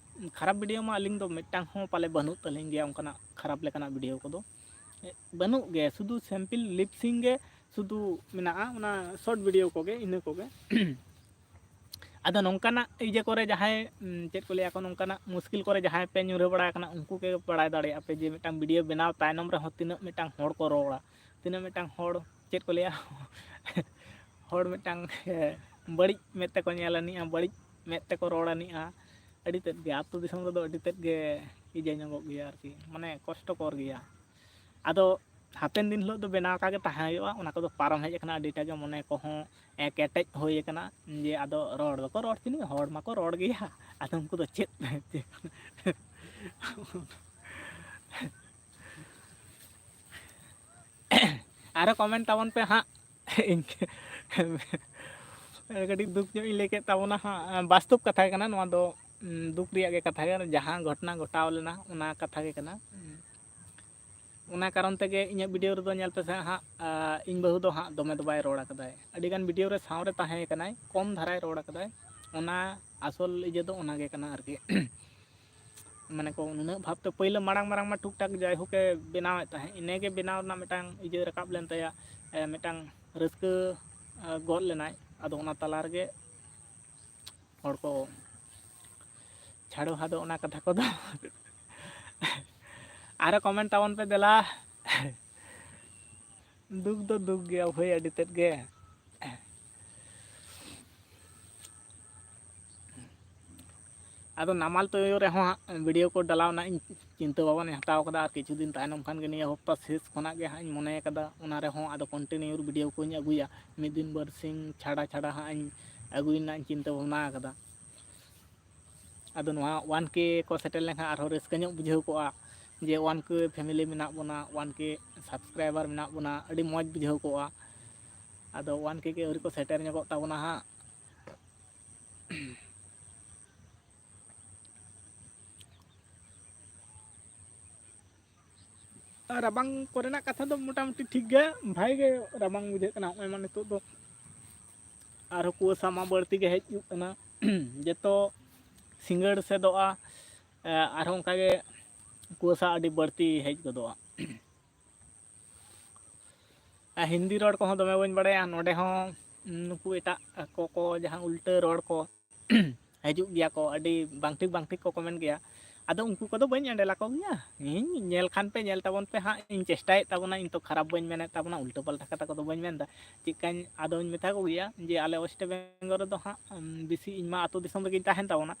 ᱠᱷᱟᱨᱟᱯ ᱵᱷᱤᱰᱤᱭᱳ ᱢᱟ ᱟᱹᱞᱤᱧ ᱫᱚ ᱢᱤᱫᱴᱟᱝ ᱦᱚᱸ ᱯᱟᱞᱮ ᱵᱟᱹᱱᱩᱜ ᱛᱟᱹᱞᱤᱧ ᱜᱮᱭᱟ, ᱚᱱᱠᱟᱱᱟᱜ ᱠᱷᱟᱨᱟᱯ ᱞᱮᱠᱟᱱᱟᱜ ᱵᱷᱤᱰᱤᱭᱳ ᱠᱚᱫᱚ ᱵᱟᱹᱱᱩᱜ ᱜᱮ, ᱥᱩᱫᱷᱩ ᱥᱮᱢᱯᱤᱞ ᱞᱤᱯ ᱥᱤᱝ ᱜᱮ ᱥᱩᱫᱷᱩ ᱢᱮᱱᱟᱜᱼᱟ, ᱚᱱᱟ ᱥᱚᱨᱴ ᱵᱷᱤᱰᱤᱭᱳ ᱠᱚᱜᱮ, ᱤᱱᱟᱹ ᱠᱚᱜᱮ᱾ ᱟᱫᱚ ᱱᱚᱝᱠᱟᱱᱟᱜ ᱤᱭᱟᱹ ᱠᱚᱨᱮ ᱡᱟᱦᱟᱸᱭ, ᱩᱢ, ᱪᱮᱫ ᱠᱚ ᱞᱟᱹᱭᱟ ᱠᱚ, ᱱᱚᱝᱠᱟᱱᱟᱜ ᱢᱩᱥᱠᱤᱞ ᱠᱚᱨᱮ ᱡᱟᱦᱟᱸᱭ ᱯᱮ ᱧᱩᱨᱦᱟᱹ ᱵᱟᱲᱟ ᱟᱠᱟᱱᱟ, ᱩᱱᱠᱩ ᱜᱮ ᱵᱟᱲᱟᱭ ᱫᱟᱲᱮᱭᱟᱜᱼᱟ ᱯᱮ ᱡᱮ ᱢᱤᱫᱴᱟᱝ ᱵᱷᱤᱰᱤᱭᱳ ᱵᱮᱱᱟᱣ ᱛᱟᱭᱱᱚᱢ ᱨᱮᱦᱚᱸ ᱛᱤᱱᱟᱹᱜ ᱢᱤᱫᱴᱟᱝ ᱦᱚᱲ ᱠᱚ ᱨᱚᱲᱟ, ᱛᱤᱱᱟᱹᱜ ᱢᱤᱫᱴᱟᱝ ᱦᱚᱲ, ᱪᱮᱫ ᱠᱚ ᱞᱟᱹᱭᱟ, ᱦᱚᱲ ᱢᱤᱫᱴᱟᱝ, ᱮ, ᱵᱟᱹᱲᱤᱡ ᱢᱮᱫ ᱛᱮᱠᱚ ᱧᱮᱞ ᱟᱹᱱᱤᱡᱼᱟ, ᱵᱟᱹᱲᱤᱡ ᱢᱮᱫ ᱛᱮᱠᱚ ᱨᱚᱲ ᱟᱹᱱᱤᱡᱼᱟ᱾ ᱟᱹᱰᱤ ᱛᱮᱫ ᱜᱮ ᱟᱹᱛᱩ ᱫᱤᱥᱚᱢ ᱨᱮᱫᱚ ᱟᱹᱰᱤ ᱛᱮᱫ ᱜᱮ ᱤᱭᱟᱹ ᱧᱚᱜᱚᱜ ᱜᱮᱭᱟ ᱟᱨᱠᱤ, ᱢᱟᱱᱮ ᱠᱚᱥᱴᱚᱠᱚᱨ ᱜᱮᱭᱟ᱾ ᱟᱫᱚ ᱦᱟᱯᱮᱱ ᱫᱤᱱ ᱦᱤᱞᱳᱜ ᱫᱚ ᱵᱮᱱᱟᱣ ᱟᱠᱟ ᱜᱮ ᱛᱟᱦᱮᱸ ᱦᱩᱭᱩᱜᱼᱟ, ᱚᱱᱟ ᱠᱚᱫᱚ ᱯᱟᱨᱚᱢ ᱦᱮᱡ ᱟᱠᱟᱱᱟ, ᱟᱹᱰᱤᱴᱟ ᱜᱮ ᱢᱚᱱᱮ ᱠᱚᱦᱚᱸ, ᱮ, ᱠᱮᱴᱮᱡ ᱦᱩᱭ ᱟᱠᱟᱱᱟ᱾ ᱡᱮ ᱟᱫᱚ ᱨᱚᱲ ᱫᱚᱠᱚ ᱨᱚᱲ ᱪᱚᱱᱤᱡ, ᱦᱚᱲ ᱢᱟᱠᱚ ᱨᱚᱲ ᱜᱮᱭᱟ, ᱟᱫᱚ ᱩᱱᱠᱩ ᱫᱚ ᱪᱮᱫ? ᱟᱨᱚ ᱠᱚᱢᱮᱱᱴ ᱛᱟᱵᱚᱱ ᱯᱮ ᱦᱟᱸᱜ᱾ ᱤᱱᱠᱟᱹ ᱠᱟᱹᱴᱤᱡ ᱫᱩᱠ ᱧᱚᱜ ᱤᱧ ᱞᱟᱹᱭ ᱠᱮᱫ ᱛᱟᱵᱚᱱᱟ ᱦᱟᱸᱜ, ᱵᱟᱥᱛᱚᱵ ᱠᱟᱛᱷᱟ ᱜᱮ ᱠᱟᱱᱟ ᱱᱚᱣᱟ ᱫᱚ᱾ ᱩᱸ, ᱫᱩᱠ ᱨᱮᱭᱟᱜ ᱜᱮ ᱠᱟᱛᱷᱟ ᱜᱮ, ᱡᱟᱦᱟᱸ ᱜᱷᱚᱴᱚᱱᱟ ᱜᱷᱚᱴᱟᱣ ᱞᱮᱱᱟ ᱚᱱᱟ ᱠᱟᱛᱷᱟ ᱜᱮ ᱠᱟᱱᱟ᱾ ᱩᱸ, ᱚᱱᱟ ᱠᱟᱨᱚᱱ ᱛᱮᱜᱮ ᱤᱧᱟᱹᱜ ᱵᱷᱤᱰᱤᱭᱳ ᱨᱮᱫᱚ ᱧᱮᱞ ᱯᱮᱥᱮ ᱦᱟᱸᱜ, ᱟ, ᱤᱧ ᱵᱟᱹᱦᱩ ᱫᱚ ᱦᱟᱸᱜ ᱫᱚᱢᱮ ᱫᱚ ᱵᱟᱭ ᱨᱚᱲ ᱟᱠᱟᱫᱟᱭ, ᱟᱹᱰᱤᱜᱟᱱ ᱵᱷᱤᱰᱤᱭᱳ ᱨᱮ ᱥᱟᱶᱨᱮ ᱛᱟᱦᱮᱸ ᱠᱟᱱᱟᱭ, ᱠᱚᱢ ᱫᱷᱟᱨᱟᱭ ᱨᱚᱲ ᱟᱠᱟᱫᱟᱭ᱾ ᱚᱱᱟ ᱟᱥᱚᱞ ᱤᱭᱟᱹ ᱫᱚ ᱚᱱᱟ ᱜᱮ ᱠᱟᱱᱟ ᱟᱨᱠᱤ᱾ ᱢᱟᱱᱮ ᱠᱚ ᱱᱩᱱᱟᱹᱜ ᱵᱷᱟᱵᱽᱛᱮ ᱯᱟᱹᱭᱞᱟᱹ ᱢᱟᱲᱟᱝ ᱢᱟᱨᱟᱝ ᱢᱟ ᱴᱩᱠ ᱴᱟᱠ ᱡᱟᱭᱦᱳᱠᱮ ᱵᱮᱱᱟᱣᱮᱫ ᱛᱟᱦᱮᱸᱫ, ᱤᱱᱟᱹᱜᱮ ᱵᱮᱱᱟᱣ ᱨᱮᱱᱟᱜ ᱢᱤᱫᱴᱟᱝ ᱤᱭᱟᱹ ᱨᱟᱠᱟᱵ ᱞᱮᱱ ᱛᱟᱭᱟ, ᱮ, ᱢᱤᱫᱴᱟᱝ ᱨᱟᱹᱥᱠᱟᱹ, ᱮ, ᱜᱚᱫ ᱞᱮᱱᱟᱭ᱾ ᱟᱫᱚ ᱚᱱᱟ ᱛᱟᱞᱟ ᱨᱮᱜᱮ ᱦᱚᱲ ᱠᱚ ᱪᱷᱟᱲᱚ ᱦᱟᱫᱚ ᱚᱱᱟ ᱠᱟᱛᱷᱟ ᱠᱚᱫᱚ᱾ ᱟᱨᱚ ᱠᱚᱢᱮᱱᱴ ᱛᱟᱵᱚᱱ ᱯᱮ ᱫᱮᱞᱟ᱾ ᱫᱩᱠ ᱫᱚ ᱫᱩᱠ ᱜᱮᱭᱟ ᱵᱷᱟᱹᱭ, ᱟᱹᱰᱤ ᱛᱮᱫ ᱜᱮ᱾ ᱟᱫᱚ ᱱᱟᱢᱟᱞ ᱛᱩᱭᱩ ᱨᱮᱦᱚᱸ ᱦᱟᱸᱜ ᱵᱷᱤᱰᱤᱭᱳ ᱠᱚ ᱰᱟᱞᱟᱣ ᱨᱮᱱᱟᱜ ᱤᱧ ᱪᱤᱱᱛᱟᱹ ᱵᱷᱟᱵᱽᱱᱟᱧ ᱦᱟᱛᱟᱣ ᱠᱟᱫᱟ, ᱟᱨ ᱠᱤᱪᱷᱩ ᱫᱤᱱ ᱛᱟᱭᱱᱚᱢ ᱠᱷᱟᱱ ᱜᱮ ᱱᱤᱭᱟᱹ ᱦᱚᱯᱛᱟ ᱥᱮᱥ ᱠᱷᱚᱱᱟᱜ ᱜᱮ ᱦᱟᱸᱜ ᱤᱧ ᱢᱚᱱᱮ ᱠᱟᱫᱟ, ᱚᱱᱟ ᱨᱮᱦᱚᱸ ᱟᱫᱚ ᱠᱚᱱᱴᱤᱱᱤᱭᱩ ᱵᱷᱤᱰᱤᱭᱳ ᱠᱚᱧ ᱟᱹᱜᱩᱭᱟ, ᱢᱤᱫ ᱫᱤᱱ ᱵᱟᱨ ᱥᱤᱧ ᱪᱷᱟᱰᱟ ᱪᱷᱟᱰᱟ ᱦᱟᱸᱜ ᱤᱧ ᱟᱹᱜᱩᱭ ᱨᱮᱱᱟᱜ ᱤᱧ ᱪᱤᱱᱛᱟᱹ ᱵᱷᱟᱵᱽᱱᱟ ᱠᱟᱫᱟ᱾ ᱟᱫᱚ ᱱᱚᱣᱟ ᱚᱣᱟᱱ ᱠᱮ ᱠᱚ ᱥᱮᱴᱮᱨ ᱞᱮᱱᱠᱷᱟᱱ ᱟᱨᱦᱚᱸ ᱨᱟᱹᱥᱠᱟᱹ ᱧᱚᱜ ᱵᱩᱡᱷᱟᱹᱣ ᱠᱚᱜᱼᱟ, ᱡᱮ ᱚᱣᱟᱱ ᱠᱮ ᱯᱷᱮᱢᱮᱞᱤ ᱢᱮᱱᱟᱜ ᱵᱚᱱᱟ, ᱚᱣᱟᱱ ᱠᱮ ᱥᱟᱵᱥᱠᱨᱟᱭᱵᱟᱨ ᱢᱮᱱᱟᱜ ᱵᱚᱱᱟ, ᱟᱹᱰᱤ ᱢᱚᱡᱽ ᱵᱩᱡᱷᱟᱹᱣ ᱠᱚᱜᱼᱟ᱾ ᱟᱫᱚ ᱚᱣᱟᱱ ᱠᱮ ᱜᱮ ᱟᱹᱣᱨᱤ ᱠᱚ ᱥᱮᱴᱮᱨ ᱧᱚᱜᱚᱜ ᱛᱟᱵᱚᱱᱟ ᱦᱟᱸᱜ᱾ ᱨᱟᱵᱟᱝ ᱠᱚᱨᱮᱱᱟᱜ ᱠᱟᱛᱷᱟ ᱫᱚ ᱢᱚᱴᱟᱢᱩᱴᱤ ᱴᱷᱤᱠ ᱜᱮ, ᱵᱷᱟᱜᱮ ᱜᱮ ᱨᱟᱵᱟᱝ ᱵᱩᱡᱷᱟᱹᱜ ᱠᱟᱱᱟ᱾ ᱱᱚᱜᱼᱚᱭ ᱢᱟ ᱱᱤᱛᱚᱜ ᱫᱚ ᱟᱨᱦᱚᱸ ᱠᱩᱣᱟᱹᱥᱟ ᱢᱟ ᱵᱟᱹᱲᱛᱤ ᱜᱮ ᱦᱮᱡ ᱦᱩᱭᱩᱜ ᱠᱟᱱᱟ᱾ ᱡᱚᱛᱚ ᱥᱤᱸᱜᱟᱹᱲ ᱥᱮᱫᱚᱜᱼᱟ, ᱮ, ᱟᱨᱦᱚᱸ ᱚᱱᱠᱟᱜᱮ ᱠᱩᱣᱟᱹᱥᱟ ᱟᱹᱰᱤ ᱵᱟᱹᱲᱛᱤ ᱦᱮᱡ ᱜᱚᱫᱚᱜᱼᱟ᱾ ᱟᱨ ᱦᱤᱱᱫᱤ ᱨᱚᱲ ᱠᱚᱦᱚᱸ ᱫᱚᱢᱮ ᱵᱟᱹᱧ ᱵᱟᱲᱟᱭᱟ᱾ ᱱᱚᱰᱮ ᱦᱚᱸ ᱱᱩᱠᱩ ᱮᱴᱟᱜ ᱠᱚ, ᱠᱚ ᱡᱟᱦᱟᱸ ᱩᱞᱴᱟᱹ ᱨᱚᱲ ᱠᱚ ᱦᱤᱡᱩᱜ ᱜᱮᱭᱟ ᱠᱚ, ᱟᱹᱰᱤ ᱵᱟᱝ ᱴᱷᱤᱠ, ᱵᱟᱝ ᱴᱷᱤᱠ ᱠᱚ ᱠᱚᱢᱮᱱᱴ ᱜᱮᱭᱟ᱾ ᱟᱫᱚ ᱩᱱᱠᱩ ᱠᱚᱫᱚ ᱵᱟᱹᱧ ᱮᱸᱰᱮᱞ ᱟᱠᱚ ᱜᱮᱭᱟ᱾ ᱤᱧ ᱧᱮᱞ ᱠᱷᱟᱱ ᱯᱮ, ᱧᱮᱞ ᱛᱟᱵᱚᱱ ᱯᱮ ᱦᱟᱸᱜ, ᱤᱧ ᱪᱮᱥᱴᱟᱭᱮᱫ ᱛᱟᱵᱚᱱᱟ, ᱤᱧ ᱛᱚ ᱠᱷᱟᱨᱟᱯ ᱵᱟᱹᱧ ᱢᱮᱱᱮᱫ ᱛᱟᱵᱚᱱᱟ, ᱩᱞᱴᱟᱹ ᱯᱟᱞᱴᱟ ᱠᱟᱛᱷᱟ ᱠᱚᱫᱚ ᱵᱟᱹᱧ ᱢᱮᱱᱫᱟ᱾ ᱪᱮᱫᱠᱟᱧ ᱟᱫᱚᱧ ᱢᱮᱛᱟ ᱠᱚᱜᱮᱭᱟ ᱡᱮ ᱟᱞᱮ ᱳᱭᱮᱥᱴ ᱵᱮᱝᱜᱚᱞ ᱨᱮᱫᱚ ᱦᱟᱸᱜ, ᱩᱢ, ᱵᱮᱥᱤ ᱤᱧ ᱢᱟ ᱟᱹᱛᱩ ᱫᱤᱥᱚᱢ ᱨᱮᱜᱮᱧ ᱛᱟᱦᱮᱱ ᱛᱟᱵᱚᱱᱟ᱾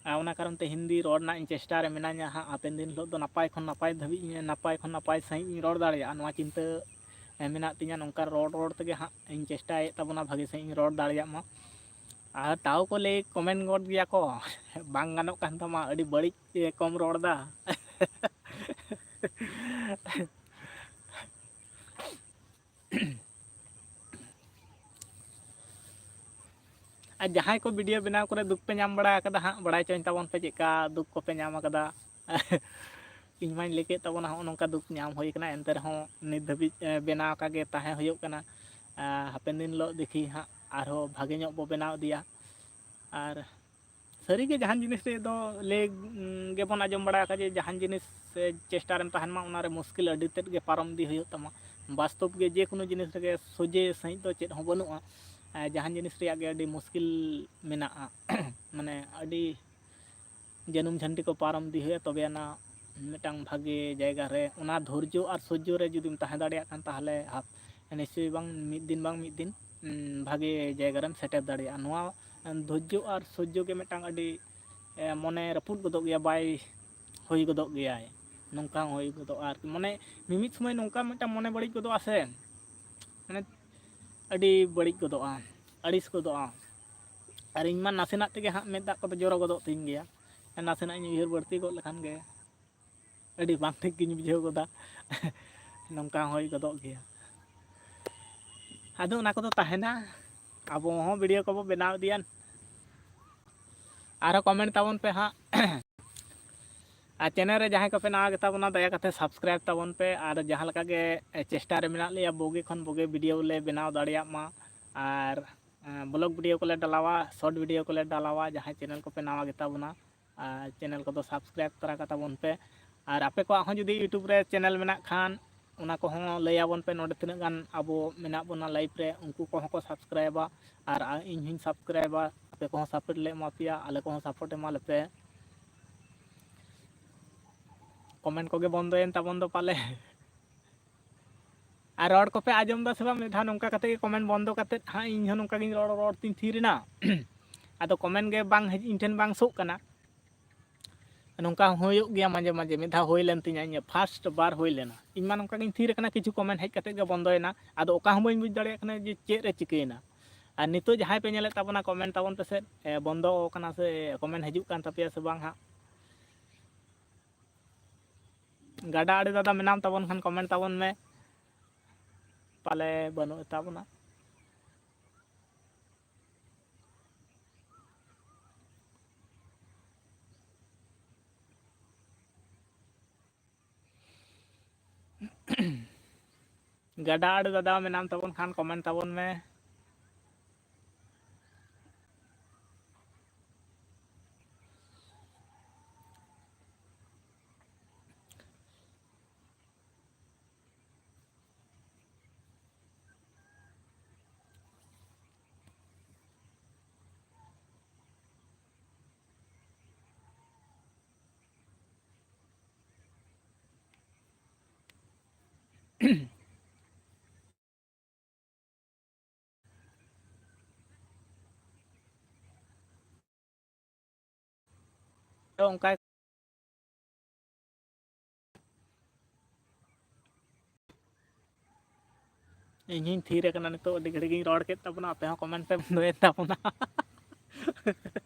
ᱟᱨ ᱚᱱᱟ ᱠᱟᱨᱚᱱ ᱛᱮ ᱦᱤᱱᱫᱤ ᱨᱚᱲ ᱨᱮᱱᱟᱜ ᱤᱧ ᱪᱮᱥᱴᱟ ᱨᱮ ᱢᱮᱱᱟᱹᱧᱟ ᱦᱟᱸᱜ, ᱦᱟᱯᱮᱱ ᱫᱤᱱ ᱦᱤᱞᱳᱜ ᱫᱚ ᱱᱟᱯᱟᱭ ᱠᱷᱚᱱ ᱱᱟᱯᱟᱭ ᱫᱷᱟᱹᱵᱤᱡ, ᱱᱟᱯᱟᱭ ᱠᱷᱚᱱ ᱱᱟᱯᱟᱭ ᱥᱟᱺᱦᱤᱡ ᱤᱧ ᱨᱚᱲ ᱫᱟᱲᱮᱭᱟᱜᱼᱟ, ᱱᱚᱣᱟ ᱪᱤᱱᱛᱟᱹ, ᱮ, ᱢᱮᱱᱟᱜ ᱛᱤᱧᱟᱹ᱾ ᱱᱚᱝᱠᱟ ᱨᱚᱲ ᱨᱚᱲ ᱛᱮᱜᱮ ᱦᱟᱸᱜ ᱤᱧ ᱪᱮᱥᱴᱟᱭᱮᱫ ᱛᱟᱵᱚᱱᱟ ᱵᱷᱟᱜᱮ ᱥᱟᱺᱦᱤᱡ ᱤᱧ ᱨᱚᱲ ᱫᱟᱲᱮᱭᱟᱜ ᱢᱟ᱾ ᱟᱨ ᱛᱟᱣ ᱠᱚ ᱞᱟᱹᱭ ᱠᱚᱢᱮᱱᱴ ᱜᱚᱫ ᱜᱮᱭᱟ ᱠᱚ, "ᱵᱟᱝ ᱜᱟᱱᱚᱜ ᱠᱟᱱ ᱛᱟᱢᱟ, ᱟᱹᱰᱤ ᱵᱟᱹᱲᱤᱡ ᱮ ᱠᱚᱢ ᱨᱚᱲ ᱫᱟ᱾" ᱟᱨ ᱡᱟᱦᱟᱸᱭ ᱠᱚ ᱵᱷᱤᱰᱤᱭᱳ ᱵᱮᱱᱟᱣ ᱠᱚᱨᱮ ᱫᱩᱠ ᱯᱮ ᱧᱟᱢ ᱵᱟᱲᱟ ᱟᱠᱟᱫᱟ ᱦᱟᱸᱜ, ᱵᱟᱲᱟᱭ ᱦᱚᱪᱚᱧ ᱛᱟᱵᱚᱱ ᱯᱮ ᱪᱮᱫᱠᱟ ᱫᱩᱠ ᱠᱚᱯᱮ ᱧᱟᱢ ᱟᱠᱟᱫᱟ᱾ ᱤᱧ ᱢᱟᱧ ᱞᱟᱹᱭ ᱠᱮᱫ ᱛᱟᱵᱚᱱᱟ, ᱦᱚᱸᱜᱼᱚ ᱱᱚᱝᱠᱟ ᱫᱩᱠ ᱧᱟᱢ ᱦᱩᱭ ᱠᱟᱱᱟ, ᱮᱱᱛᱮ ᱨᱮᱦᱚᱸ ᱱᱤᱛ ᱫᱷᱟᱹᱵᱤᱡ, ᱮ, ᱵᱮᱱᱟᱣ ᱟᱠᱟ ᱜᱮ ᱛᱟᱦᱮᱸ ᱦᱩᱭᱩᱜ ᱠᱟᱱᱟ᱾ ᱟ, ᱦᱟᱯᱮᱱ ᱫᱤᱱ ᱦᱤᱞᱳᱜ ᱫᱮᱠᱷᱤ ᱦᱟᱸᱜ ᱟᱨᱦᱚᱸ ᱵᱷᱟᱜᱮ ᱧᱚᱜ ᱵᱚ ᱵᱮᱱᱟᱣ ᱤᱫᱤᱭᱟ᱾ ᱟᱨ ᱥᱟᱹᱨᱤᱜᱮ ᱡᱟᱦᱟᱱ ᱡᱤᱱᱤᱥ ᱨᱮ ᱫᱚ ᱞᱟᱹᱭ, ᱩᱸ, ᱜᱮᱵᱚᱱ ᱟᱸᱡᱚᱢ ᱵᱟᱲᱟ ᱟᱠᱟᱫ ᱡᱮ ᱡᱟᱦᱟᱱ ᱡᱤᱱᱤᱥ ᱨᱮ ᱪᱮᱥᱴᱟ ᱨᱮᱢ ᱛᱟᱦᱮᱱ ᱢᱟ, ᱚᱱᱟᱨᱮ ᱢᱩᱥᱠᱤᱞ ᱟᱹᱰᱤ ᱛᱮᱫ ᱜᱮ ᱯᱟᱨᱚᱢ ᱤᱫᱤ ᱦᱩᱭᱩᱜ ᱛᱟᱢᱟ᱾ ᱵᱟᱥᱛᱚᱵ ᱜᱮ ᱡᱮᱠᱳᱱᱳ ᱡᱤᱱᱤᱥ ᱨᱮᱜᱮ ᱥᱚᱡᱷᱮ ᱥᱟᱺᱦᱤᱡ ᱫᱚ ᱪᱮᱫ ᱦᱚᱸ ᱵᱟᱹᱱᱩᱜᱼᱟ᱾ ᱮ, ᱡᱟᱦᱟᱱ ᱡᱤᱱᱤᱥ ᱨᱮᱭᱟᱜ ᱜᱮ ᱟᱹᱰᱤ ᱢᱩᱥᱠᱤᱞ ᱢᱮᱱᱟᱜᱼᱟ᱾ ᱢᱟᱱᱮ ᱟᱹᱰᱤ ᱡᱟᱹᱱᱩᱢ ᱡᱷᱟᱹᱱᱴᱤ ᱠᱚ ᱯᱟᱨᱚᱢ ᱤᱫᱤ ᱦᱩᱭᱩᱜᱼᱟ, ᱛᱚᱵᱮ ᱟᱱᱟᱜ ᱢᱤᱫᱴᱟᱝ ᱵᱷᱟᱜᱮ ᱡᱟᱭᱜᱟ ᱨᱮ ᱚᱱᱟ ᱫᱷᱳᱨᱡᱚ ᱟᱨ ᱥᱚᱡᱽᱡᱚ ᱨᱮ ᱡᱩᱫᱤᱢ ᱛᱟᱦᱮᱸ ᱫᱟᱲᱮᱭᱟᱜ ᱠᱷᱟᱱ, ᱛᱟᱦᱚᱞᱮ ᱦᱟᱯ-, ᱱᱤᱥᱪᱚᱭ ᱵᱟᱝ ᱢᱤᱫ ᱫᱤᱱ ᱵᱟᱝ ᱢᱤᱫ ᱫᱤᱱ, ᱩᱸ, ᱵᱷᱟᱜᱮ ᱡᱟᱭᱜᱟ ᱨᱮᱢ ᱥᱮᱴᱮᱨ ᱫᱟᱲᱮᱭᱟᱜᱼᱟ᱾ ᱱᱚᱣᱟ ᱫᱷᱳᱨᱡᱚ ᱟᱨ ᱥᱚᱡᱽᱡᱚ ᱜᱮ ᱢᱤᱫᱴᱟᱝ ᱟᱹᱰᱤ, ᱮ, ᱢᱚᱱᱮ ᱨᱟᱹᱯᱩᱫ ᱜᱚᱫᱚᱜ ᱜᱮᱭᱟ, ᱵᱟᱭ ᱦᱩᱭ ᱜᱚᱫᱚᱜ ᱜᱮᱭᱟᱭ, ᱱᱚᱝᱠᱟ ᱦᱚᱸ ᱦᱩᱭ ᱜᱚᱫᱚᱜᱼᱟ ᱟᱨᱠᱤ᱾ ᱢᱚᱱᱮ ᱢᱤᱢᱤᱫ ᱥᱚᱢᱚᱭ ᱱᱚᱝᱠᱟ ᱢᱤᱫᱴᱟᱝ ᱢᱚᱱᱮ ᱵᱟᱹᱲᱤᱡ ᱜᱚᱫᱚᱜᱼᱟ ᱥᱮ, ᱢᱟᱱᱮ ᱟᱹᱰᱤ ᱵᱟᱹᱲᱤᱡ ᱜᱚᱫᱚᱜᱼᱟ, ᱟᱹᱲᱤᱥ ᱜᱚᱫᱚᱜᱼᱟ᱾ ᱟᱨ ᱤᱧ ᱢᱟ ᱱᱟᱥᱮᱱᱟᱜ ᱛᱮᱜᱮ ᱦᱟᱸᱜ ᱢᱮᱫ ᱫᱟᱜ ᱠᱚᱫᱚ ᱡᱚᱨᱚ ᱜᱚᱫᱚᱜ ᱛᱤᱧ ᱜᱮᱭᱟ, ᱱᱟᱥᱮᱱᱟᱜ ᱤᱧ ᱩᱭᱦᱟᱹᱨ ᱵᱟᱹᱲᱛᱤ ᱜᱚᱫ ᱞᱮᱠᱷᱟᱱ ᱜᱮ᱾ ᱟᱹᱰᱤ ᱵᱟᱝ ᱴᱷᱤᱠ ᱜᱤᱧ ᱵᱩᱡᱷᱟᱹᱣ ᱜᱚᱫᱟ᱾ ᱱᱚᱝᱠᱟ ᱦᱩᱭ ᱜᱚᱫᱚᱜ ᱜᱮᱭᱟ᱾ ᱟᱫᱚ ᱚᱱᱟ ᱠᱚᱫᱚ ᱛᱟᱦᱮᱱᱟ, ᱟᱵᱚ ᱦᱚᱸ ᱵᱷᱤᱰᱤᱭᱳ ᱠᱚᱵᱚ ᱵᱮᱱᱟᱣ ᱤᱫᱤᱭᱟ᱾ ᱟᱨᱦᱚᱸ ᱠᱚᱢᱮᱱᱴ ᱛᱟᱵᱚᱱ ᱯᱮ ᱦᱟᱸᱜ᱾ ᱟᱨ ᱪᱮᱱᱮᱞ ᱨᱮ ᱡᱟᱦᱟᱸᱭ ᱠᱚᱯᱮ ᱱᱟᱣᱟ ᱜᱮᱛᱟ ᱵᱚᱱᱟ, ᱫᱟᱭᱟ ᱠᱟᱛᱮ ᱥᱟᱵᱥᱠᱨᱟᱭᱤᱵᱽ ᱛᱟᱵᱚᱱ ᱯᱮ᱾ ᱟᱨ ᱡᱟᱦᱟᱸ ᱞᱮᱠᱟ ᱜᱮ ᱪᱮᱥᱴᱟ ᱨᱮ ᱢᱮᱱᱟᱜ ᱞᱮᱭᱟ, ᱵᱩᱜᱤ ᱠᱷᱚᱱ ᱵᱩᱜᱤ ᱵᱷᱤᱰᱤᱭᱳ ᱞᱮ ᱵᱮᱱᱟᱣ ᱫᱟᱲᱮᱭᱟᱜ ᱢᱟ᱾ ᱟᱨ ᱵᱞᱚᱜ ᱵᱷᱤᱰᱤᱭᱳ ᱠᱚᱞᱮ ᱰᱟᱞᱟᱣᱟ, ᱥᱚᱨᱴ ᱵᱷᱤᱰᱤᱭᱳ ᱠᱚᱞᱮ ᱰᱟᱞᱟᱣᱟ᱾ ᱡᱟᱦᱟᱸᱭ ᱪᱮᱱᱮᱞ ᱠᱚᱯᱮ ᱱᱟᱣᱟ ᱜᱮᱛᱟ ᱵᱚᱱᱟ, ᱟᱨ ᱪᱮᱱᱮᱞ ᱠᱚᱫᱚ ᱥᱟᱵᱥᱠᱨᱟᱭᱤᱵᱽ ᱛᱚᱨᱟ ᱠᱟᱛᱟ ᱵᱚᱱ ᱯᱮ᱾ ᱟᱨ ᱟᱯᱮ ᱠᱚᱣᱟᱜ ᱦᱚᱸ ᱡᱩᱫᱤ ᱭᱩᱴᱩᱵᱽ ᱨᱮ ᱪᱮᱱᱮᱞ ᱢᱮᱱᱟᱜ ᱠᱷᱟᱱ, ᱚᱱᱟ ᱠᱚᱦᱚᱸ ᱞᱟᱹᱭ ᱟᱵᱚᱱ ᱯᱮ, ᱱᱚᱰᱮ ᱛᱤᱱᱟᱹᱜ ᱜᱟᱱ ᱟᱵᱚ ᱢᱮᱱᱟᱜ ᱵᱚᱱᱟ ᱞᱟᱭᱤᱵᱽ ᱨᱮ, ᱩᱱᱠᱩ ᱠᱚᱦᱚᱸ ᱠᱚ ᱥᱟᱵᱥᱠᱨᱟᱭᱤᱵᱟ᱾ ᱟᱨ ᱤᱧ ᱦᱚᱸᱧ ᱥᱟᱵᱥᱠᱨᱟᱭᱤᱵᱟ, ᱟᱯᱮ ᱠᱚᱦᱚᱸ ᱥᱟᱯᱳᱨᱴ ᱞᱮ ᱮᱢᱟ ᱯᱮᱭᱟ, ᱟᱞᱮ ᱠᱚᱦᱚᱸ ᱥᱟᱯᱳᱨᱴ ᱮᱢᱟ ᱞᱮᱯᱮ᱾ ᱠᱚᱢᱮᱱᱴ ᱠᱚᱜᱮ ᱵᱚᱱᱫᱚᱭᱮᱱ ᱛᱟᱵᱚᱱ ᱫᱚ ᱯᱟᱞᱮ᱾ ᱟᱨ ᱨᱚᱲ ᱠᱚᱯᱮ ᱟᱸᱡᱚᱢ ᱫᱟ ᱥᱮ ᱵᱟᱝ? ᱢᱤᱫ ᱫᱷᱟᱣ ᱱᱚᱝᱠᱟ ᱠᱟᱛᱮ ᱜᱮ ᱠᱚᱢᱮᱱᱴ ᱵᱚᱱᱫᱚ ᱠᱟᱛᱮ ᱦᱟᱸᱜ ᱤᱧ ᱦᱚᱸ ᱱᱚᱝᱠᱟ ᱜᱤᱧ ᱨᱚᱲ, ᱨᱚᱲ ᱛᱤᱧ ᱛᱷᱤᱨ ᱮᱱᱟ᱾ ᱟᱫᱚ ᱠᱚᱢᱮᱱᱴ ᱜᱮ ᱵᱟᱝ ᱦᱮᱡ, ᱤᱧ ᱴᱷᱮᱱ ᱵᱟᱝ ᱥᱳᱜ ᱠᱟᱱᱟ᱾ ᱱᱚᱝᱠᱟ ᱦᱩᱭᱩᱜ ᱜᱮᱭᱟ ᱢᱟᱡᱷᱮ ᱢᱟᱡᱷᱮ᱾ ᱢᱤᱫ ᱫᱷᱟᱣ ᱦᱩᱭ ᱞᱮᱱ ᱛᱤᱧᱟ, ᱤᱧᱟᱹᱜ ᱯᱷᱟᱥᱴ ᱵᱟᱨ ᱦᱩᱭ ᱞᱮᱱᱟ᱾ ᱤᱧ ᱢᱟ ᱱᱚᱝᱠᱟ ᱜᱤᱧ ᱛᱷᱤᱨ ᱟᱠᱟᱱᱟ, ᱠᱤᱪᱷᱩ ᱠᱚᱢᱮᱱᱴ ᱦᱮᱡ ᱠᱟᱛᱮ ᱜᱮ ᱵᱚᱱᱫᱚᱭᱮᱱᱟ᱾ ᱟᱫᱚ ᱚᱠᱟ ᱦᱚᱸ ᱵᱟᱹᱧ ᱵᱩᱡᱽ ᱫᱟᱲᱮᱭᱟᱜ ᱠᱟᱱᱟ ᱡᱮ ᱪᱮᱫ ᱨᱮ ᱪᱤᱠᱟᱹᱭᱮᱱᱟ᱾ ᱟᱨ ᱱᱤᱛᱚᱜ ᱡᱟᱦᱟᱸᱭ ᱯᱮ ᱧᱮᱞᱮᱫ ᱛᱟᱵᱚᱱᱟ, ᱠᱚᱢᱮᱱᱴ ᱛᱟᱵᱚᱱ ᱯᱮᱥᱮ, ᱮ, ᱵᱚᱱᱫᱚ ᱟᱠᱟᱱᱟ ᱥᱮ ᱠᱚᱢᱮᱱᱴ ᱦᱤᱡᱩᱜ ᱠᱟᱱ ᱛᱟᱯᱮᱭᱟ ᱥᱮ ᱵᱟᱝ ᱦᱟᱸᱜ᱾ ᱜᱟᱰᱟ ᱟᱲᱮ ᱫᱟᱫᱟ ᱢᱮᱱᱟᱢ ᱛᱟᱵᱚᱱ ᱠᱷᱟᱱ ᱠᱚᱢᱮᱱᱴ ᱛᱟᱵᱚᱱ ᱢᱮ᱾ ᱯᱟᱞᱮ ᱵᱟᱹᱱᱩᱜ ᱛᱟᱵᱚᱱᱟ᱾ ᱜᱟᱰᱟ ᱟᱲᱮ ᱫᱟᱫᱟ ᱢᱮᱱᱟᱢ ᱛᱟᱵᱚᱱ ᱠᱷᱟᱱ ᱠᱚᱢᱮᱱᱴ ᱛᱟᱵᱚᱱ ᱢᱮ᱾ ᱛᱚ ᱚᱱᱠᱟ ᱤᱧ ᱦᱚᱸᱧ ᱛᱷᱤᱨ ᱟᱠᱟᱱᱟ ᱱᱤᱛᱚᱜ, ᱟᱹᱰᱤ ᱜᱷᱟᱹᱲᱤᱡ ᱜᱤᱧ ᱨᱚᱲ ᱠᱮᱫ ᱛᱟᱵᱚᱱᱟ, ᱟᱯᱮ ᱦᱚᱸ ᱠᱚᱢᱮᱱᱴ ᱯᱮ ᱵᱚᱱᱫᱚᱭᱮᱫ ᱛᱟᱵᱚᱱᱟ᱾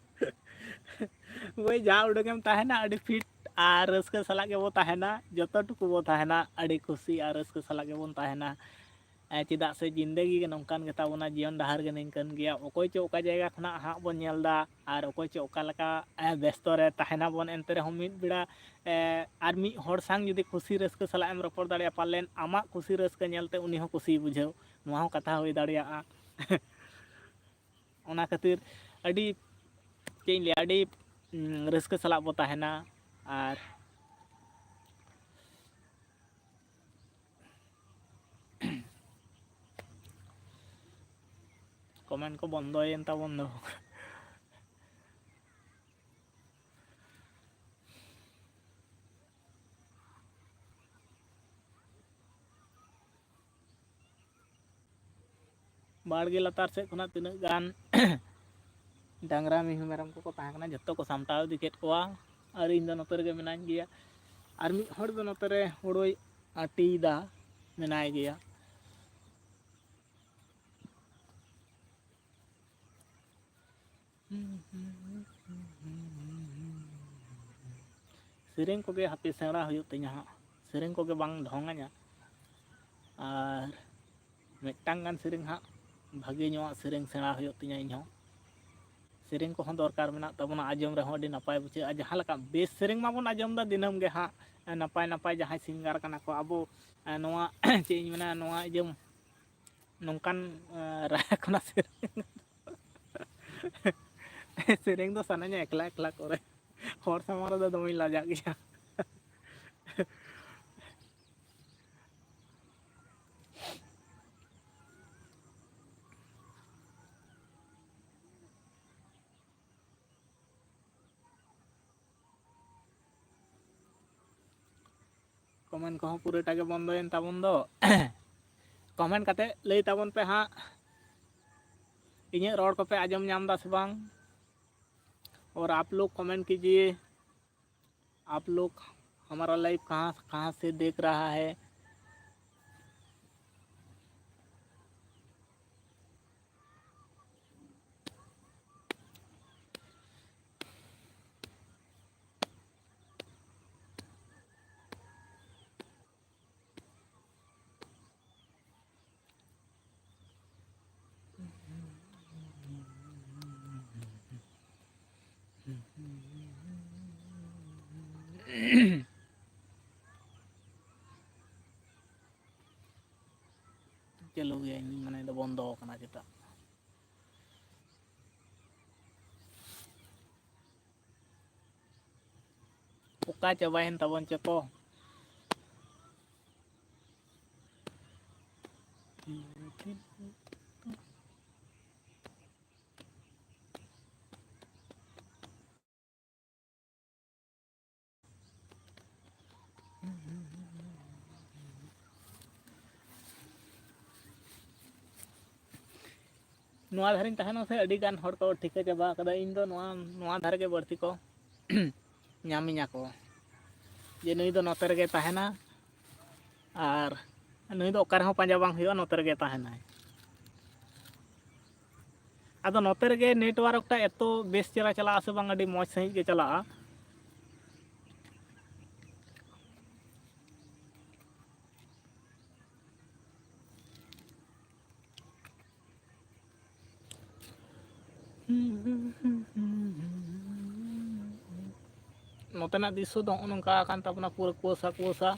ᱳᱭ ᱡᱟ ᱩᱰᱟᱹᱝ ᱮᱢ ᱛᱟᱦᱮᱱᱟ ᱟᱹᱰᱤ ᱯᱷᱤᱴ ᱟᱨ ᱨᱟᱹᱥᱠᱟᱹ ᱥᱟᱞᱟᱜ ᱜᱮᱵᱚ ᱛᱟᱦᱮᱱᱟ, ᱡᱚᱛᱚ ᱴᱩᱠᱩ ᱵᱚ ᱛᱟᱦᱮᱱᱟ ᱟᱹᱰᱤ ᱠᱩᱥᱤ ᱟᱨ ᱨᱟᱹᱥᱠᱟᱹ ᱥᱟᱞᱟᱜ ᱜᱮᱵᱚᱱ ᱛᱟᱦᱮᱱᱟ᱾ ᱮ, ᱪᱮᱫᱟᱜ ᱥᱮ ᱡᱤᱱᱫᱮᱜᱤ ᱜᱮ ᱱᱚᱝᱠᱟᱱ ᱜᱮᱛᱟ ᱵᱚᱱᱟ, ᱡᱤᱭᱚᱱ ᱰᱟᱦᱟᱨ ᱜᱮ ᱱᱤᱝᱠᱟᱹᱱ ᱜᱮᱭᱟ᱾ ᱚᱠᱚᱭ ᱪᱚ ᱚᱠᱟ ᱡᱟᱭᱜᱟ ᱠᱷᱚᱱᱟᱜ ᱦᱟᱸᱜ ᱵᱚᱱ ᱧᱮᱞ ᱮᱫᱟ ᱟᱨ ᱚᱠᱚᱭ ᱪᱚ ᱚᱠᱟ ᱞᱮᱠᱟ, ᱮ, ᱵᱮᱥᱛᱚ ᱨᱮ ᱛᱟᱦᱮᱱᱟᱵᱚᱱ, ᱮᱱᱛᱮ ᱨᱮᱦᱚᱸ ᱢᱤᱫ ᱵᱮᱲᱟ, ᱮ, ᱟᱨ ᱢᱤᱫ ᱦᱚᱲ ᱥᱟᱝ ᱡᱩᱫᱤ ᱠᱩᱥᱤ ᱨᱟᱹᱥᱠᱟᱹ ᱥᱟᱞᱟᱜ ᱮᱢ ᱨᱚᱯᱚᱲ ᱫᱟᱲᱮᱭᱟᱜᱼᱟ, ᱯᱟᱞᱮᱱ ᱟᱢᱟᱜ ᱠᱩᱥᱤ ᱨᱟᱹᱥᱠᱟᱹ ᱧᱮᱞᱛᱮ ᱩᱱᱤ ᱦᱚᱸ ᱠᱩᱥᱤᱭ ᱵᱩᱡᱷᱟᱹᱣ, ᱱᱚᱣᱟ ᱦᱚᱸ ᱠᱟᱛᱷᱟ ᱦᱩᱭ ᱫᱟᱲᱮᱭᱟᱜᱼᱟ᱾ ᱚᱱᱟ ᱠᱷᱟᱹᱛᱤᱨ ᱟᱹᱰᱤ, ᱪᱮᱫ ᱤᱧ ᱞᱟᱹᱭᱟ, ᱟᱹᱰᱤ, ᱩᱸ, ᱨᱟᱹᱥᱠᱟᱹ ᱥᱟᱞᱟᱜ ᱵᱚ ᱛᱟᱦᱮᱱᱟ᱾ ᱟᱨ ᱠᱚᱢᱮᱱᱴ ᱠᱚ ᱵᱚᱱᱫᱚᱭᱮᱱ ᱛᱟᱵᱚᱱ ᱫᱚ᱾ ᱵᱟᱲᱜᱮ ᱞᱟᱛᱟᱨ ᱥᱮᱫ ᱠᱷᱚᱱᱟᱜ ᱛᱤᱱᱟᱹᱜ ᱜᱟᱱ ᱰᱟᱝᱨᱟ, ᱢᱤᱦᱩ, ᱢᱮᱨᱚᱢ ᱠᱚᱠᱚ ᱛᱟᱦᱮᱸ ᱠᱟᱱᱟ, ᱡᱚᱛᱚ ᱠᱚ ᱥᱟᱢᱴᱟᱣ ᱤᱫᱤ ᱠᱮᱫ ᱠᱚᱣᱟ᱾ ᱟᱨ ᱤᱧ ᱫᱚ ᱱᱚᱛᱮ ᱨᱮᱜᱮ ᱢᱮᱱᱟᱹᱧ ᱜᱮᱭᱟ᱾ ᱟᱨ ᱢᱤᱫ ᱦᱚᱲ ᱫᱚ ᱱᱚᱛᱮ ᱨᱮ ᱦᱳᱲᱳᱭ ᱟᱹᱴᱤᱭᱮᱫᱟ, ᱢᱮᱱᱟᱭ ᱜᱮᱭᱟ᱾ ᱥᱮᱨᱮᱧ ᱠᱚᱜᱮ ᱦᱟᱯᱮ ᱥᱮᱬᱟ ᱦᱩᱭᱩᱜ ᱛᱤᱧᱟᱹ ᱦᱟᱸᱜ, ᱥᱮᱨᱮᱧ ᱠᱚᱜᱮ ᱵᱟᱝ ᱰᱷᱚᱝ ᱟᱹᱧᱟ᱾ ᱟᱨ ᱢᱤᱫᱴᱟᱝ ᱜᱟᱱ ᱥᱮᱨᱮᱧ ᱦᱟᱸᱜ ᱵᱷᱟᱜᱮ ᱧᱚᱜᱟᱜ ᱥᱮᱨᱮᱧ ᱥᱮᱬᱟ ᱦᱩᱭᱩᱜ ᱛᱤᱧᱟᱹ ᱤᱧᱦᱚᱸ᱾ ᱥᱮᱨᱮᱧ ᱠᱚᱦᱚᱸ ᱫᱚᱨᱠᱟᱨ ᱢᱮᱱᱟᱜ ᱛᱟᱵᱚᱱᱟ, ᱟᱸᱡᱚᱢ ᱨᱮᱦᱚᱸ ᱟᱹᱰᱤ ᱱᱟᱯᱟᱭ ᱵᱩᱡᱷᱟᱹᱜᱼᱟ᱾ ᱡᱟᱦᱟᱸ ᱞᱮᱠᱟ ᱵᱮᱥ ᱥᱮᱨᱮᱧ ᱢᱟᱵᱚᱱ ᱟᱸᱡᱚᱢ ᱮᱫᱟ ᱫᱤᱱᱟᱹᱢ ᱜᱮ ᱦᱟᱸᱜ, ᱱᱟᱯᱟᱭ ᱱᱟᱯᱟᱭ ᱡᱟᱦᱟᱸᱭ ᱥᱤᱝᱜᱟᱨ ᱠᱟᱱᱟ ᱠᱚ, ᱟᱵᱚ, ᱮ, ᱱᱚᱣᱟ ᱪᱮᱫ ᱤᱧ ᱢᱮᱱᱟ, ᱱᱚᱣᱟ ᱤᱭᱟᱹ ᱱᱚᱝᱠᱟᱱ, ᱮ, ᱨᱟᱜᱟ ᱠᱷᱚᱱᱟᱜ ᱥᱮᱨᱮᱧ, ᱥᱮᱨᱮᱧ ᱫᱚ ᱥᱟᱱᱟᱧᱟ ᱮᱠᱞᱟ ᱮᱠᱞᱟ ᱠᱚᱨᱮ, ᱦᱚᱲ ᱥᱟᱢᱟᱝ ᱨᱮᱫᱚ ᱫᱚᱢᱮᱧ ᱞᱟᱡᱟᱜ ᱜᱮᱭᱟ᱾ ᱠᱚᱢᱮᱱᱴ ᱠᱚᱦᱚᱸ ᱯᱩᱨᱟᱹᱴᱟ ᱜᱮ ᱵᱚᱱᱫᱚᱭᱮᱱ ᱛᱟᱵᱚᱱ ᱫᱚ᱾ ᱠᱚᱢᱮᱱᱴ ᱠᱟᱛᱮ ᱞᱟᱹᱭ ᱛᱟᱵᱚᱱ ᱯᱮ ᱦᱟᱸᱜ, ᱤᱧᱟᱹᱜ ᱨᱚᱲ ᱠᱚᱯᱮ ᱟᱸᱡᱚᱢ ᱧᱟᱢ ᱮᱫᱟ ᱥᱮ ᱵᱟᱝ? और आप लोग कमेंट कीजिए, आप लोग हमारा लाइव कहाँ कहाँ से देख रहा है। ᱪᱟᱹᱞᱩ ᱜᱮᱭᱟᱹᱧ, ᱢᱟᱱᱮ ᱫᱚ ᱵᱚᱱᱫᱚ ᱟᱠᱟᱱᱟ ᱪᱮᱫᱟᱜ? ᱚᱠᱟ ᱪᱟᱵᱟᱭᱮᱱ ᱛᱟᱵᱚᱱ ᱪᱚᱠᱚ᱾ ᱱᱚᱣᱟ ᱫᱷᱟᱨᱮᱧ ᱛᱟᱦᱮᱱᱟ ᱥᱮ, ᱟᱹᱰᱤ ᱜᱟᱱ ᱦᱚᱲ ᱠᱚ ᱴᱷᱤᱠᱟᱹ ᱪᱟᱵᱟ ᱟᱠᱟᱫᱟ, ᱤᱧ ᱫᱚ ᱱᱚᱣᱟ, ᱱᱚᱣᱟ ᱫᱷᱟᱨᱮ ᱜᱮ ᱵᱟᱹᱲᱛᱤ ᱠᱚ ᱧᱟᱢᱤᱧᱟ ᱠᱚ, ᱡᱮ ᱱᱩᱭ ᱫᱚ ᱱᱚᱛᱮ ᱨᱮᱜᱮ ᱛᱟᱦᱮᱱᱟ, ᱟᱨ ᱱᱩᱭ ᱫᱚ ᱚᱠᱟ ᱨᱮᱦᱚᱸ ᱯᱟᱸᱡᱟ ᱵᱟᱝ ᱦᱩᱭᱩᱜᱼᱟ, ᱱᱚᱛᱮ ᱨᱮᱜᱮ ᱛᱟᱦᱮᱱᱟᱭ᱾ ᱟᱫᱚ ᱱᱚᱛᱮ ᱨᱮᱜᱮ network ᱴᱟ ᱮᱛᱚ ᱵᱮᱥ ᱪᱮᱦᱨᱟ ᱪᱟᱞᱟᱜᱼᱟ ᱥᱮ ᱵᱟᱝ, ᱟᱹᱰᱤ ᱢᱚᱡᱽ ᱥᱟᱺᱦᱤᱡ ᱜᱮ ᱪᱟᱞᱟᱜᱼᱟ᱾ ᱱᱚᱛᱮᱱᱟᱜ ᱫᱨᱤᱥᱥᱚ ᱫᱚ ᱱᱚᱜᱼᱚ ᱱᱚᱝᱠᱟ ᱟᱠᱟᱱ ᱛᱟᱵᱚᱱᱟ, ᱯᱩᱨᱟᱹ ᱠᱩᱣᱟᱹᱥᱟ ᱠᱩᱣᱟᱹᱥᱟ᱾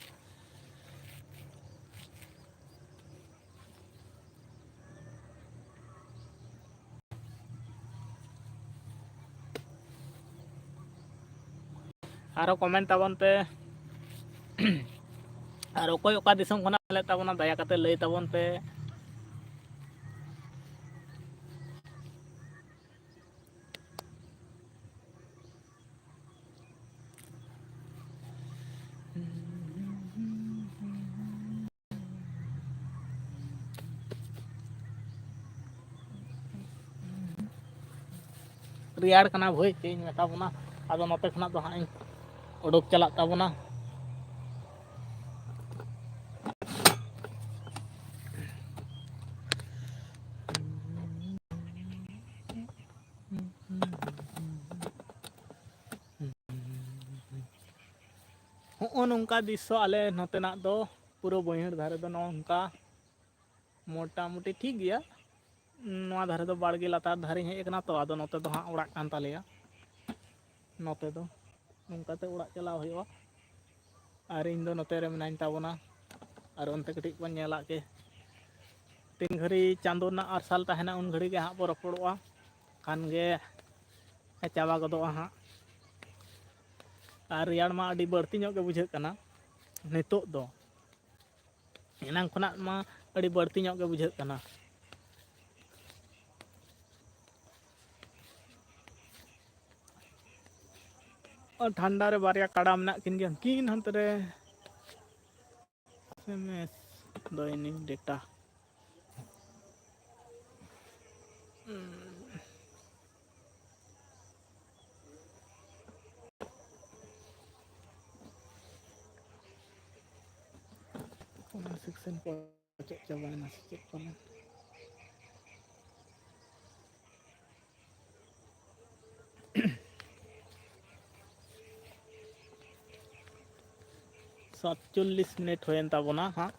ᱟᱨᱚ comment ᱛᱟᱵᱚᱱ ᱯᱮ᱾ ᱟᱨ ᱚᱠᱚᱭ ᱚᱠᱟ ᱫᱤᱥᱚᱢ ᱠᱷᱚᱱᱟᱜ ᱧᱮᱞᱮᱫ ᱛᱟᱵᱚᱱᱟ, ᱫᱟᱭᱟ ᱠᱟᱛᱮ ᱞᱟᱹᱭ ᱛᱟᱵᱚᱱ ᱯᱮ᱾ ᱨᱮᱭᱟᱲ ᱠᱟᱱᱟ ᱵᱷᱟᱹᱭ, ᱪᱮᱫ ᱤᱧ ᱢᱮᱛᱟ ᱵᱚᱱᱟ᱾ ᱟᱫᱚ ᱱᱚᱛᱮ ᱠᱷᱚᱱᱟᱜ ᱫᱚ ᱦᱟᱸᱜ ᱤᱧ ᱩᱰᱩᱠ ᱪᱟᱞᱟᱜ ᱛᱟᱵᱚᱱᱟ᱾ ᱦᱚᱸᱜᱼᱚ ᱱᱚᱝᱠᱟ ᱫᱨᱤᱥᱥᱚ ᱟᱞᱮ ᱱᱚᱛᱮᱱᱟᱜ ᱫᱚ, ᱯᱩᱨᱟᱹ ᱵᱟᱹᱭᱦᱟᱹᱲ ᱫᱷᱟᱨᱮ ᱫᱚ ᱱᱚᱜᱼᱚ ᱱᱚᱝᱠᱟ ᱢᱚᱴᱟᱢᱩᱴᱤ ᱴᱷᱤᱠ ᱜᱮᱭᱟ᱾ ᱱᱚᱣᱟ ᱫᱷᱟᱨᱮ ᱫᱚ ᱵᱟᱲᱜᱮ ᱞᱟᱛᱟᱨ ᱫᱷᱟᱨᱮᱧ ᱦᱮᱡ ᱟᱠᱟᱱᱟ ᱛᱚ, ᱟᱫᱚ ᱱᱚᱛᱮ ᱫᱚ ᱦᱟᱸᱜ ᱚᱲᱟᱜ ᱠᱟᱱ ᱛᱟᱞᱮᱭᱟ᱾ ᱱᱚᱛᱮ ᱫᱚ ᱱᱚᱝᱠᱟᱛᱮ ᱚᱲᱟᱜ ᱪᱟᱞᱟᱣ ᱦᱩᱭᱩᱜᱼᱟ᱾ ᱟᱨ ᱤᱧ ᱫᱚ ᱱᱚᱛᱮ ᱨᱮ ᱢᱮᱱᱟᱧ ᱛᱟᱵᱚᱱᱟ᱾ ᱟᱨ ᱚᱱᱛᱮ ᱠᱟᱹᱴᱤᱡ ᱵᱚᱱ ᱧᱮᱞᱟᱜ ᱜᱮ, ᱛᱤᱱ ᱜᱷᱟᱹᱲᱤ ᱪᱟᱸᱫᱳ ᱨᱮᱱᱟᱜ ᱟᱨᱥᱟᱞ ᱛᱟᱦᱮᱱᱟ, ᱩᱱ ᱜᱷᱟᱹᱲᱤ ᱜᱮ ᱦᱟᱸᱜ ᱵᱚ ᱨᱚᱯᱚᱲᱚᱜᱼᱟ᱾ ᱠᱷᱟᱱ ᱜᱮ ᱪᱟᱵᱟ ᱜᱚᱫᱚᱜᱼᱟ ᱦᱟᱸᱜ᱾ ᱟᱨ ᱨᱮᱭᱟᱲ ᱢᱟ ᱟᱹᱰᱤ ᱵᱟᱹᱲᱛᱤ ᱧᱚᱜ ᱜᱮ ᱵᱩᱡᱷᱟᱹᱜ ᱠᱟᱱᱟ ᱱᱤᱛᱚᱜ ᱫᱚ᱾ ᱮᱱᱟᱝ ᱠᱷᱚᱱᱟᱜ ᱢᱟ ᱟᱹᱰᱤ ᱵᱟᱹᱲᱛᱤ ᱧᱚᱜ ᱜᱮ ᱵᱩᱡᱷᱟᱹᱜ ᱠᱟᱱᱟ᱾ ᱟᱨ ᱴᱷᱟᱱᱰᱟ ᱨᱮ ᱵᱟᱨᱭᱟ ᱠᱟᱰᱟ ᱢᱮᱱᱟᱜ ᱠᱤᱱ ᱜᱮᱭᱟ, ᱩᱱᱠᱤᱱ ᱦᱟᱱᱛᱮ ᱨᱮ᱾ ᱮᱥ ᱮᱢ ᱮᱥ ᱫᱚᱭᱱᱤᱠ ᱰᱮᱴᱟ᱾ ᱚᱱᱟ ᱥᱮᱠᱥᱚᱱ ᱠᱚ ᱚᱪᱚᱜ ᱪᱟᱵᱟᱭᱮᱱᱟ ᱥᱮ ᱪᱮᱫ ᱯᱟᱞᱮᱱ? ᱥᱟᱛᱪᱚᱞᱞᱤᱥ ᱢᱤᱱᱤᱴ ᱦᱩᱭᱮᱱ ᱛᱟᱵᱚᱱᱟ ᱦᱟᱸᱜ᱾